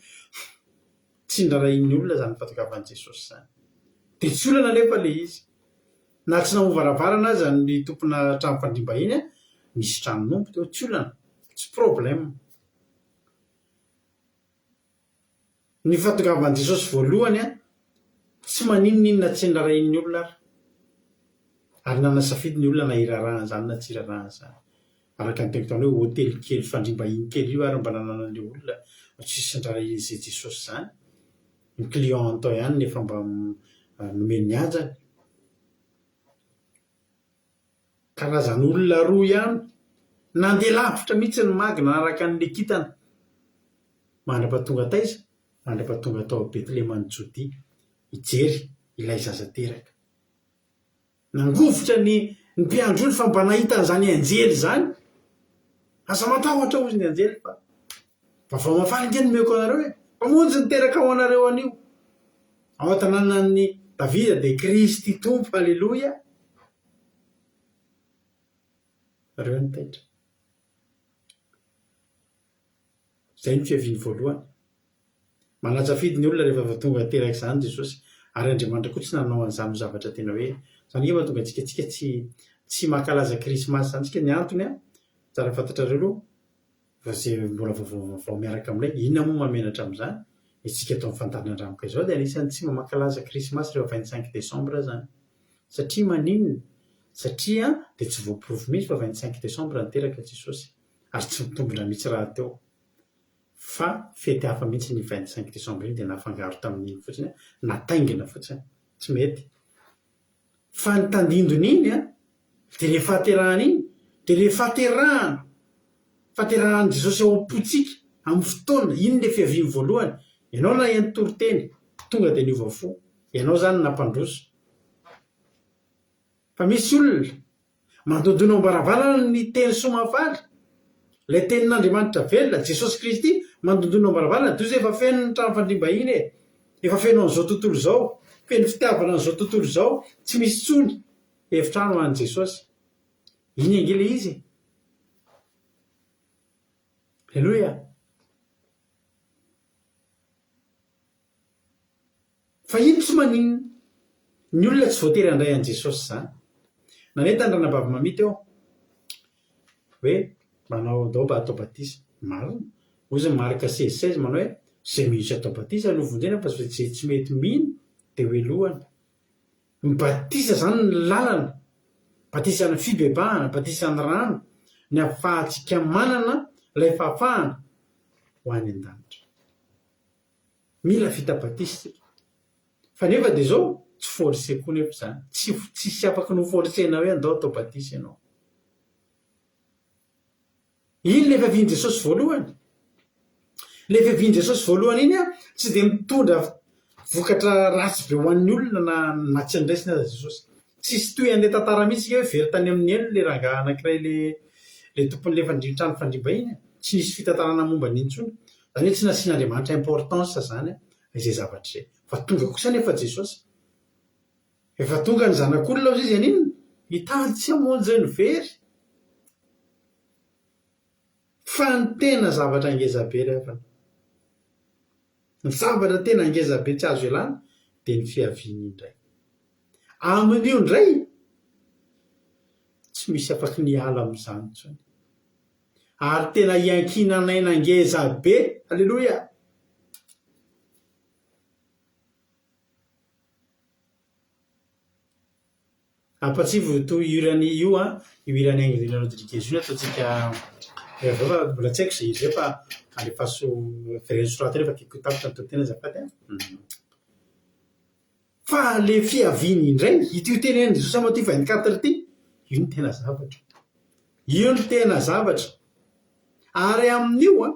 Tsy nirarahian'ny olona izany fahatongavan'i Jesosy izany. Dia tsy olana anefa ilay izy. Na tsy namoha varavarana aza ny tompona trano fandriam-bahiny, nisy tranon'omby teo, tsy olana, tsy problème. Ny fahatongavan'i Jesosy voalohany tsy maninon'inona tsy nirarahian'ny olona ary. Ary nanasafidy ny olona na hiraharaha an'izany na tsy hiraharaha an'izany. Araka ny teniko tany hoe hotely kely fandriam-bahiny kely io ary mba nananan'ilay olona tsisy nirarahian'izay Jesosy izany. Ny client tao ihany no efa mba nomeny ny hajany. Karazan'olona roa ihany. Nandeha lavitra mihitsy ny magy nanaraka an'ilay kintana. Mandra-pahatonga taiza? Mandra-pahatonga tao Betleheman'i Jodia, hijery ilay zaza teraka. Nangovitra ny mpiandry ondry fa mba nahita an'izany anjely izany. Aza matahotra hozy ny anjely fa vaovao mahafaly ange no omeko anareo e! Mpamonjy niteraka ho anareo anio. Ao an-tanànan'i Davida dia Kristy Tompo, Aleloia! Reo ny taitra. Izay no fiaviany voalohany. Manan-tsafidy ny olona rehefa vao tonga teraka izany Jesosy. Ary Andriamanitra koa tsy nanao an'izany ho zavatra tena hoe izany ange mahatonga antsika tsika tsy tsy mankalaza krismasy izany tsika. Ny antony an, tsara fantatrareo aloha fa izay mbola vaovao vaovao miaraka aminay, inona moa mahamenatra amin'izany? Isika eto amin'ny fandaharan-dRamoka izao dia anisan'ny tsy mba mankalaza krismasy rehefa 25 décembre izany. Satria maninona? Satria dia tsy voaporofo mihitsy fa 25 décembre niteraka Jesosy. Ary tsy mitombina mihitsy rahateo. Fa fety hafa mihitsy ny 25 décembre iny dia nafangaro tamin'iny fotsiny, nataingina fotsiny. Tsy mety. Fa ny tandindon'iny an, dia ilay fahaterahana iny, dia ilay fahaterahana, fahaterahan'i Jesosy ao am-pontsika amin'ny fotoana, iny ilay fiaviany voalohany. Ianao naheno toriteny, tonga dia niova fo. Ianao izany nampandroso. Fa misy olona, mandondona ao am-baravarana ny teny soa mahafaly, ilay tenin'Andriamanitra velona, Jesosy Kristy, mandondona ao am-baravarana, doza efa feno ny trano fandriam-bahiny e! Efa feno an'izao tontolo izao, feno fitiavana an'izao tontolo izao, tsy misy intsony efitrano ho an'i Jesosy. Iny ange ilay izy e! Aleloia! Fa ino tsy maninona? Ny olona tsy voatery handray an'i Jesosy izany. Nanentana ny ranabavy Mamie teo hoe manao andao mba hatao batisa. Marina. Hoy izy Marc 16 16 manao hoe izay mino sy atao batisa no vonjena fa izay tsy mety mino dia hohelohana. Ny batisa izany ny lalana, batisan'ny fibebahana, batisan'ny rano, ny ahafahantsika manana ilay fahafahana ho any an-danitra. Mila vita batisa isika. Fa nefa dia izao, tsy forcer koa nefa izany. Tsy tsisy afaka ny ho forcer-na hoe andao atao batisa ianao. Iny ilay fiavian'i Jesosy voalohany. Ilay fiavian'i Jesosy voalohany iny an, tsy dia mitondra vokatra ratsy be ho an'ny olona na na tsy andraisiny aza Jesosy. Tsisy toy an'ilay tantara mihitsy hoe very tany amin'ny helo ilay rangahy anankiray ilay ilay tompon'ilay fandrian trano fandriam-bahiny. Tsy nisy fitantarana momba an'iny intsony. Izany hoe tsy nasian'Andriamanitra importance izany izay zavatra izay. Fa tonga kosa anefa Jesosy. Efa tonga ny Zanak'olona hozy izy haninona? Hitady sy hamonjy ny very. Fa ny tena zavatra ngeza be ry havana, ny zavatra tena ngeza be tsy azo ialana dia ny fiaviany indray. Amin'io indray, tsy misy afaky ny hiala amin'izany intsony. Ary tena iankinan'aina ngeza be, aleloia! Ampatsivo io hirany io an, io hiran'i Angelina Rodriguez io no ataontsika avy eo fa mbola tsy haiko izay hira izay fa alefaso avereno soratana eo fa tiako ho tapitra ny toriteny azafady an. Fa le fiaviany indray, ity io teny an'i Jesosy amin'ity 24 ity, io no tena zavatra. Io no tena zavatra. Ary amin'io an,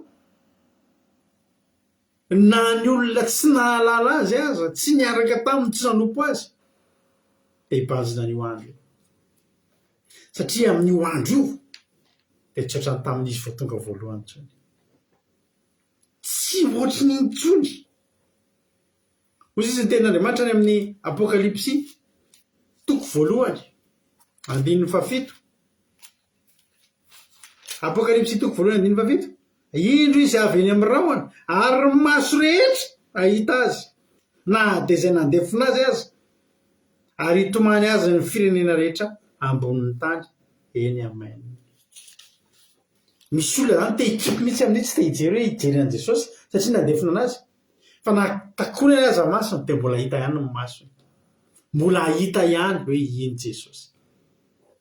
Na ny olona tsy nahalala azy aza, tsy niaraka taminy, tsy nanompo azy, dia hibanjina an'io andro io. Satria amin'io andro io, dia tsy ohatran'ny tamin'izy vao tonga voalohany intsony. Tsy ohatry ny intsony. Hoy izy ny tenin'Andriamanitra any amin'ny Apokalypsy, toko voalohany, andininy fahafito. Apokalypsy toko voalohany andininy fahafito, Indro izy avy eny amin'ny rahona, ary ny maso rehetra hahita azy, na dia izay nandefona azy aza, ary hitomany azy ny firenena rehetra ambonin'ny tany. Eny, amen. Misy olona izany te hikipy mihitsy amin'io, tsy te hijery hoe hijery an'i Jesosy, satria nandefona anazy. Fa na takonany aza ny masony dia mbola hita ihany ny masony. Mbola hahita ihany hoe iny Jesosy.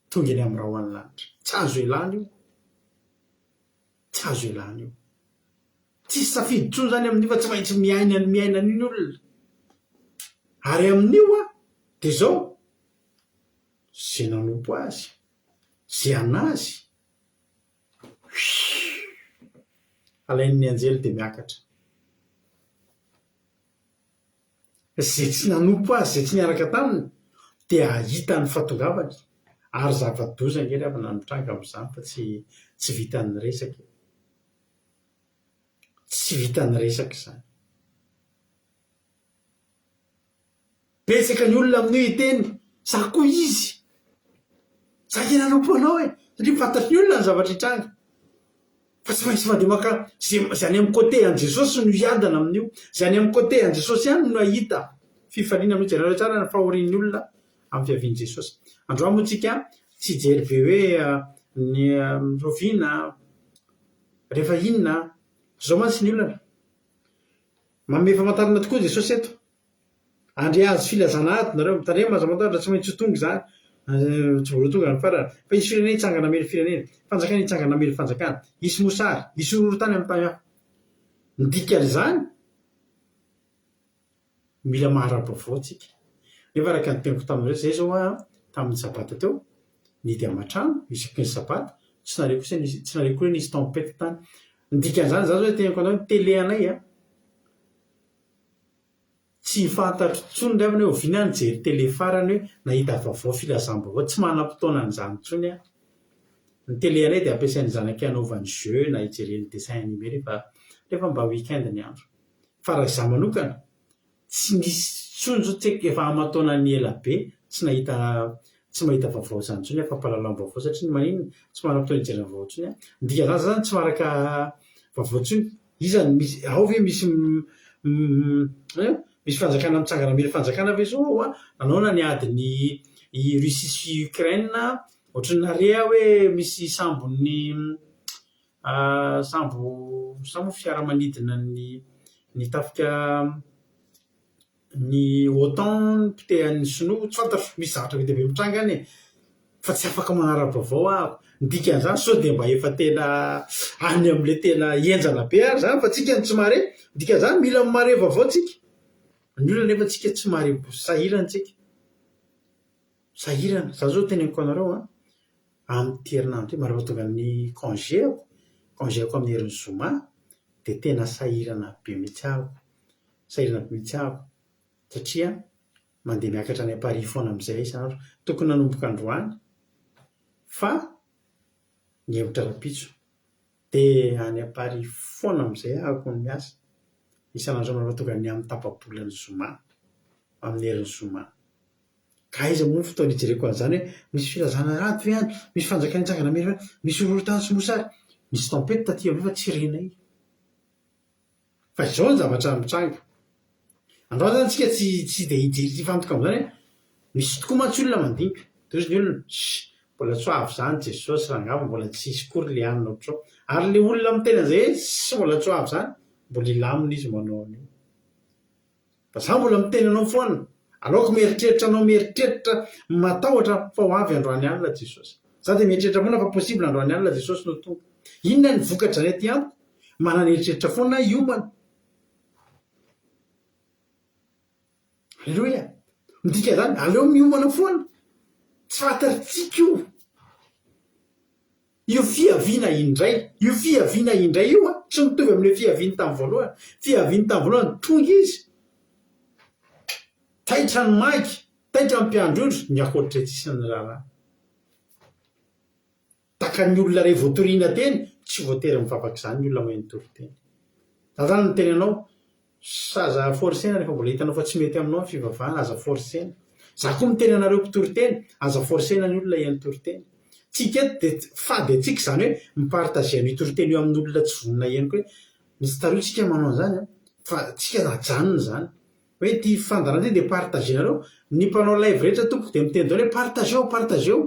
Tonga eny amin'ny rahon'ny lanitra. Tsy azo ialana io. Tsy azo ialana io. Tsisy safidy intsony izany amin'io fa tsy maintsy miaina ny miaina an'io ny olona. Ary amin'io an, dia izao, izay nanompo azy, izay an'azy, Alain'ny anjely dia miakatra. Izay tsy nanompo azy, izay tsy niaraka taminy dia hahita ny fahatongavany. Ary zava-doza ange ry havana ny mitranga amin'izany fa tsy tsy vitan'ny resaka e. Tsy vitan'ny resaka izany. Betsaka ny olona amin'io hiteny, za koa izy. Za nge nanompo anao e! Satria fantatry ny olona ny zavatra hitranga. Fa tsy maintsy mandeha maka ze ze any amin'ny côté an'i Jesosy no hiadana amin'io. Ze any amin'ny côté an'i Jesosy ihany no hahita fifaliana amin'io. Jereo tsara ny fahorian'ny olona amin'ny fiavian'i Jesosy. Androany moa tsika tsy hijery be hoe ny rahoviana, rehefa inona. Zao mantsy ny olana. Manome famantarana tokoa Jesosy eto. Handre azy filazana ady nareo. Mitandrema aza matahotra, tsy maintsy ho tonga izany. Tsy mbola ho tonga ny farany. Fa hisy firenena hitsangana hamely firenena, fanjakana hitsangana hamely fanjakana. Hisy mosary, hisy horohorontany amin'ny tany hafa. Ny dikan'izany, mila mahara-baovao tsika. Nefa araka ny teniko taminareo, izay izao aho tamin'ny sabata teo, nihidy aman-trano isaky ny sabata, tsy nahare kosa nisy, tsy nahare koa hoe nisy tempête tany. Ny dikan'izany, izaho izao teneniko anareo, ny télé anay an, Tsy fantatro intsony ry havana hoe oviana aho nijery télé farany hoe nahita vaovao filazam-baovao, tsy manam-potoana an'izany intsony aho. Ny télé anay dia ampiasain'ny zanakay hanaovany jeux na hijereny dessin animé rehefa rehefa mba week-end ny andro. Fa raha izaho manokana, tsy nisy intsony izao tsy haiko efa aman-taonany ela be tsy nahita tsy mahita vaovao izany intsony aho fampahalalam-baovao satria maninona? Tsy manam-potoana hijerena vaovao intsony aho. Ny dikan'izany izany tsy maharaka vaovao intsony. Iza no misy, ao ve misy misy fanjakana mitsangana mila fanjakana ve zao ao an? Nanaona ny adin'i i Russie sy Ukraine, ohatran'ny nahare aho hoe misy sambon'ny sambo sa moa fiaramanidina ny ny tafika Ny OTAN potehan'ny sinoa, tsy fantatro, misy zavatra be dia be mitranga any e! Fa tsy afaka manara-baovao aho. Ny dikan'izany sao dia mba efa tena any amin'ilay tena henjana be ary izany fa tsika no tsy mahare. Ny dikan'izany mila mahare vaovao tsika. Ny olana nefa tsika tsy mahare, sahirana tsika. Sahirana. Za zao teneniko anareo an, amin'ity herinandro ity, mba rehefa tonga ny congé-ko, congé-ko amin'ny herin'ny zoma, dia tena sahirana be mihitsy aho. Sahirana be mihitsy aho satria mandeha miakatra any Paris foana amin'izay isan'andro. Tokony nanomboka androany fa nihemotra rahampitso. Dia any Paris foana amin'izay aho no miasa isan'andro mandra-paha tonga ny amin'ny tapa-bolan'ny zoma, amin'ny herin'ny zoma. Ka aiza moa ny fotoana hijereko an'izany hoe misy filazana ady ve any, misy fanjakana hitsangana ve any, misy horohorontany sy mosary. Nisy tempête taty aloha fa tsy renay. Fa izao ny zavatra mitranga. Androany izany tsika tsy tsy dia hijery tsy hifantoka amin'izany hoe misy tokoa mantsy olona mandinika. Dia hozy ny olona, Sh! Mbola tsy ho avy izany Jesosy rangahy fa mbola tsy hisy akory ilay hanina ohatr'izao. Ary ilay olona miteny an'izay hoe sh! Mbola tsy ho avy izany, mbola hilamina izy manao an'io. Fa za mbola miteny anao foana, aleoko mieritreritra anao mieritreritra matahotra fa ho avy androany alina Jesosy. Za dia mieritreritra foana fa possible androany alina Jesosy no tonga. Inona ny vokatr'izany aty amiko? Manana eritreritra foana aho hiomana. Aleloia! Midika izany, aleo miomana foana. Tsy fantatsika io. Io fiaviana indray, io fiaviana indray io an, tsy mitovy amin'ilay fiaviany tamin'ny voalohany. Fiaviany tamin'ny voalohany, tonga izy, taitra ny magy, taitra ny mpiandry ondry, ny ankoatr'izay tsisy ny raharaha. Takan'ny olona iray vao toriana teny, tsy voatery mivavaka izany ny olona mahay mitory teny. Za zany miteny anao, Aza forcer-na rehefa mbola hitanao fa tsy mety aminao ny fivavahana, aza forcer-na. Za koa miteny anareo mpitory teny, aza forcer-na ny olona hihaino toriteny. Tsika eto dia fady antsika izany hoe mi-partager an'io toriteny io amin'olona tsy vonona hihaino koa hoe misy taloha tsika manao an'izany an, fa tsika ajanona izany. Hoe ity fandaharana ity dia partager-nareo, ny mpanao live rehetra tompoko dia miteny daholo hoe partageo, partageo.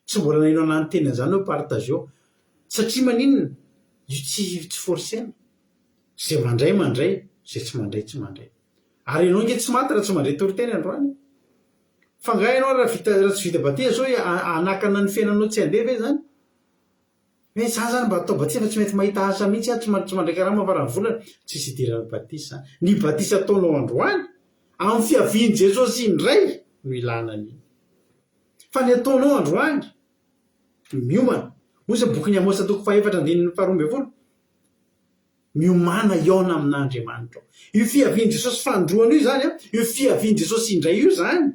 Tsy mbola naheno anah niteny an'izany hoe partageo. Satria maninona? Io tsy tsy forcer-na. Izay mandray mandray, izay tsy mandray tsy mandray. Ary ianao ange tsy maty raha tsy mandray toriteny androany e. Fa angaha ianao raha vita raha tsy vita batisa zao hanakana ny fiainanao tsy handeha ve izany? Hoe za zany mba atao batisa fa tsy mety mahita asa mihitsy aho, tsy tsy mandray karama faran'ny volana. Tsisy idiran'ny batisa izany. Ny batisa ataonao androany, amin'ny fiavian'i Jesosy indray no ilana an'iny. Fa ny ataonao androany, miomana. Hoy izao bokin'i Amosa toko fahefatra andininy faharoa ambinifolo, Miomàna hihaona amin'Andriamanitra ao. Io fiavian'i Jesosy fanindroany io izany an, io fiavian'i Jesosy indray io izany,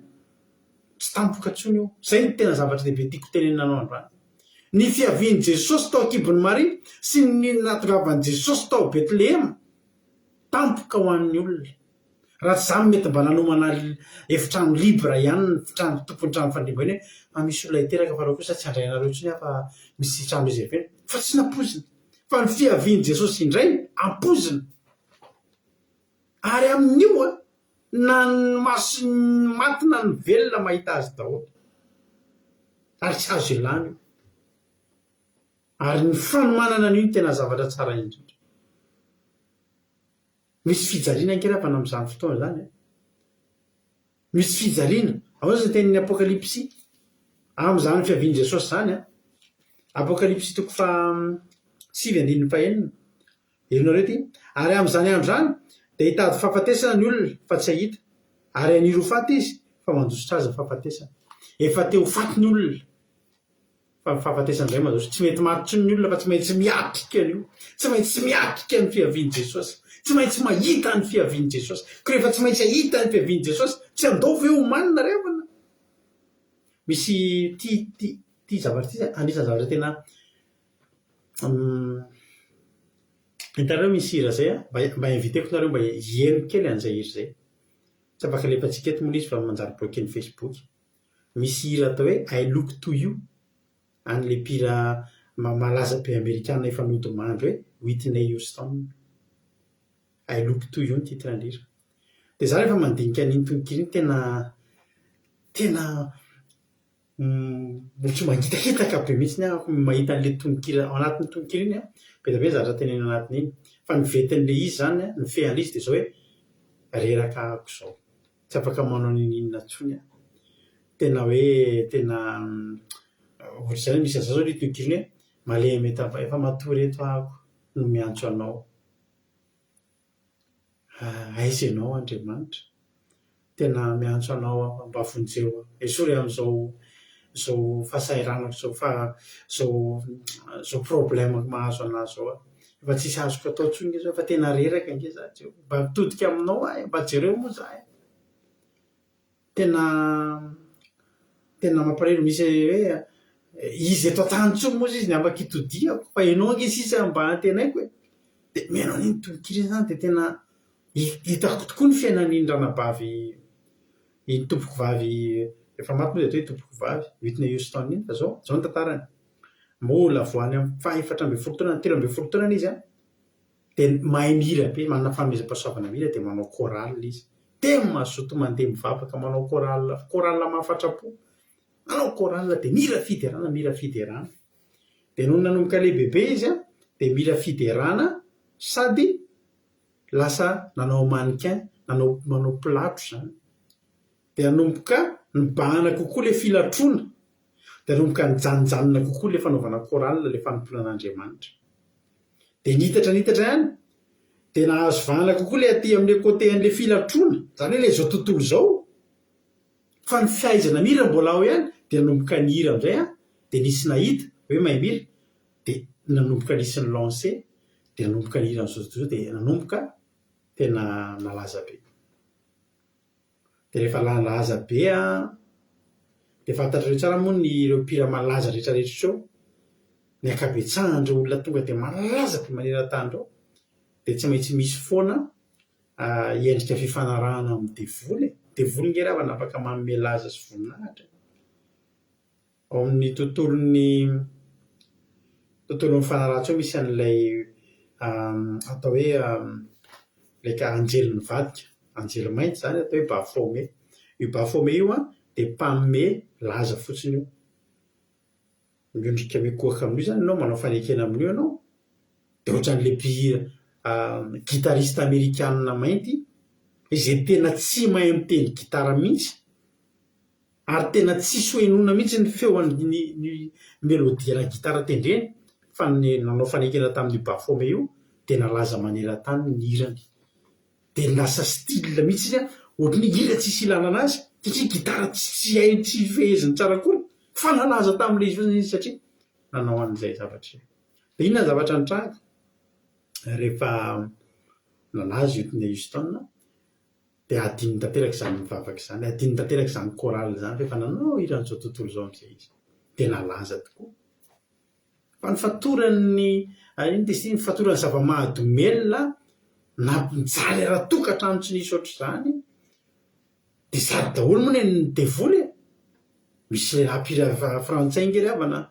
tsy tampoka intsony io. Izay no tena zavatra lehibe tiako tenenina anao androany. Ny fiavian'i Jesosy tao an-kibon'i Maria sy ny nahatongavan'i Jesosy tao Betlehema, tampoka ho an'ny olona. Raha tsy izany mety mba nanomana efitrano libre ihany ny trano tompon'ny trano fandriam-bahiny hoe fa misy olona hiteraka fa aleo kosa tsy handray anareo intsony aho fa misy trano reserver-na. Fa tsy nampoizina. Fa ny fiavian'i Jesosy indray ampoizina. Ary amin'io na ny mason'ny maty na ny velona mahita azy daholo. Ary tsy azo ialana io. Ary ny fanomanana an'io no tena zavatra tsara indrindra. Misy fijaliana ange ravana amin'izany fotoana izany e. Misy fijaliana. Ahoana izay tenin'ny Apokalypsy? Amin'izany fiavian'i Jesosy izany an. Apokalypsy toko faha sivy andininy fahenina. Henonareo ity? Ary amin'izany andro izany dia hitady fahafatesana ny olona fa tsy hahita, ary haniry ho faty izy fa mandositra azy ny fahafatesana. Efa te ho faty ny olona fa ny fahafatesana indray mandositra. Tsy mety maty intsony ny olona fa tsy maintsy miatrika an'io. Tsy maintsy miatrika ny fiavian'i Jesosy. Tsy maintsy mahita ny fiavian'i Jesosy. Koa rehefa tsy maintsy hahita ny fiavian'i Jesosy, tsy handao ve homanina ry havana? Misy ity ity ity zavatra ity anisan'ny zavatra tena Hitanareo misy hira zay an, mba mba inviter-ko nareo mba hiheno kely an'izay hira izay. Tsy afaka alefantsika eto moa ilay izy fa manjary bloquer-n'ny Facebook. Misy hira atao hoe I look to you an'ilay mpihira malaza be amerikana efa nodimandry hoe Whitney Houston. I look to you ny titre-n'ilay hira. Dia za rehefa mandinika an'iny tononkira iny tena tena Ohatry mangitakitaka be mihitsy aho mahita an'ilay tononkira ao anatin'ny tononkira iny an, be dia be ny zavatra tenenina anatin'iny. Fa ny ventin'ilay izy izany an, ny fean'ilay izy dia izao hoe, reraka aho izao, tsy afaka manao n'inon'inona intsony aho. Tena hoe tena ohatr'izany misy an'izao izao ilay tononkira iny hoe, malemy eto efa matory eto aho no miantso anao. Aiza ianao Andriamanitra? Tena miantso anao aho mba vonjeo aho. Esory amin'izao izao fahasahiranako izao fa izao izao problème mahazo anah izao aho. Efa tsisy azoko atao intsony nge zao fa tena reraka nge za Jehovah. Mba mitodika aminao aho e, mba jereo moa za e. Tena tena mampalahelo misy hoe izy eto an-tany intsony moa izy ny afaka itodihako fa ianao ange sisa mba antenaiko e! Dia mihaino an'iny tononkira iny izany dia tena hitako tokoa ny fiainan'iny ranabavy iny tompokovavy efa maty moa dia atao hoe tompokovavy Whitney Houston iny fa izao izao ny tantarany mbola vao any amin'ny faha 14 taonany 13 taonany izy an! Dia mahay mihira be, manana fanomezam-pahasoavana mihira dia manao chorale izy. Dia mazoto mandeha mivavaka manao chorale, chorale mahafatra-po. Manao chorale dia mihira fiderana, mihira fiderana. Dia nony nanomboka lehibebe izy an, dia mihira fiderana sady lasa nanao mannequin, nanao manao mpilatro izany. Dia nanomboka nibahana kokoa ilay filatroana, dia nanomboka nijanonjanona kokoa ilay fanaovana chorale, ilay fanompoana an'Andriamanitra. Dia nitatra nitatra ihany, dia nahazo vahana kokoa ilay aty amin'ilay côté an'ilay filatroana, izany hoe ilay izao tontolo izao. Fa ny fahaizana mihira mbola ao ihany, dia nanomboka nihira amin'izay aho, dia nisy nahita hoe mahay mihira, dia nanomboka nisy ni-lancer, dia nanomboka nihira an'izao tontolo izao, dia nanomboka tena nalaza be. Dia rehefa nalaza be an, dia fantatrareo tsara moa ny ireo mpihira malaza rehetra rehetra ireo, ny ankabetsahan'ireo olona tonga dia malaza be maneran-tany ireo dia tsy maintsy misy foana endrika fifanarahana amin'ny devoly e. Devoly nge ry havana afaka manome laza sy voninahitra e. Ao amin'ny tontolon'ny tontolon'ny fanahy ratsy ao misy an'ilay atao hoe ilay anjely nivadika, anjely mainty izany atao hoe Baphomet. Io Baphomet io an dia mpanome laza fotsiny io. Miondrika mikohaka amin'io izany ianao, manao fanekena amin'io ianao, dia ohatran'ilay mpihira guitariste amerikana mainty izay tena tsy mahay mitendry gitara mihitsy. Ary tena tsisy ho henoina mihitsy ny feo an'ny ny melodie ana gitara tendreny fa ny nanao fanekena tamin'io Baphomet io dia nalaza maneran-tany ny hirany. Dia lasa style mihitsy iny an, ohatran'ny hoe hira tsisy ilana anazy satria gitara tsy hainy tsy feheziny tsara akory fa nalaza tamin'ilay izy fotsiny izy satria nanao an'izay zavatra izay. Dia inona ny zavatra nitranga rehefa nalaza i Whitney Houston? Dia hadinony tanteraka izany mivavaka izany, hadinony tanteraka izany chorale izany fa efa nanao hiran'izao tontolo izao amin'izay izy. Dia nalaza tokoa. Fa ny fatoran'ny, inona izy ity, ny fatoran'ny zava-mahadomelina nampijaly ara-tokantrano tsy nisy ohatr'izany, dia sary daholo moa ny an'ny devoly e! Misy lehilahy mpihira frantsay ange ry havana,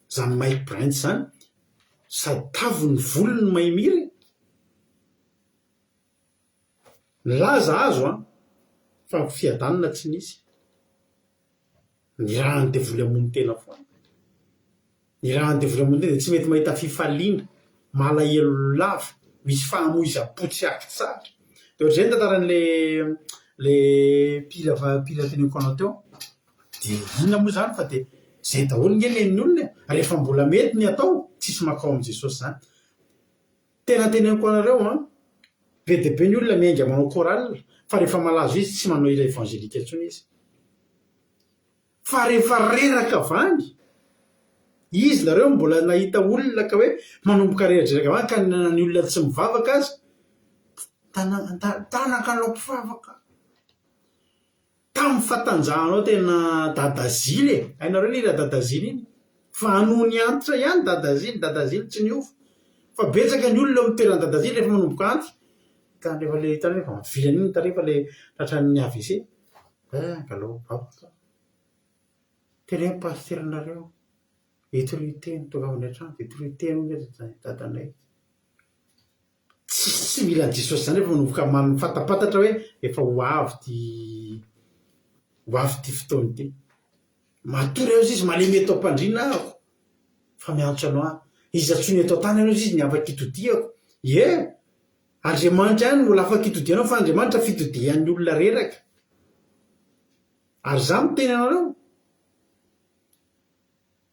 izany Mike Brant izany, sady tavy ny volony no mahay mihira e! Nilaza azo an, fa fiadanana tsy nisy. Nirahan'ny devoly hamono tena foana. Nirahan'ny devoly hamono tena dia tsy mety mahita fifaliana, malahelo lava, misy fahamoizam-po tsy aky tsara. Dia ohatr'izay ny tantaran'ilay ilay mpihira mpihira teneniko anao teo. Dia inona moa izany fa dia izay daholo ange ny ain'ny olona e. Rehefa mbola mety ny atao, tsisy mankao amin'i Jesosy izany. Tena teneniko anareo an, be dia be ny olona miainga manao chorale fa rehefa malazo izy tsy manao hira évangélique intsony izy. Fa rehefa reraka avy any, izy nareo mbola nahita olona ka hoe manomboka reradreraka avy any ka na ny olona tsy mivavaka aza, tanaka anao mpivavaka. Tamin'ny fatanjahanao tena Dadazily e! Hainareo ilay hira Dadazily iny? Fa nony antitra ihany Dadazily, Dadazily tsy niova. Fa betsaka ny olona eo amin'ny toeran'i Dadazily rehefa manomboka antitra, ka rehefa ilay hitanao efa mivilana iny ny tarehy fa ilay tratran'ny AVC. Eh, angalao vavaka. Teneno pasiteranareo, etorio teny, tongava any an-trano dia etorio teny hono ry dadanay. Tsisy mila an'i Jesosy izany rehefa manomboka mahafantapantatra hoe efa ho avy ity ho avy ity fotoana ity. Matory aho izy, malemy eto am-pandriana aho fa miantso anao aho. Iza intsony eto an-tany aloha izy ny afaka itodihako. Ie, Andriamanitra ihany no mbola afaka itodihanao fa Andriamanitra fitodihan'ny olona reraka. Ary izaho miteny anareo,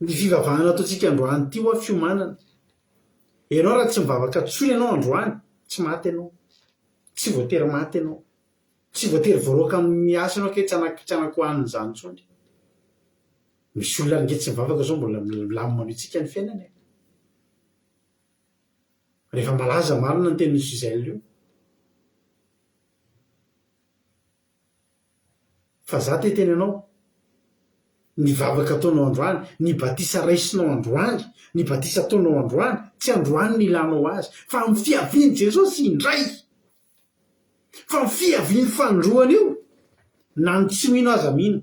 Ny fivavahana ataontsika androany ity hoa fiomanana. Ianao raha tsy mivavaka intsony ianao androany, tsy maty ianao. Tsy voatery maty ianao. Tsy voatery voaroaka amin'ny asa ianao kay tsy hanan-kohanina izany intsony. Misy olona ange tsy mivavaka izao mbola milamina mihitsy ny fiainany e. Rehefa malaza marina ny tenin'i Gisèle io. Fa za te hiteny anao, ny vavaka ataonao androany, ny batisa raisinao androany, ny batisa ataonao androany, tsy androany no ilanao azy, fa amin'ny fiavian'i Jesosy indray! Fa amin'ny fiaviany fanindroany io, na ny tsy mino aza mino.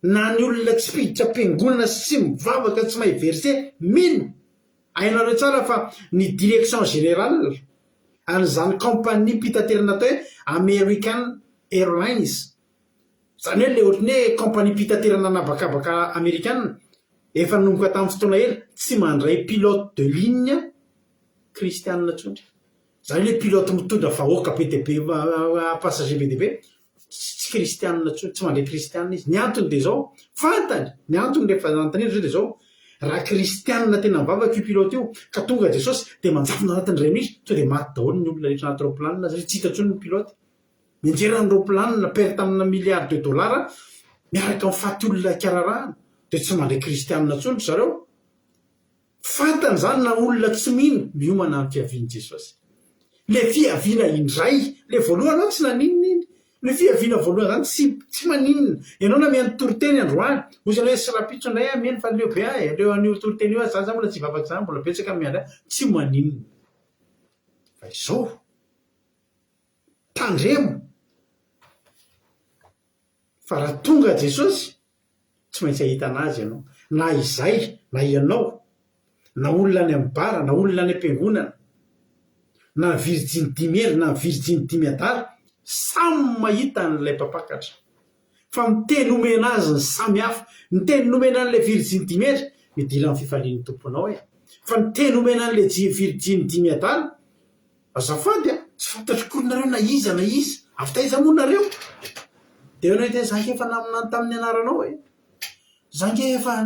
Na ny olona tsy mpiditra am-piangonana sy tsy mivavaka tsy mahay verset, mino! Hainareo tsara fa ny direction générale an'izany compagnie-mpitaterana atao hoe American Airlines, izany hoe ilay ohatran'ny hoe compagnie-mpitaterana an'habakabaka amerikana, efa nanomboka tamin'ny fotoana ela, tsy mandray pilote de ligne kristianina intsony. Izany hoe ilay pilote mitondra vahoaka be dia be, passager be dia be, tsy kristianina intsony, tsy mandray kristianina izy. Ny antony dia izao, fantany, ny antony rehefa nanontaniana izy dia izao, raha kristianina tena mivavaka io pilote io, ka tonga Jesosy dia manjavona anatin'ny iray minitra, tonga dia maty daholo ny olona rehetra anaty raoplanina satria tsy hita intsony ny pilote. Mianjera ny raoplanina, perte amina milliards de dollars miaraka amin'ny faty olona ikararahana, dia tsy mandray kristianina intsony ry zareo. Fantany izany na olona tsy mino miomana amin'ny fiavian'i Jesosy. Ilay fiaviana indray, ilay voalohany aloha tsy naninona iny. Ilay fiaviana voalohany izany tsy tsy maninona. Ianao na mihaino toriteny androany, hoy izy hoe sy rahampitso indray aho mino fa aleo be aho e, aleo an'io toriteny io aho, za zany mbola tsy hivavaka izany, mbola betsaka ny miandry ahy. Tsy maninona. Fa izao, tandremo fa raha tonga Jesosy, Tsy maintsy ahitana azy ianao. Na izay, na ianao, na olona any amin'ny bar, na olona any am-piangonana, na ny virijiny dimy hendry, na ny virijiny dimy adala, samy mahita an'ilay mpampakatra. Fa ny teny omena azy ny samy hafa. Ny teny nomena an'ilay virijiny dimy hendry, midira amin'ny fifalian'ny tomponao e. Fa ny teny omena an'ilay virijiny dimy adala, Azafady a! Tsy fantatro akory nareo na iza na iza! Avy taiza moa nareo? Dia ianao hiteny, za ange efa naminany tamin'ny anaranao e! Za ange efa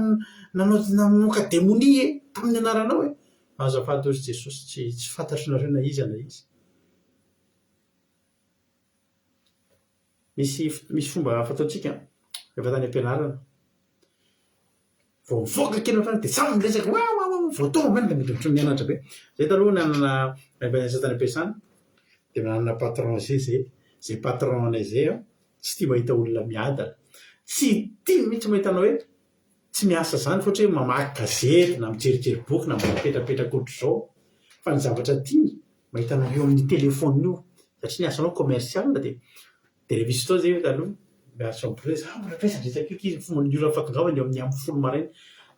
nanao namoaka demonia e! Tamin'ny anaranao e! Azafady hozy Jesosy, tsy tsy fantatro nareo na iza na iza. Misy misy fomba fataontsika rehefa tany am-pianarana. Vao mivoaka kely avy any dia samy miresaka wa wa wa vao tonga avy any dia mety ohatran'ny mianatra be. Zay taloha nanana rehefa niasa tany am-piasana dia nanana patron zay zay, zay patron anay zay an, tsy tia mahita olona miadana. Tsy tiany mihitsy mahita anao hoe tsy miasa izany fa ohatra hoe mamaky gazety na mijerijery boky na mba mipetrapetraka ohatr'izao fa ny zavatra tiany mahita anao eo amin'ny telephone io satria ny asanao commercial dia Dia rehefa misy fotoana zay taloha, miasa ao bureau izy, ah mbola miresadresaka eo k'izay, fomba ny ora fahatongavany eo amin'ny amin'ny folo maraina,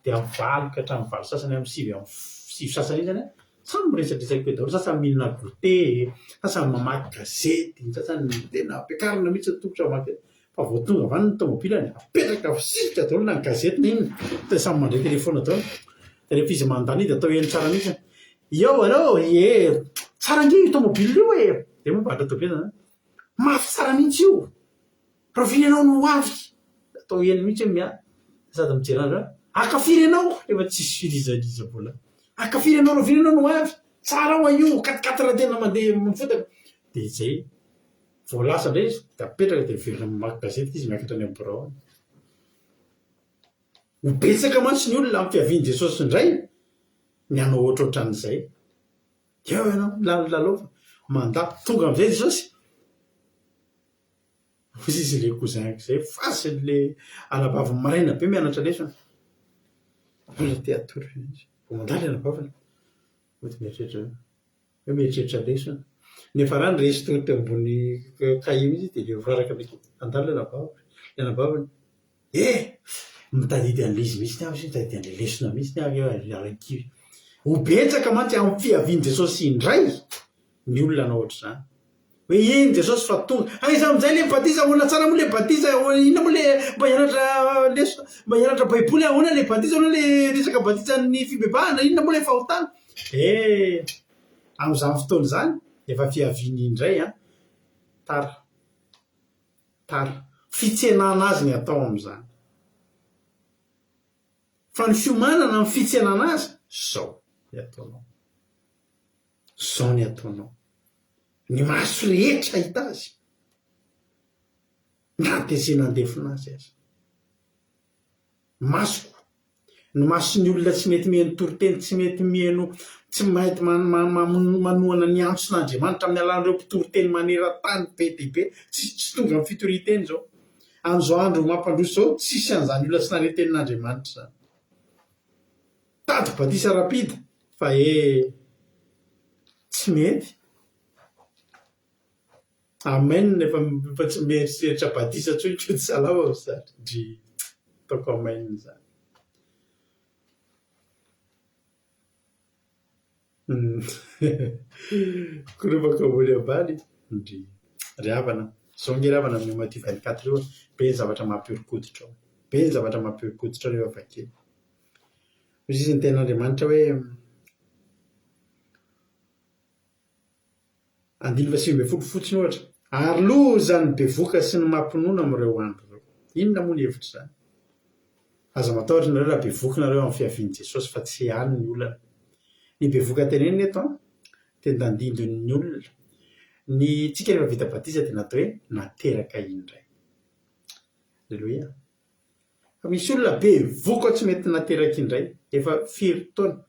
dia amin'ny valo ka hatramin'ny valo sasany, amin'ny sivy amin'ny sivy sasany iny zany an, samy miresadresaka eo daholo, sasany mihinana goûter, sasany mamaky gazety, ny sasany tena ampiakarina mihitsy ny tongotra mamaky gazety, fa vao tonga avy any ny tômôbilany, apetraka fisirika daholo na ny gazety na inona, dia samy mandray telefaonina daholo, dia rehefa izy mandany iny dia atao heno tsara mihitsy, eo alou, ie, tsara ange io tômôbila io e, dia moa mba atao be zany. Mafy tsara mihitsy io! Rahoviana ianao no ho avy? Atao heno mihitsy hoe miala. Sady mijery azy hoe, haka firy ianao? Efa tsisy firy iza n'iza mbola. Haka firy ianao? Rahoviana ianao no ho avy? Tsara hoa io, quatre quatre tena mandeha mifotaka. Dia izay. Vao lasa indray izy dia apetraka dia miverina mamaky gazety izy miakatra any amin'ny birao any. Ho betsaka mantsy ny olona amin'ny fiavian'i Jesosy indray ny hanao ohatrohatran'izay. Eo ianao milalolalao fa mandà. Tonga amin'izay Jesosy. Hoy izy ilay cousin-ko izay, fasin'ilay anabaviny maraina be mianatra lesona. Mbola te hatory mihitsy. Vao mandà ilay anabaviny, mody mieritreritra hoe. Hoe mieritreritra lesona. Niafarany resy teo teo ambony kahie mihitsy izy dia leo raraka be. Nandalo ilay anabaviko, ilay anabaviny, Eh! Mitadidy an'ilay izy mihitsy aho, mitadidy an'ilay lesona mihitsy aho eo ary arakivy. Ho betsaka mantsy amin'ny fiavian'i Jesosy indray ny olona hanao ohatr'izany. Hoe iny Jesosy fa tonga. Aiza amin'izay ilay batisa? Ahoana tsara moa ilay batisa? Inona moa ilay mba hianatra lesona, mba hianatra baiboly ahoana ilay batisa? Ahoana ilay resaka batisan'ny fibebahana? Inona moa ilay fahotana? Eh! Amin'izany fotoana izany, efa fiaviany indray an! Tara. Tara. Fitsenana azy ny atao amin'izany. Fa ny fiomanana amin'ny fitsenana azy, izao ny ataonao. Izao ny ataonao. Ny maso rehetra hahita azy, na dia izay nandefona azy aza. Masoko, ny mason'ny olona tsy mety mihaino toriteny, tsy mety mihaino, tsy mety manohana ny antson'Andriamanitra amin'ny alalan'ireo mpitoriteny maneran-tany be dia be, tsisy tsy tonga amin'ny fitorian-teny izao. Amin'izao andro mampandroso izao, tsisy an'izany olona tsy nahare tenin'Andriamanitra izany. Tady batisa rapide fa ee tsy mety. Amen efa efa tsy mieritreritra batisa intsony ko tsy salama fa zany ndry ataoko amen zany. Koropaka ambony ambany ndry ry havana. Zao nge ry havana amin'io Matio 24 io be ny zavatra mampihoron-koditra ao. Be ny zavatra mampihoron-koditra ao rehefa vakina. Hoy izy ny tenin'Andriamanitra hoe Andininy faha 19 fotsiny ohatra, Ary loza ny bevoka sy ny mampinono amin'ireo andro ireo. Inona moa ny hevitr'izany? Aza matahotra nareo raha bevoka nareo amin'ny fiavian'i Jesosy fa tsy any ny olana. Ny bevoka tenenina eto an, dia ny tandindon'ny olona. Ny tsika rehefa vita batisa dia natao hoe nateraka indray. Aleloia. Fa misy olona bevoka tsy mety nateraka indray, efa firy taona.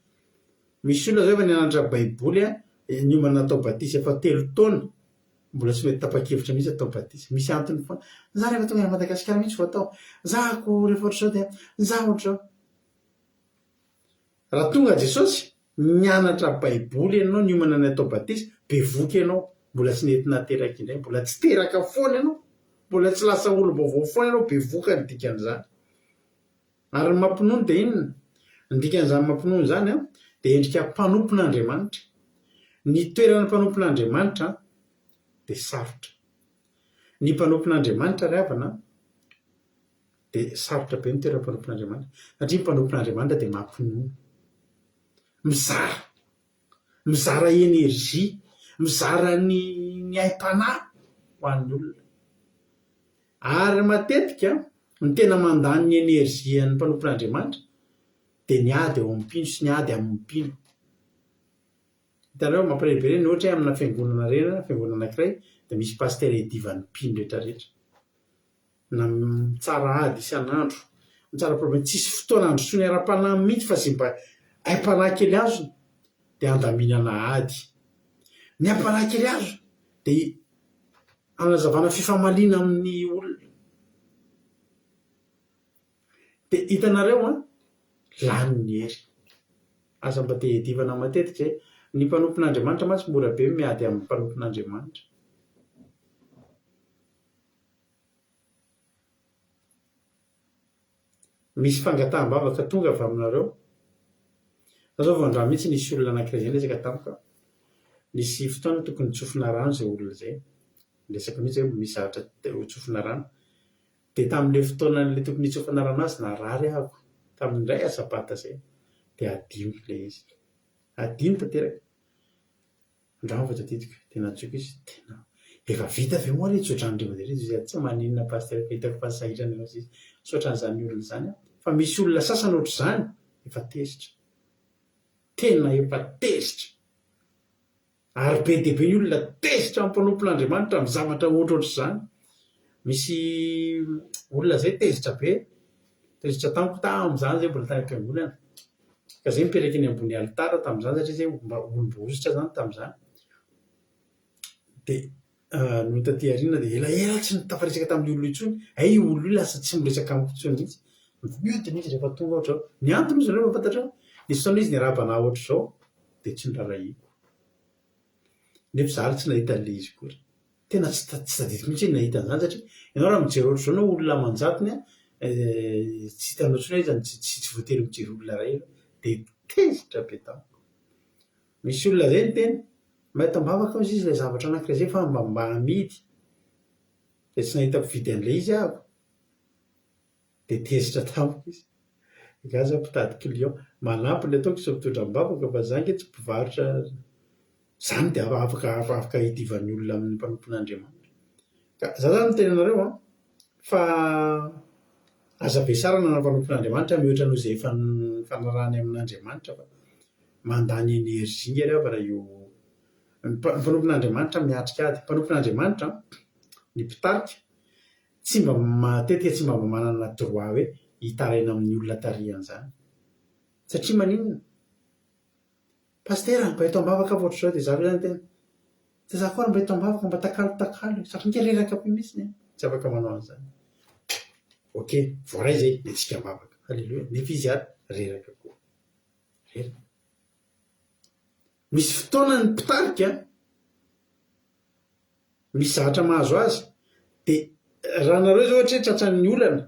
Misy olona zao efa nianatra baiboly an, niomana natao batisa efa telo taona, mbola tsy mety tapa-kevitra mihitsy atao batisa. Misy antony foana. Za rehefa tonga any Madagasikara mihitsy vao atao. Za ko rehefa ohatr'izao dia za ohatr'izao. Raha tonga Jesosy, nianatra baiboly ianao, niomana ny hatao batisa, bevoka ianao, mbola tsy nety nateraka indray, mbola tsy teraka foana ianao, mbola tsy lasa olom-baovao foana ianao, bevoka ny dikan'izany. Ary ny mampinono dia inona? Ny dikan'izany mampinono izany an, dia endrika mpanompon'Andriamanitra. Ny toeran'ny mpanompon'Andriamanitra dia sarotra. Ny mpanompon'Andriamanitra ry havana an, Dia sarotra be ny toeran'ny mpanompon'Andriamanitra, satria ny mpanompon'Andriamanitra dia mampinono. Mizara. Mizara énergie, mizara ny ny aim-panahy ho an'ny olona. Ary matetika ny tena mandany ny énergie an'ny mpanompon'Andriamanitra dia ny ady eo amin'ny mpino sy ny ady amin'ny mpino. Hitanareo, mampalahelo be ireny ohatra hoe amina fiangonana ireny, fiangonana anankiray dia misy pasitera iadivan'ny mpino rehetrarehetra. na mitsara ady isan'andro, mitsara problème, tsisy fotoana handrosoany ara-panahy mihitsy fa izay mba aim-panahy kely azony dia handaminana ady. Ny aim-panahy kely azony dia hanazavana fifamaliana amin'ny olona. Dia hitanareo an, lany ny hery. Aza mba te hiadivana matetika e. Ny mpanompon'Andriamanitra mantsy mora be ny miady amin'ny mpanompon'Andriamanitra. Misy fangataham-bavaka tonga avy aminareo. Za zao vao androany mihitsy nisy olona anankiray izay niresaka tamiko. Nisy fotoana tokony tsofina rano izay olona izay. Niresaka mihitsy hoe misy zavatra ho tsofina rano. Dia tamin'ilay fotoanan'ilay tokony hitsofana rano azy narary aho tamin'ny indray sabata izay. Dia adino ilay izy. Adino tanteraka. Andramo fa tadidiko, tena nantsoiko izy, tena efa vita ve moa ilay tsodrano indray mandeha izy tsy maninona pasteur fa hitako fa sahirana ianao izy, tsy ohatran'izany olona izany aho, fa misy olona sasany ohatr'izany efa tezitra, tena efa tezitra. Ary be dia be ny olona tezitra amin'ny mpanompon'Andriamanitra amin'ny zavatra ohatrohatr'izany. Misy olona izay tezitra be, tezitra tamiko tamin'izany izay mbola tany am-piangonana. Ka izay mipetraka eny ambony alitara tamin'izany satria izay mba olom-boahosotra izany tamin'izany. Dia nony taty aoriana dia elaela tsy nitafaresaka tamin'io olona io intsony. Hay io olona io lasa tsy miresaka amiko intsony mihitsy. Mihodina izy rehefa tonga ohatra hoe, ny antony hozy nareo fantatrao? Nisy fotoana izy niarahaba anah ohatr'izao dia tsy noraharahiako. Nefa izaho ary tsy nahita an'ilay izy akory. Tena tsy tsy tadidiko mihitsy hoe nahita an'izany satria ianao raha mijery ohatr'izao ianao olona aman-jatony an, tsy hitanao intsony hoe iza no tsy tsy voatery mijery olona iray ianao. Dia tezitra be tamiko. Misy olona izay niteny, mahita am-bavaka hozy izy ilay zavatra anankiray izay fa mba mba amidy. Dia tsy nahita mpividy an'ilay izy aho. Dia tezitra tamiko izy. Angaha za mpitady client. Manampy ny ataoko tsy mitondra am-bavaka fa za ange tsy mpivarotra. Izany dia afaka afaka hidivan'ny olona amin'ny mpanompon'Andriamanitra. Ka za zany miteny anareo an, fa aza vesarana ny mpanompon'Andriamanitra mihoatra noho izay efa nifanarahany amin'Andriamanitra fa mandany énergie nge ry havana io. Ny mpanompon'Andriamanitra miatrika ady. Mpanompon'Andriamanitra an, ny mpitarika Tsy mba matetika tsy mba manana droit hoe hitaraina amin'ny olona tarihany izany. Satria maninona? Pasitera, mba eto am-bavaka aho ohatr'izao dia za ve zany tena dia za koa ary mba eto am-bavaka mba takalotakalo e, satria nge reraka be mihitsy e, tsy afaka manao an'izany. Ok, voaray izay, dia tsika am-bavaka. Alléluia. Nefa izy ary reraka koa. Reraka. Misy fotoana ny mpitarika misy zavatra mahazo azy dia raha nareo zao ohatra hoe tratran'ny olana,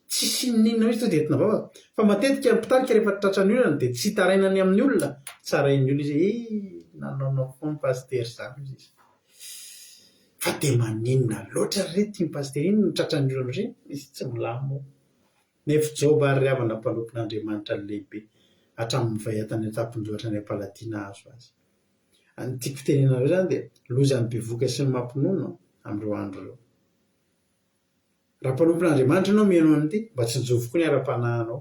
tsisy n'inon'inona mihitsy tonga dia entina vavaka, fa matetika ny mpitarika rehefa tratran'ny olana dia tsy itarainany amin'ny olona, tsarain'ny olona izy hoe eh nanaonao foana pasitera izany hozy izy, fa dia maninona loatra ry reto iny pasitera iny no tratran'ny olana ohatran'iny, izy tsy milamina. Nefa Joba ary ry havana mpanompon'Andriamanitra lehibe hatramin'ny vahia tany an-tampon-doha hatrany am-paladia nahazo azy. Ny tiako tenenana anareo izany dia lozan'ny bevohoka sy ny mampinono amin'ireo andro ireo. Raha mpanompon'Andriamanitra ianao mihaino an'ity, mba tsinjovy koa ny ara-panahinao.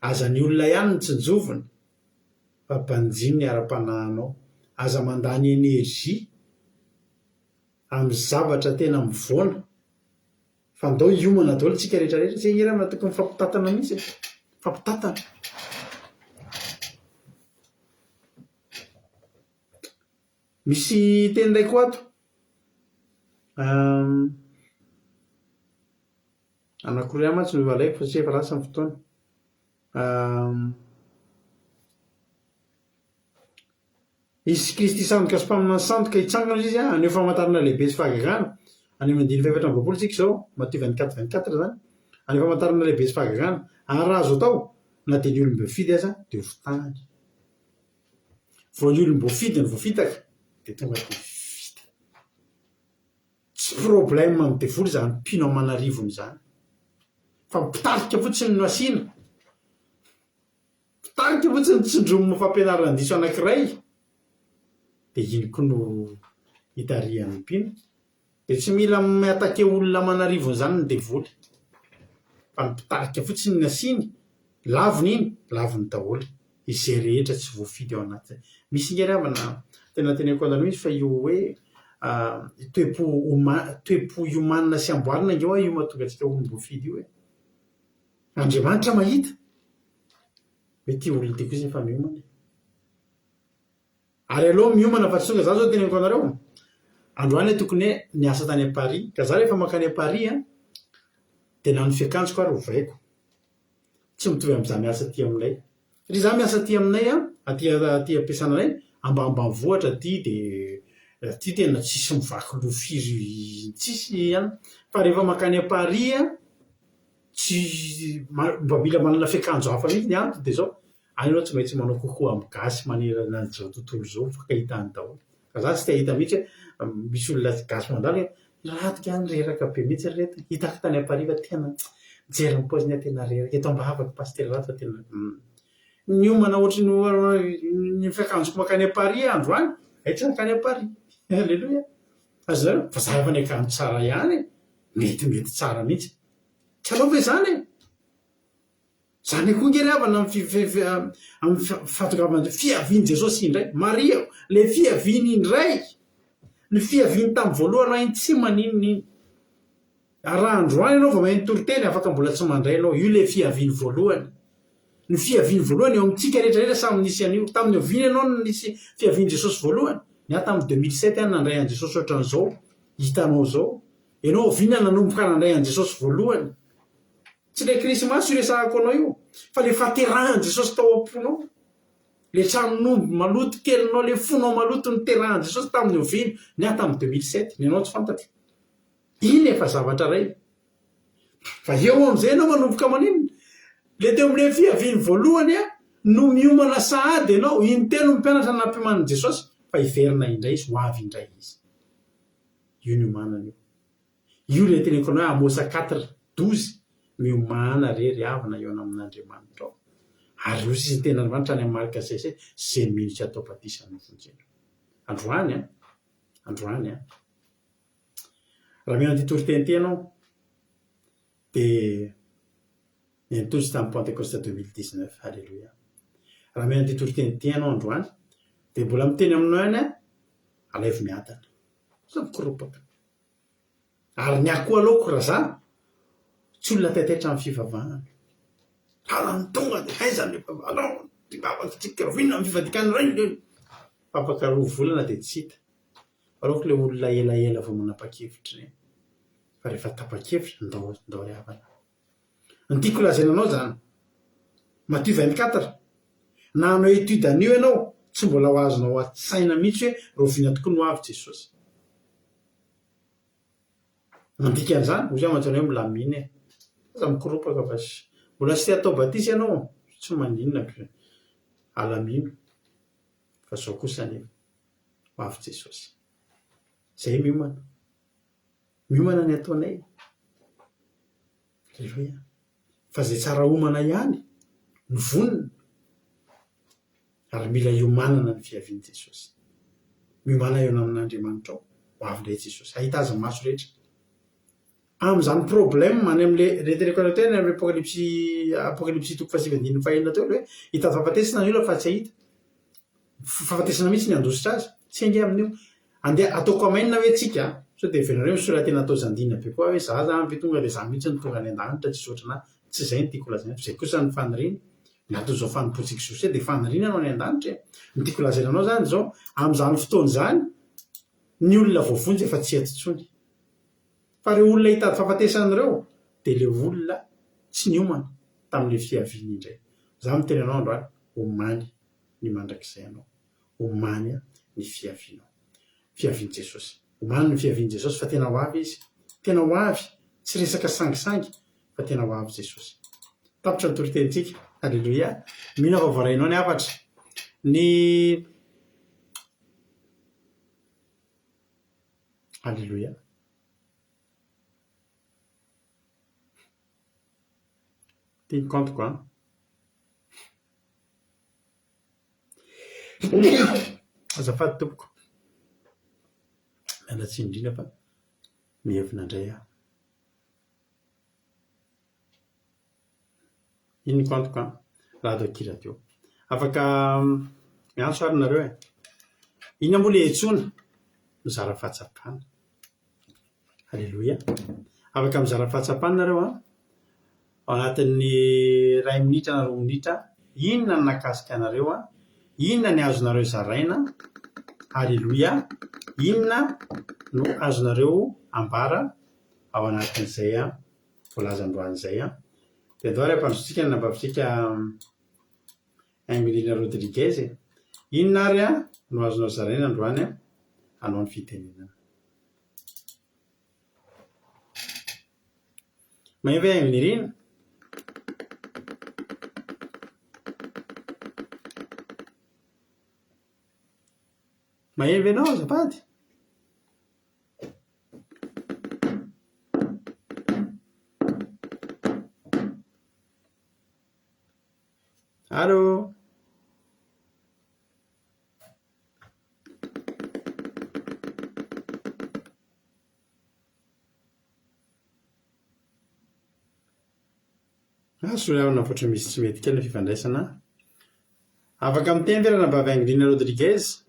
Aza ny olona ihany no tsinjovina fa banjino ny ara-panahinao. Aza mandany énergie amin'ny zavatra tena mivoana Fa ndao hiomana daholo tsika rehetra rehetra, tsy hay angamba tokony mifampitantana mihitsy e, mifampitantana. Misy teny iray koa ato, anankiroa ihany mantsy no alaiko fa satria efa lasa ny fotoana. Hisy Kristy sandoka sy mpaminany sandoka hitsangana hozy izy haneho famantarana lehibe sy fahagagana. Any amin'ny andininy faha-24 isika izao, Matio 24, 24 izany. Haneho famantarana lehibe sy fahagagana. Ary raha azo atao, na dia ny olom-boafidy aza dia ho fitahany. Vao ny olom-boafidy no voafitaka dia tonga dia vita. Tsy problème amin'ny devoly izany mpino aman'arivony izany. Fa mpitarika fotsiny no asiana. Mpitarika fotsiny tsindromina fampianaran-diso anankiray dia iny koa no itarihan'ny mpino. Dia tsy mila mi-attaquer olona aman'arivony izany ny devoly fa ny mpitarika fotsiny no asiany, laviny iny, laviny daholo izay rehetra tsy voafidy ao anatin'izay. Misy ange ry havana tena teneniko anareo mihitsy fa io hoe toe-po oma- toe-po iomanina sy amboarina ange hoa io mahatonga antsika olom-boafidy io e. Andriamanitra mahita hoe ity olona ity kosa efa miomana e. Ary aleo miomana fa tsy tonga, za zao teneniko anareo, androany aho tokony hoe niasa tany à Paris, ka za rehefa mankany à Paris an, dia na ny fiakanjoko ary ovaiko, tsy mitovy amin'izaho miasa aty aminay, satria za miasa aty aminay an, aty aty am-piasana anay, ambanimbanivohitra aty dia aty tena tsisy mivaky loha firy tsisy an, fa rehefa mankany à Paris an, Tsy mba mila manana fiakanjo hafa mihitsy ny antony dia izao, any ianao tsy maintsy manao kokoa amin'ny gasy manerana an'izao tontolo izao mifankahita any daholo. Fa za tsy te hahita mihitsy hoe misy olona gasy mandalo hoe radika any reraka be mihitsy ry reto, hitako tany à Paris fa tena mijery ny paoziny aho tena reraka, eto am-bavaka pasitera Rado fa tena niomana ohatry ny ny fiakanjoko mankany à Paris aho androany, hay tsy nankany à Paris. Alléluia. Azonareo? Fa za efa niakanjo tsara ihany e, metimety tsara mihitsy. Tsy aleo ve izany e? Izany koa nge ry havana amin'ny amin'ny fahatongavan'i fiavian'i Jesosy indray. Mariho, ilay fiaviany indray, ny fiaviany tamin'ny voalohany iny tsy maninona iny. Ary raha androany ianao vao maheno toriteny, afaka mbola tsy mandray ianao. Io ilay fiaviany voalohany. Ny fiaviany voalohany eo amintsika rehetra rehetra samy nisy an'io. Tamin'ny oviana ianao no nisy fiavian'i Jesosy voalohany? Ny ahy tamin'ny 2007 aho nandray an'i Jesosy ohatran'izao hitanao izao. Ianao oviana nanomboka nandray an'i Jesosy voalohany? Tsy ilay krismasy io resahako anao io, fa ilay fahaterahan'i Jesosy tao am-ponao. Ilay tranon'omby maloto kelinao, ilay fonao maloto niterahan'i Jesosy tamin'ny oviana? Ny ahy tamin'ny 2007, ny anao tsy fantatro. Iny efa zavatra iray. Fa eo amin'izay ianao manomboka maninona? Ilay teo amin'ilay fiaviany voalohany no miomana sahady ianao, intelo ny mpianatra nampiomanin'i Jesosy fa hiverina indray izy, ho avy indray izy. Io niomanana io. Io ilay teneniko anao hoe Amosa quatre, 12, miomàna re ry havana hihaona amin'Andriamanitra ao. Ary hoy sisa ny tenin'Andriamanitra any amin'ny Marka 16, izay mino sy atao batisa no vonjena. Androany an, androany an. Raha mino an'ity toriteny ity ianao, dia niantozy tamin'ny Pentekosta 2019, Aleloia. Raha mino an'ity toriteny ity ianao androany, dia mbola miteny aminao ihany aho, alaivo miadana. Aza mikoropaka. Ary ny ahy koa aleoko raha za, tsy olona taitaitra amin'ny fivavahana. Farany tonga dia aiza ny alao hivavaka tsika, rahoviana ny fivadikan'ny ray ve? Afaka roa volana dia tsy hita. Aleoko ilay olona elaela vao manapa-kevitra ireny. Fa rehefa tapa-kevitra, ndao, ndao ry havana. Ny tiako lazaina anao izany, Matio 24, na hanao étude an'io ianao, tsy mbola ho azonao an-tsaina mihitsy hoe rahoviana tokoa no ho avy Jesosy. Ny dikan'izany, hoy aho mantsy anao hoe milamina e. Aza mikoropaka fa mbola tsy te hatao batisa ianao, tsy maninona ko, alamino. Fa izao kosa anefa, ho avy Jesosy. Izay miomana. Miomana ny ataonay. Aleloia. Fa izay tsara omana ihany no vonona ary mila iomanana ny fiavian'i Jesosy. Miomàna eo amin'Andriamanitra ao, ho avy indray Jesosy. Hahita azy ny maso rehetra. Amin'izany problème any amin'ilay reteneko anareo teo any amin'ny Apokalypsy Apokalypsy toko fahasivy andininy fahenina teo ilay hoe hitady fahafatesana ny olona fa tsy hahita. Fahafatesana mihitsy ny handositra azy. Tsy ange amin'io. Andeha ataoko amen hoe tsika a! Sao dia heverinareo misora-tena atao zandina be koa hoe za zany ve tonga dia za mihitsy no tonga any an-danitra tsisy ohatranà. Tsy izay no tiako lazaina fa izay kosa ny faniriana. Ny anton'izao fanompoantsika izao se dia faniriana no any an-danitra e! Ny tiako lazaina anao izany izao, amin'izany fotoana izany, ny olona voavonjy efa tsy eto intsony. Fa ireo olona hitady fahafatesana ireo dia ilay olona tsy niomana tamin'ilay fiaviany indray. Za miteny anao androany, omany ny mandrakizay anao. Omany ny fiavianao. Fiavian'i Jesosy. Omany ny fiavian'i Jesosy fa tena ho avy Izy. Tena ho avy. Tsy resaka sangisangy fa tena ho avy Jesosy. Tapitra ny toritenintsika. Aleloia. Mino aho fa voarainao ny hafatra. Ny Aleloia. Ity ny kaontiko an. Azafady tompoko. Miala tsiny indrindra fa mievina indray aho. Iny ny kaontiko an, Rado Akia Radio. Afaka miantso ary nareo e. Inona moa ilay iantsoana? Mizara fahatsapana. Aleloia. Afaka mizara fahatsapana nareo an. Ao anatin'ny iray minitra na roa minitra, inona no nahakasika anareo an? Inona ny azonareo zaraina? Aleloia. Inona no azonareo ambara ao anatin'izay voalaza androany izay an? Dia andao ary ampandrosotsika ny anabavintsika Ingrid Rodriguez e. Inona ary no azonao zaraina androany hanao ny fitenenana? Mahay ve Nirina? Mahay ve ianao azafady? Allô? Azo havana fa ohatran'ny misy tsy mety kely ny fifandraisana. Afaka miteny ve Ranabavy Angelina Rodriguez?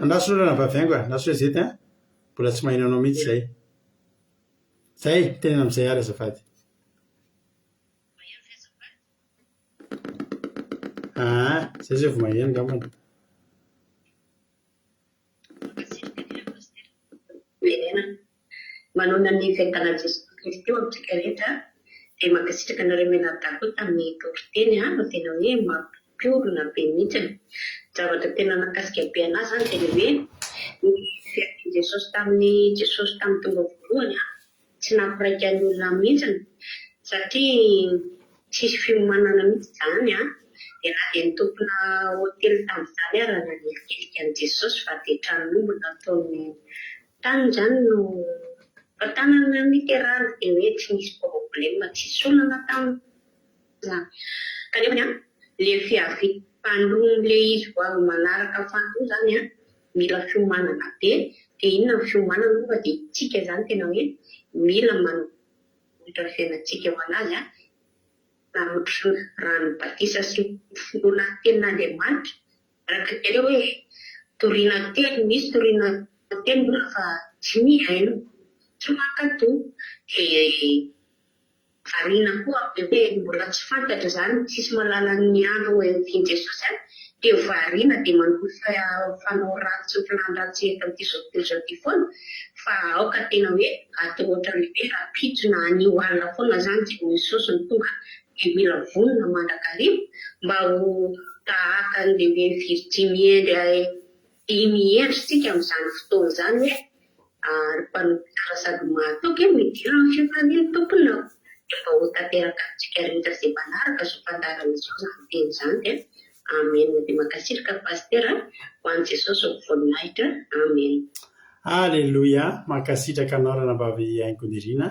Andraso aloha Ranabavy Haingo a, andraso hoe zety a. Mbola tsy maheno anao mihitsy izay. Zay, teneno amin'izay ary azafady. Aa, zay zay vao maheno angambany. Mirenena. Manoana ny fiadanan'i Jesoa Kristy ho amintsika rehetra dia mankasitraka anareo mianadahy koa tamin'ny toriteny fa tena hoe mampiorina be mihitsy. Zavatra tena nahakasika be anah izany dia ny hoe ny fiavian'i Jesosy tamin'i Jesosy tamin'ny tonga voalohany tsy nampiraika ny olona mihitsy satria tsisy fiomanana mihitsy izany an, dia na dia ny tompona hotely tamin'izany ara nanilikilika an'i Jesosy fa dia tranon'omby nataony tany izany no fa tanana niterahana dia hoe tsy nisy problème tsisy olana tamin'izany kanefa an le fiavian'ny mpandroa izy vao avy manaraka faharoa izany an mila fiomanana be dia inona ny fiomanana moa fa dia tsika izany tena hoe mila manolotra ny fiainantsika ho an'azy an, manolotra ny ran'ny batisa sy ny finoana ny tenin'Andriamanitra araka ny teny hoe toriana teny misy toriana teny mbola fa tsy mihaino tsy mankatò dia Variana koa amin'ilay hoe mbola tsy fantatra izany, tsisy mahalala ny andro hiavian'i Jesosy any, dia variana dia manohy fanao ratsy sy filàn-dratsy eto amin'ity izao tontolo izao ity foana, fa aoka tena hoe atao ohatran'ny hoe rahampitso na anio alina foana izany Jesosy no tonga dia mila vonona mandrakariva mba ho tahaka an'ilay hoe virjiny hendry dimy hendry isika amin'izany fotoana izany hoe Ary mpanompo tsara sady mahatoky, midira amin'ny fifalian'ny Tomponao. Dia mba ho tanteraka amintsika rehetra izay manaraka izao fandaharana izao izany teny izany dia Amen. Dia mankasitraka Pasitera, ho an'i Jesosy ny voninahitra. Amen. Aleloia! Mankasitraka anao Ranabavy Haingonirina.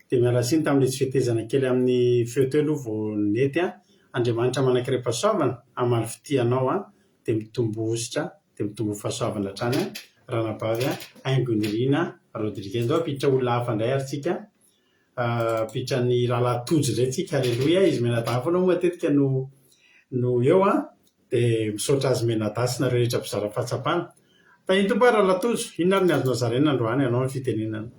Dia miala tsiny tamin'ilay tsy fetezana kely amin'ny feo teo aloha vao nety an. Andriamanitra manan-karem-pahasoavana hamaly fitia anao an. Dia mitombo hosotra dia mitombo fahasoavana hatrany an. Ranabavy Haingonirina Rodriguez. Ndao hampiditra olona hafa indray ary tsika. Hampiditra ny rahalahy Tojo indray tsika. Aleloia. Izy mianadahy foana moa matetika no no eo an. Dia misaotra azy mianadahy sy nareo rehetra mpizara fahatsapana. Tahin'ny Tompo ary rahalahy Tojo. Inona ary ny azonao zaraina androany anao ny fitenenana.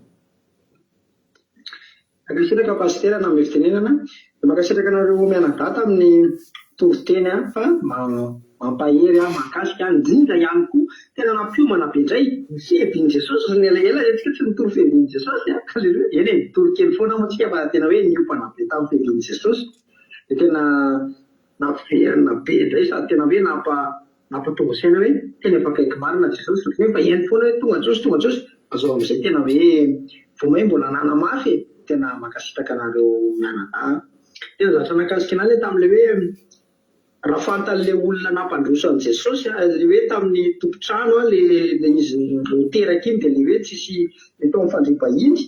Mankasitraka Pasitera nanome fitenenana. Dia mankasitraka anareo mianadahy tamin'ny toriteny fa mampahery ahy mahakasika ahy indrindra ihany koa tena nampiomana be indray ny fiavian'i Jesosy ry nelaela antsika tsy nitory fiavian'i Jesosy a! Aleloia! Eny e nitory kely foana moa tsika fa tena hoe niompana be tamin'ny fiavian'i Jesosy dia tena Nampiverina be indray sady tena hoe nampa nampatonga saina hoe tena efa akaiky marina Jesosy ohatran'ny hoe efa heno foana hoe tonga Jesosy tonga Jesosy fa zao amin'izay tena hoe vao may mbola nanamafy e! Tena mankasitraka anareo mianadahy a! Tena zavatra nahakasika anah ilay tamin'ilay hoe raha fantan'ilay olona nampandroso an'i Jesosy a, ilay hoe tamin'ny tompon-trano a, ilay izy vao teraka iny dia ilay hoe tsisy ilay tao amin'ny fandriam-bahiny,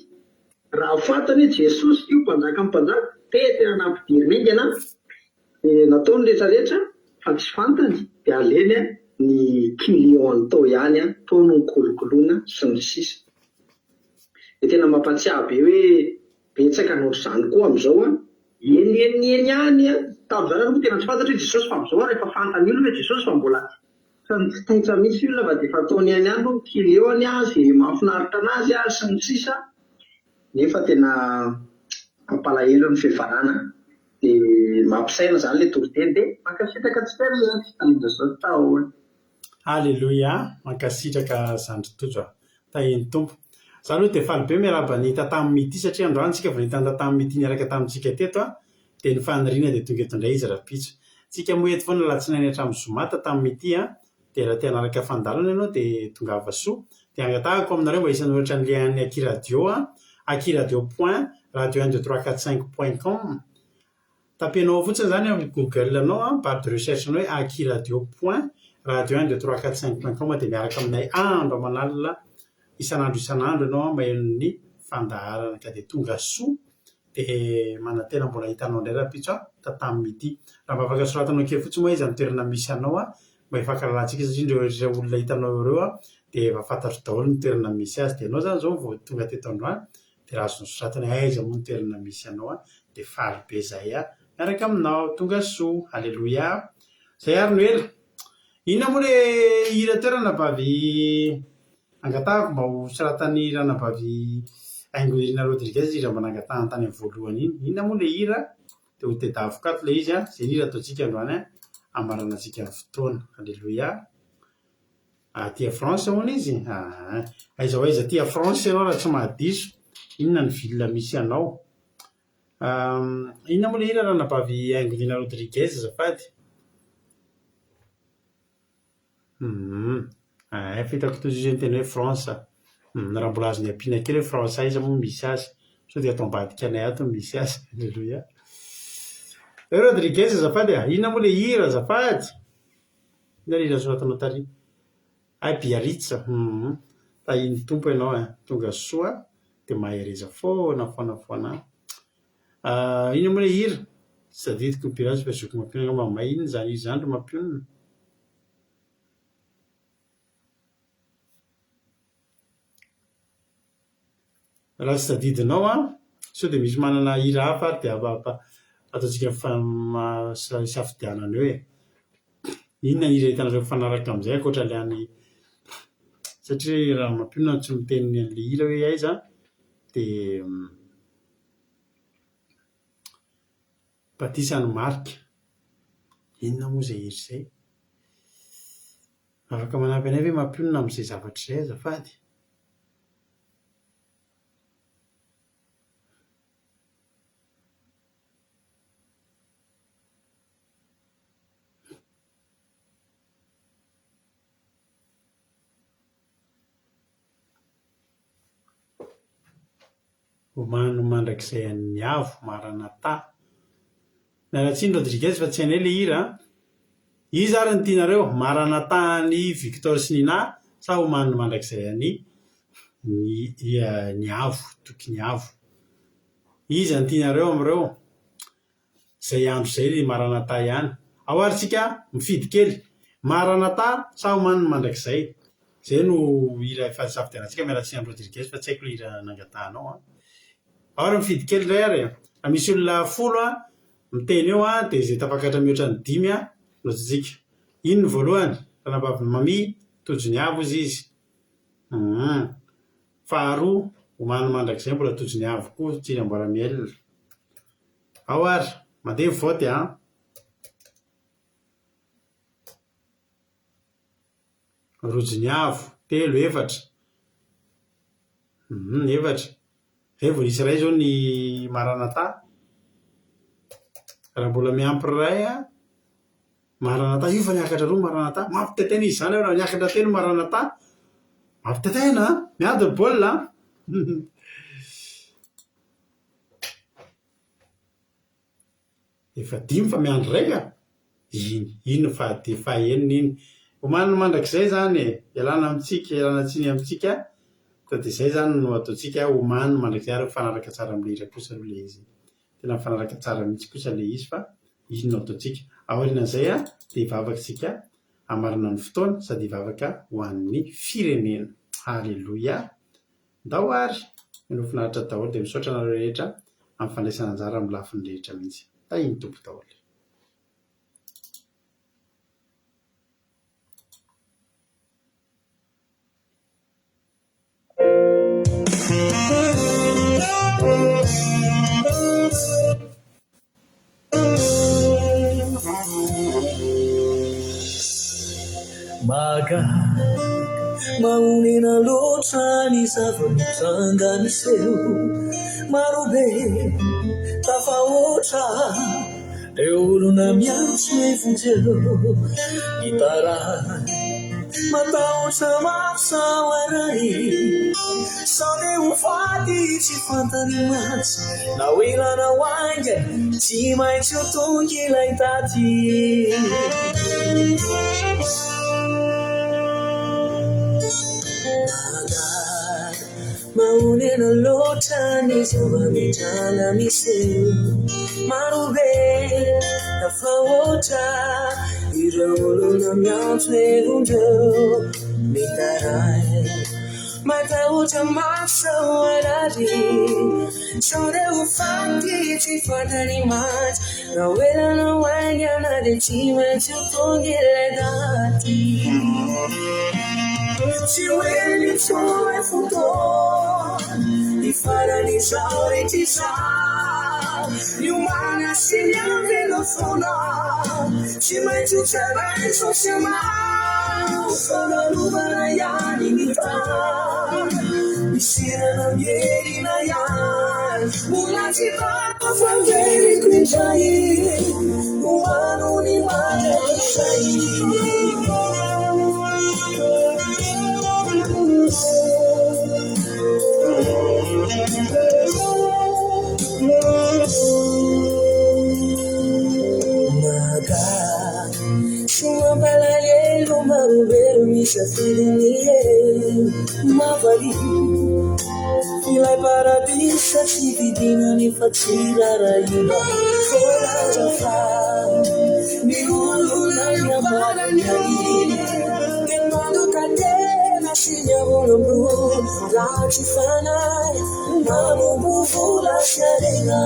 raha fantany hoe Jesosy io mpanjakan'ny mpanjaka dia tena nampidiriny haingana Dia nataony rehetra rehetra fa tsy fantany dia aleny ny client-ny tao ihany tao no nikolokoloina sy ny sisa. Dia tena mampatsiahy be hoe betsaka ny ohatr'izany koa amin'izao an! Eny eny eny ihany an! Tamin'izany aloha tena tsy fantatra hoe Jesosy fa amin'izao ary efa fantany olona hoe Jesosy fa mbola tsy taitra mihitsy ny olona fa dia efa ataony eny ihany aloha ny client-ny an, izay mahafinaritra an'azy an, sy ny sisa. Nefa tena mampalahelo ny fiafarana dia mampisaina zany le toriteny dia mankasitraka antsika rehetra tamin'izao taona. Aleloia, mankasitraka zandry Tojo a. Tahian'ny Tompo. Za aloha dia faly be miarahaba an'i Tata Mity satria androany tsika vao nahita an'i Tata Mity niaraka tamintsika teto a, dia ny faniriana dia tonga eto indray izy rahampitso. Tsika moa eto foana alatsinainy hatramin'ny zoma Tata Mity a, Dia raha te hanaraka fandalana ianao dia tongava soa. Dia angatahako aminareo mba hisanoratra ny lien-n'ny Aky Radio a, akiradio point radio un deux trois quatre cinq point com. Tapenao ao fotsiny izany amin'ny Google anao a, barre de recherche anao hoe akiradio point radio un deux trois quatre cinq point com dia miaraka aminay andro aman'alina isan'andro isan'andro ianao maheno ny. fandaharana ka dia tonga soa dia manantena mbola hahita anao indray rahampitso aho tamin'ny midi. Raha mba afaka soratanao kely fotsiny moa aiza ny toerana misy anao mba hifankahalalantsika satria ireo rehetra olona hitanao ireo dia efa fantatro daholo ny toerana misy azy. Dia ianao izany izao vao tonga teto androany dia raha azonao soratana hoe aiza moa ny toerana misy anao dia faly be izahay miaraka aminao. Tonga soa. Aleloia. Izay ary no ela. Inona moa ilay hira teo ranabavy Angatahako mba ho soratan'i ranabavy Haingonirina Rodriguez hira mba nangatahany tany amin'ny voalohany iny. Inona moa ilay hira? Dia ho tedaviko ato ilay izy an. Izay ny hira ataontsika androany an, hamaranantsika ny fotoana. Aleloia. Aty France hono izy? Aa. Aiza ho aiza aty France ianao raha tsy mahadiso? Inona ny ville misy anao? Inona moa ilay hira ranabavy Haingonirina Rodriguez azafady? Humm. Efa hitako tojo izy niteny hoe France. Humm. Raha mbola azony ampiana kely hoe France aiza moa no misy azy. Sao dia ato ambadika anay ato no misy azy. Alléluia. Eo Rodriguez azafady a. Inona moa ilay hira azafady? Inona ilay hira nosoratanao tary? Hay Biarritz. Humm. Tahian'ny Tompo ianao e. Tonga soa dia mahereza foana foana foana. Inona moa ilay hira? Tsy tadidiko ny mpihira azy fa zoky mampionona angamba mahay. Inona izany hira izany ry mampionona? Raha tsy tadidinao an, sao dia misy manana hira hafa ary dia ataontsika isafidianana eo e. Inona ny hira hitanareo mifanaraka amin'izay ankoatra ilay an'i, satria raha mampionona tsy miteny an'ilay hira hoe aiza dia. Batisa ny marika. Inona moa izay hira izay? Afaka manampy anay ve mampionona amin'izay zavatra izay azafady? Omano mandrakizay an'ny avo, Maranatha. Miala tsiny Rodriguez fa tsy hainay le hira an! Iza ary no tianareo? Maranatha an'i Victor sy Nina sa Omano mandrakizay an'i ny avo, Toky ny avo? Iza no tianareo amin'ireo? Izay andro izay ry Maranatha ihany. Ao ary tsika mifidy kely. Maranatha sa Oman ny mandrakizay? Izay no hira efa nisafidianantsika, miala tsiny amin'i Rodriguez fa tsy haiko ilay hira nangatahanao an. Ao ary mifidy kely indray ary e. Raha misy olona folo an, miteny eo an, dia izay tafakatra mihoatra ny dimy an, no ataontsika. Iny ny voalohany, ranabavin'i Mamie, tojo ny avo hozy izy. Hum. Faharoa, Oman ny mandrakizay mbola tojo ny avo koa, Tsiry Amboaramiel. Ao ary, mandeha ny vote an! Rojoniavo, telo, efatra. Hum, efatra. Izay vao nisy iray izao ny Maranatha. Raha mbola miampy iray an, Maranatha, io fa niakatra roa Maranatha. Mampitaitaina izy izany raha niakatra telo Maranatha. Mampitaitaina an! Miady ny baolina an! Efa dimy fa miandry iray ka! Iny, iny no faha faha-enina iny. Omanina mandrakizay izany e! Ialana amintsika, ialana tsiny amintsika, fa dia izay izany no ataontsika, omano mandrakizay ary mifanaraka tsara amin'ilay hira kosa aloha ilay izy. Tena mifanaraka tsara mihitsy kosa ilay izy fa iny no ataontsika. Aorianan'izay dia hivavaka isika hamarana ny fotoana sady hivavaka ho an'ny firenena. Aleloia! Ndao ary! Mino finaritra daholo dia misaotra anareo rehetra amin'ny fandraisana anjara amin'ny lafiny rehetra mihitsy. Tahin'ny Tompo daholo. Mahagaga, mahonena loatra ny zava-mitranga miseho. Marobe, tafahoatra, ireo olona miantso hoe vonjeo. Mitaraina, matahotra mafy sao harary. Sao dia ho faty tsy fantany mantsy na ho ela na ho haingana tsy maintsy ho tonga ilay daty. Mahagaga, mahonena. Mahonena loatra ny zava-mitranga miseho. Marobe tafahoatra ireo olona miantso hoe vonjeo. Mitaraina, matahotra mafy sao harary. Sao dia ho faty tsy fantany mantsy. Na ho ela na ho haingana dia tsy maintsy ho tonga ilay daty. Tsy ho ela intsony ilay fotoana hifaran'izao rehetra izao. Miomàna sy miambina foana, tsy maintsy ho tsaraina sao tsy hanao. Fanalovana ihany ny tany, misirana mierina ihany. Mbola tsy tafaveriko indray, ho ano ny mandrakizay. Mahagaga sy mampalahelo marobe ireo misafidy ny helo mahavariana Ilay paradisa tsy vidiana nefa tsy rarahina Voalaza fa ny olona niafarany ahiana Dia mandoka tena sy miavolambola ratsy fanahy Manompo vola sy harena.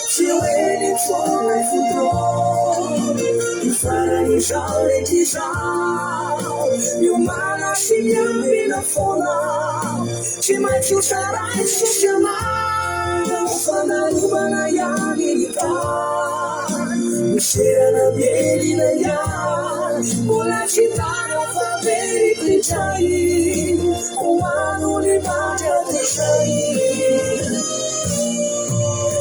Tsy ho ela intsony ilay fotoana hifaran'izao rehetra izao. Miomàna sy miambina foana, tsy maintsy ho tsaraina sy tsy hanao fandalovana ihany ny tany. Miserana mihelina ihany, mbola tsy tara fa veriko indray. Ho ano ny mandrakizay.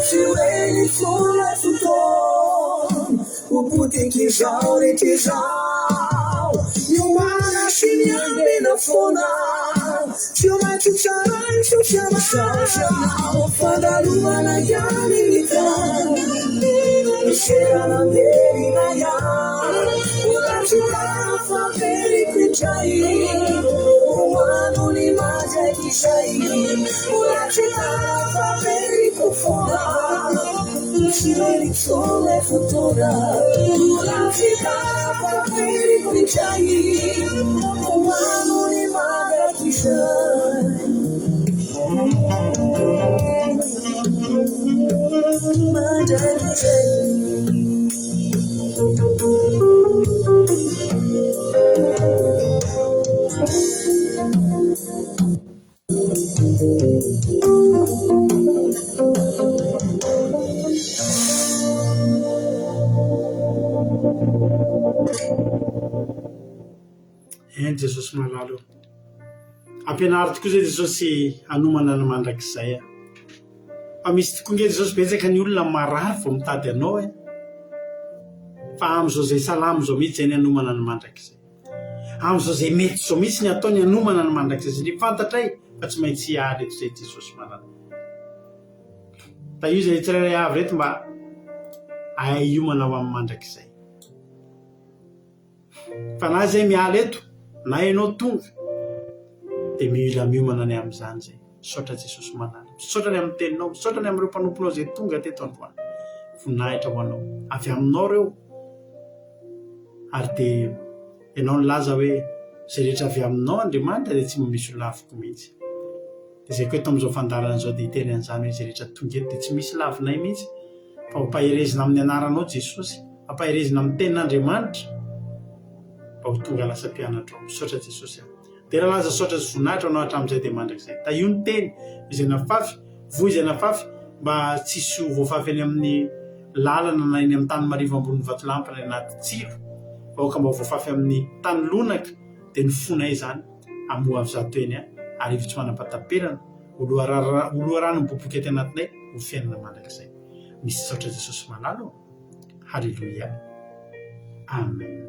Tsy ho ela intsony ilay fotoana ho potik'izao rehetra izao. Miomàna sy miambina foana, tsy maintsy tsaraina sao tsy hanao fandalovana ihany ny tany. Miserana miherina ihany, mbola tsy tafaveriko indray. Ho ano ny mandrakizay, mbola tsy tafaveriko foana. Tsy ela intsony ilay fotoana, mbola tsy tafaveriko indray. Ho ano ny mandrakizay. Mandrakizay. Eny Jesosy malala ô. Ampianaro tokoa izay Jesosy hanomana ny mandrakizay a. Fa misy tokoa nge Jesosy betsaka ny olona marary vao mitady anao e. Fa amin'izao izay salama izao mihitsy izay ny hanomana ny mandrakizay. Amin'izao izay mety izao mihitsy ny ataony hanomana ny mandrakizay satria fantatray fa tsy maintsy hiala eto izay Jesosy malala. Tahio izay tsirairay avy ireto mba hahay hiomana ho amin'ny mandrakizay. Fa na izay miala eto na ianao tonga dia mila miomana ny amin'izany izay. Misaotra Jesosy malala. Misaotra ny amin'ny teninao, misaotra ny amin'ireo mpanomponao izay tonga teto androany. Voninahitra ho anao. Avy aminao ireo. Ary dia ianao nilaza hoe izay rehetra avy aminao Andriamanitra dia tsy mba misy ho laviko mihitsy. Dia izay koa eto amin'izao fandaharana izao dia hiteny an'izany hoe izay rehetra tonga eto dia tsy misy lavinay mihitsy fa hompaherezina amin'ny anaranao Jesosy, ampaherezina amin'ny tenin'Andriamanitra mba ho tonga lasa mpianatrao. Misaotra Jesosy a. Dera laza saotra sy voninahitra ho anao hatramin'izay dia mandrakizay. Tahio ny teny izay nafafy, voa izay nafafy mba tsy hisy ho voafafy eny amin'ny lalana na eny amin'ny tany marivo ambonin'ny vatolampy na eny anaty tsilo. Fa aoka mba ho voafafy amin'ny tany lonaka dia ny fonay izany hamoa avy eny arivo tsy manam-pahataperana ho loharano miboiboika aty anatinay ho fiainana mandrakizay. Misaotra Jesosy malala ô. Haleloia. Amen.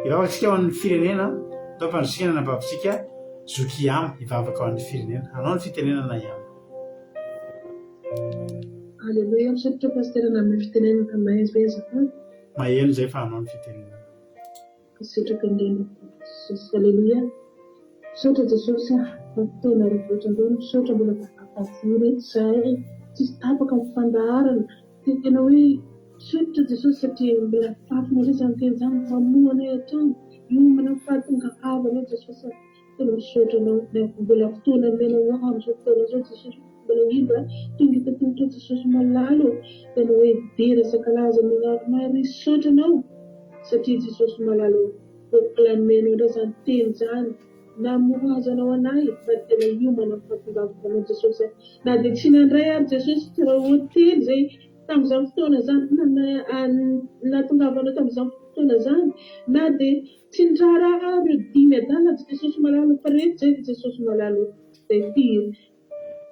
Hivavaka isika ho an'ny firenena. Atao am-pandrisihana ny anabavintsika Zoky Yama hivavaka ho an'ny firenena. Anao ny fitenenana Yama. Aleloia, misaotra Pasitera nanome fitenenana anay ve azafady? Maheno izay fa anao ny fitenenana. Mankasitraka indrindra Jesosy Aleloia Misaotra Jesosy ah fa fotoana rehetra androany misaotra mbola tafavory eto zahay tsisy tapaka ny fandaharana tena hoe misaotra Jesosy satria mbola fatinareo izany teny izany mamoha anay hatrany hiomana amin'ny fahatongavanao Jesosy ah tena misaotra anao mbola fotoana omenao ahy amin'izao fotoana izao Jesosy mbola indro ah tonga eto an-tongotrao Jesosy malala ô tena hoe dera sy ankalaza ny anaranao ary misaotra anao Satria Jesosy malala ô, mbola nomenao indray izany teny izany, namohazanao anay mba tena hiomana amin'ny fahatongavanao Jesosy a. Na dia tsy nandray ary Jesosy ireo hotely izay tamin'izany fotoana izany nahatongavanao tamin'izany fotoana izany, na dia tsy niraharaha ary ireo dimy adala Jesosy malala fa reto izay Jesosy malala ô, izay tia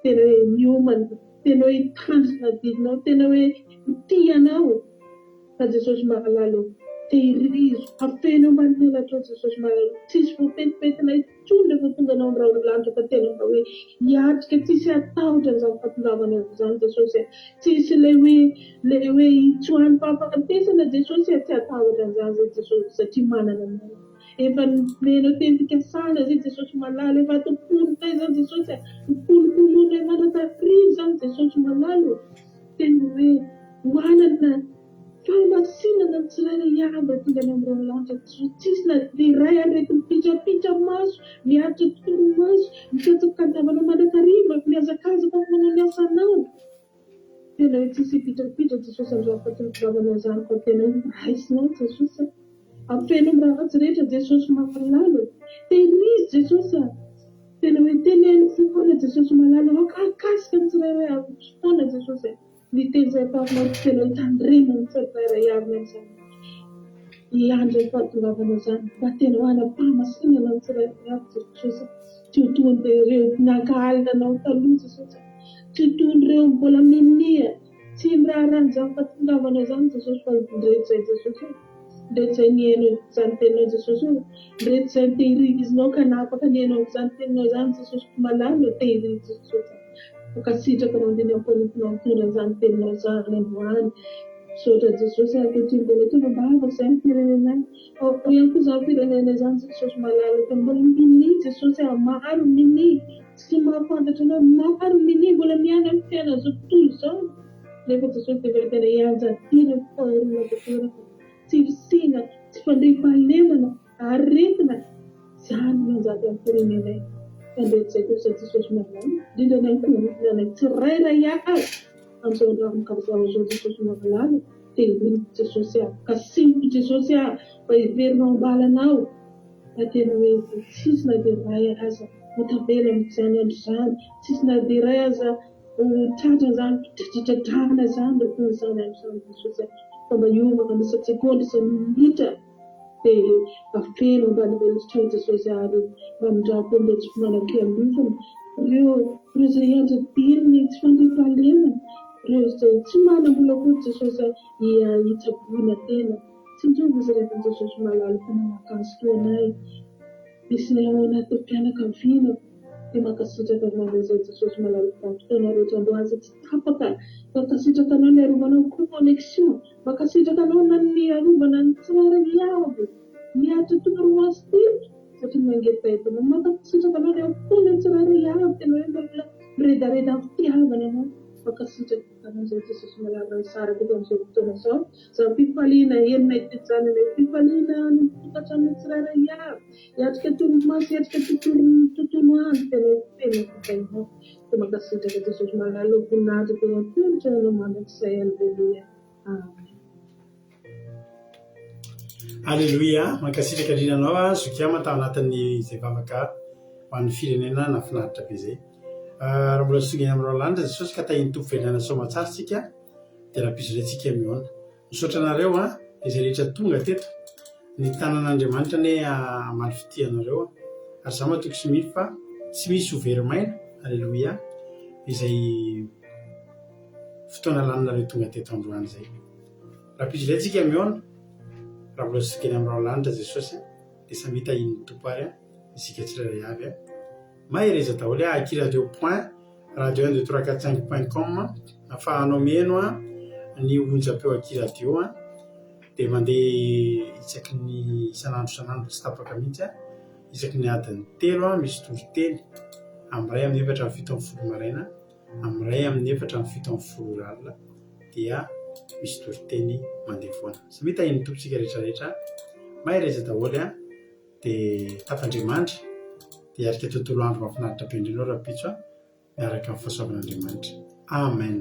Tena hoe miomana, tena hoe hitandrina adidinao, tena hoe tia anao fa Jesosy mahalala ô. Tehirizo, hafeno eo ambanin'ny elatrao Jesosy mahalala ô. Tsisy voapentipentina intsony rehefa tonga anao ny rahona lanitra fa tena mba hoe hiatrika tsisy hatahotra an'izany fahatongavanao izany Jesosy a. Tsisy ilay hoe ilay hoe hitsoahan'ny fahafatesana Jesosy a, tsy hatahotra an'izany zay Jesosy satria manana anao. Efa nomenao teny fikasana zay Jesosy malala efa ato am-ponay zany Jesosy a, hokolokoloinay mandrakariva zany Jesosy malala ô, tena hoe ho hanana fahamasinana ny tsirairay avy raha tonga any amin'ny Rain'ny lanitra Jesosy, tsisy na dia iray ary reto mipitrapitra maso, miaritra torimaso, mikatsaka andavanao mandrakariva, mihazakazaka manao ny asanao. Tena hoe tsisy hipitrapitra Jesosy amin'izany fahatongavanao izany fa tena hoe raisinao Jesosy a! Afeno amin'ny ratsy rehetra Jesosy mahalala e! Tehirizo Jesosy a! Tena hoe teneno foana Jesosy malala aoka hahakasika ny tsirairay avy foana Jesosy a! Ny teny izay ampahafinao tena hoe tandremo ny tsirairay avy ny amin'izany hiandry ny fahatongavanao izany mba tena ho hanam-pahamasinana ny tsirairay avy Jesosy a! Tsy ho toy ireo nankahala anao taloha Jesosy a! Tsy toy ireo mbola minia tsy miraharaha an'izany fahatongavana izany Jesosy fa ndreto izay Jesosy ô, ndreto izay nihaino izany teninao Jesosy ô, ndreto izay nitehirizinao ka nahafaka nihaino an'izany teninao izany Jesosy malala ô, tehirizo Jesosy a. Mankasitraka anao indrindra mpanomponao nitondra an'izany teninao izany androany. Misaotra Jesosy ankehitriny mbola tonga am-bavaka izay ny firenenay. Ao ihany koa izany firenena izany Jesosy malala fa mbola minia Jesosy a, maro minia. Tsy mahafantatra anao maro minia mbola miaina amin'ny fiainan'izao tontolo izao nefa Jesosy dia mbola tena hianjadiana ny fahoriana tanteraka, tsy fisiana, tsy fandriampahalemana, aretina, izany no mianjady amin'ny firenenay. Tandremo izay kosa Jesosy malala, indrindra ny ankohonanay tsirairay avy amin'izao andro amin-kazava izao Jesosy malala, tehirizo Jesosy ah, kasiho Jesosy ah, mba hiverina ao am-balanao. Fa tena hoe tsisy na dia iray aza ho tavela amin'izany andro izany, tsisy na dia iray aza ho tratran'izany fidradradradrana izany rehefa izany andro izany Jesosy a! Fa mba hiomana isan-tsegondra, isa-minitra dia mba feno ambany velon-trano Jesosy ary mba mindrafo ireo tsy manan-kialofana, ireo ireo izay ianjadian'ny tsy fandriampahalemana, ireo izay tsy manam-bola akory Jesosy a, hitsaboina tena. Tsinjovy izy rehefa Jesosy malala fa nanakasika anay. Misy ny ao anatin'ny fianakaviana dia mankasitraka anao izay Jesosy malala fa fotoana rehetra androany izay tsy tapaka. Mankasitraka anao niarovanao connexion. Mankasitraka anao niarovana ny tsirairay avy niaritra torimaso teto satria mangetaheta anao. Mankasitraka anao ny am-pony tsirairay avy tena hoe mbola miredareda amin'ny fitiavana anao. Mankasitraka. Anao Jesosy malala nisaraka eto amin'izao fotoana izao. Izany fifaliana henonay teto izany ilay fifaliana any amin'ny tokantranonay tsirairay avy. Hiatrika torimaso, hiatrika tontolo tontolo andro tena ho feno fitahiana. Dia mankasitraka Jesosy malala ho voninahitra dia ho atolotra anao mandrakizay. Aleloia. Amen. Aleloia, mankasitraka indrindra anao aho Zokiama tao anatin'ny izay vavaka ho an'ny firenena nahafinaritra be izay. Ah, raha mbola tsy tonga eny amin'ny Roalanitra Jesosy ka tahin'ny Tompo velona soamatsara isika dia rahampitso indray tsika mihaona. Misaotra anareo an, izay rehetra tonga teto. Ny tanan'Andriamanitra anie hamaly fitia anareo an. Ary izaho matoky sy mino fa tsy misy ho very maina, aleloia, izay fotoana laninareo tonga teto androany izay. Rahampitso indray tsika mihaona, raha mbola tsy tonga eny amin'ny Roalanitra Jesosy. Dia samia tahian'ny Tompo ary isika tsirairay avy. Mahereza daholo a! Aky radio point radio un deux trois quatre cinq point com afahanao miheno ny onjam-peo aky radio dia mandeha isaky ny isan'andro isan'andro tsy tapaka mihitsy isaky ny adiny telo misy toriteny amin'ny iray amin'ny efatra amin'ny 17 maraina amin'ny iray amin'ny efatra amin'ny 17 ora alina dia misy toriteny mandeha foana. Samia tahian'ny Tompo isika rehetra rehetra. Mahereza daholo a! Dia tafandriamandry dia hiarika tontolo andro mahafinaritra be indray ianao rahampitso a! Miaraka amin'ny fahasoavan'Andriamanitra. Amen.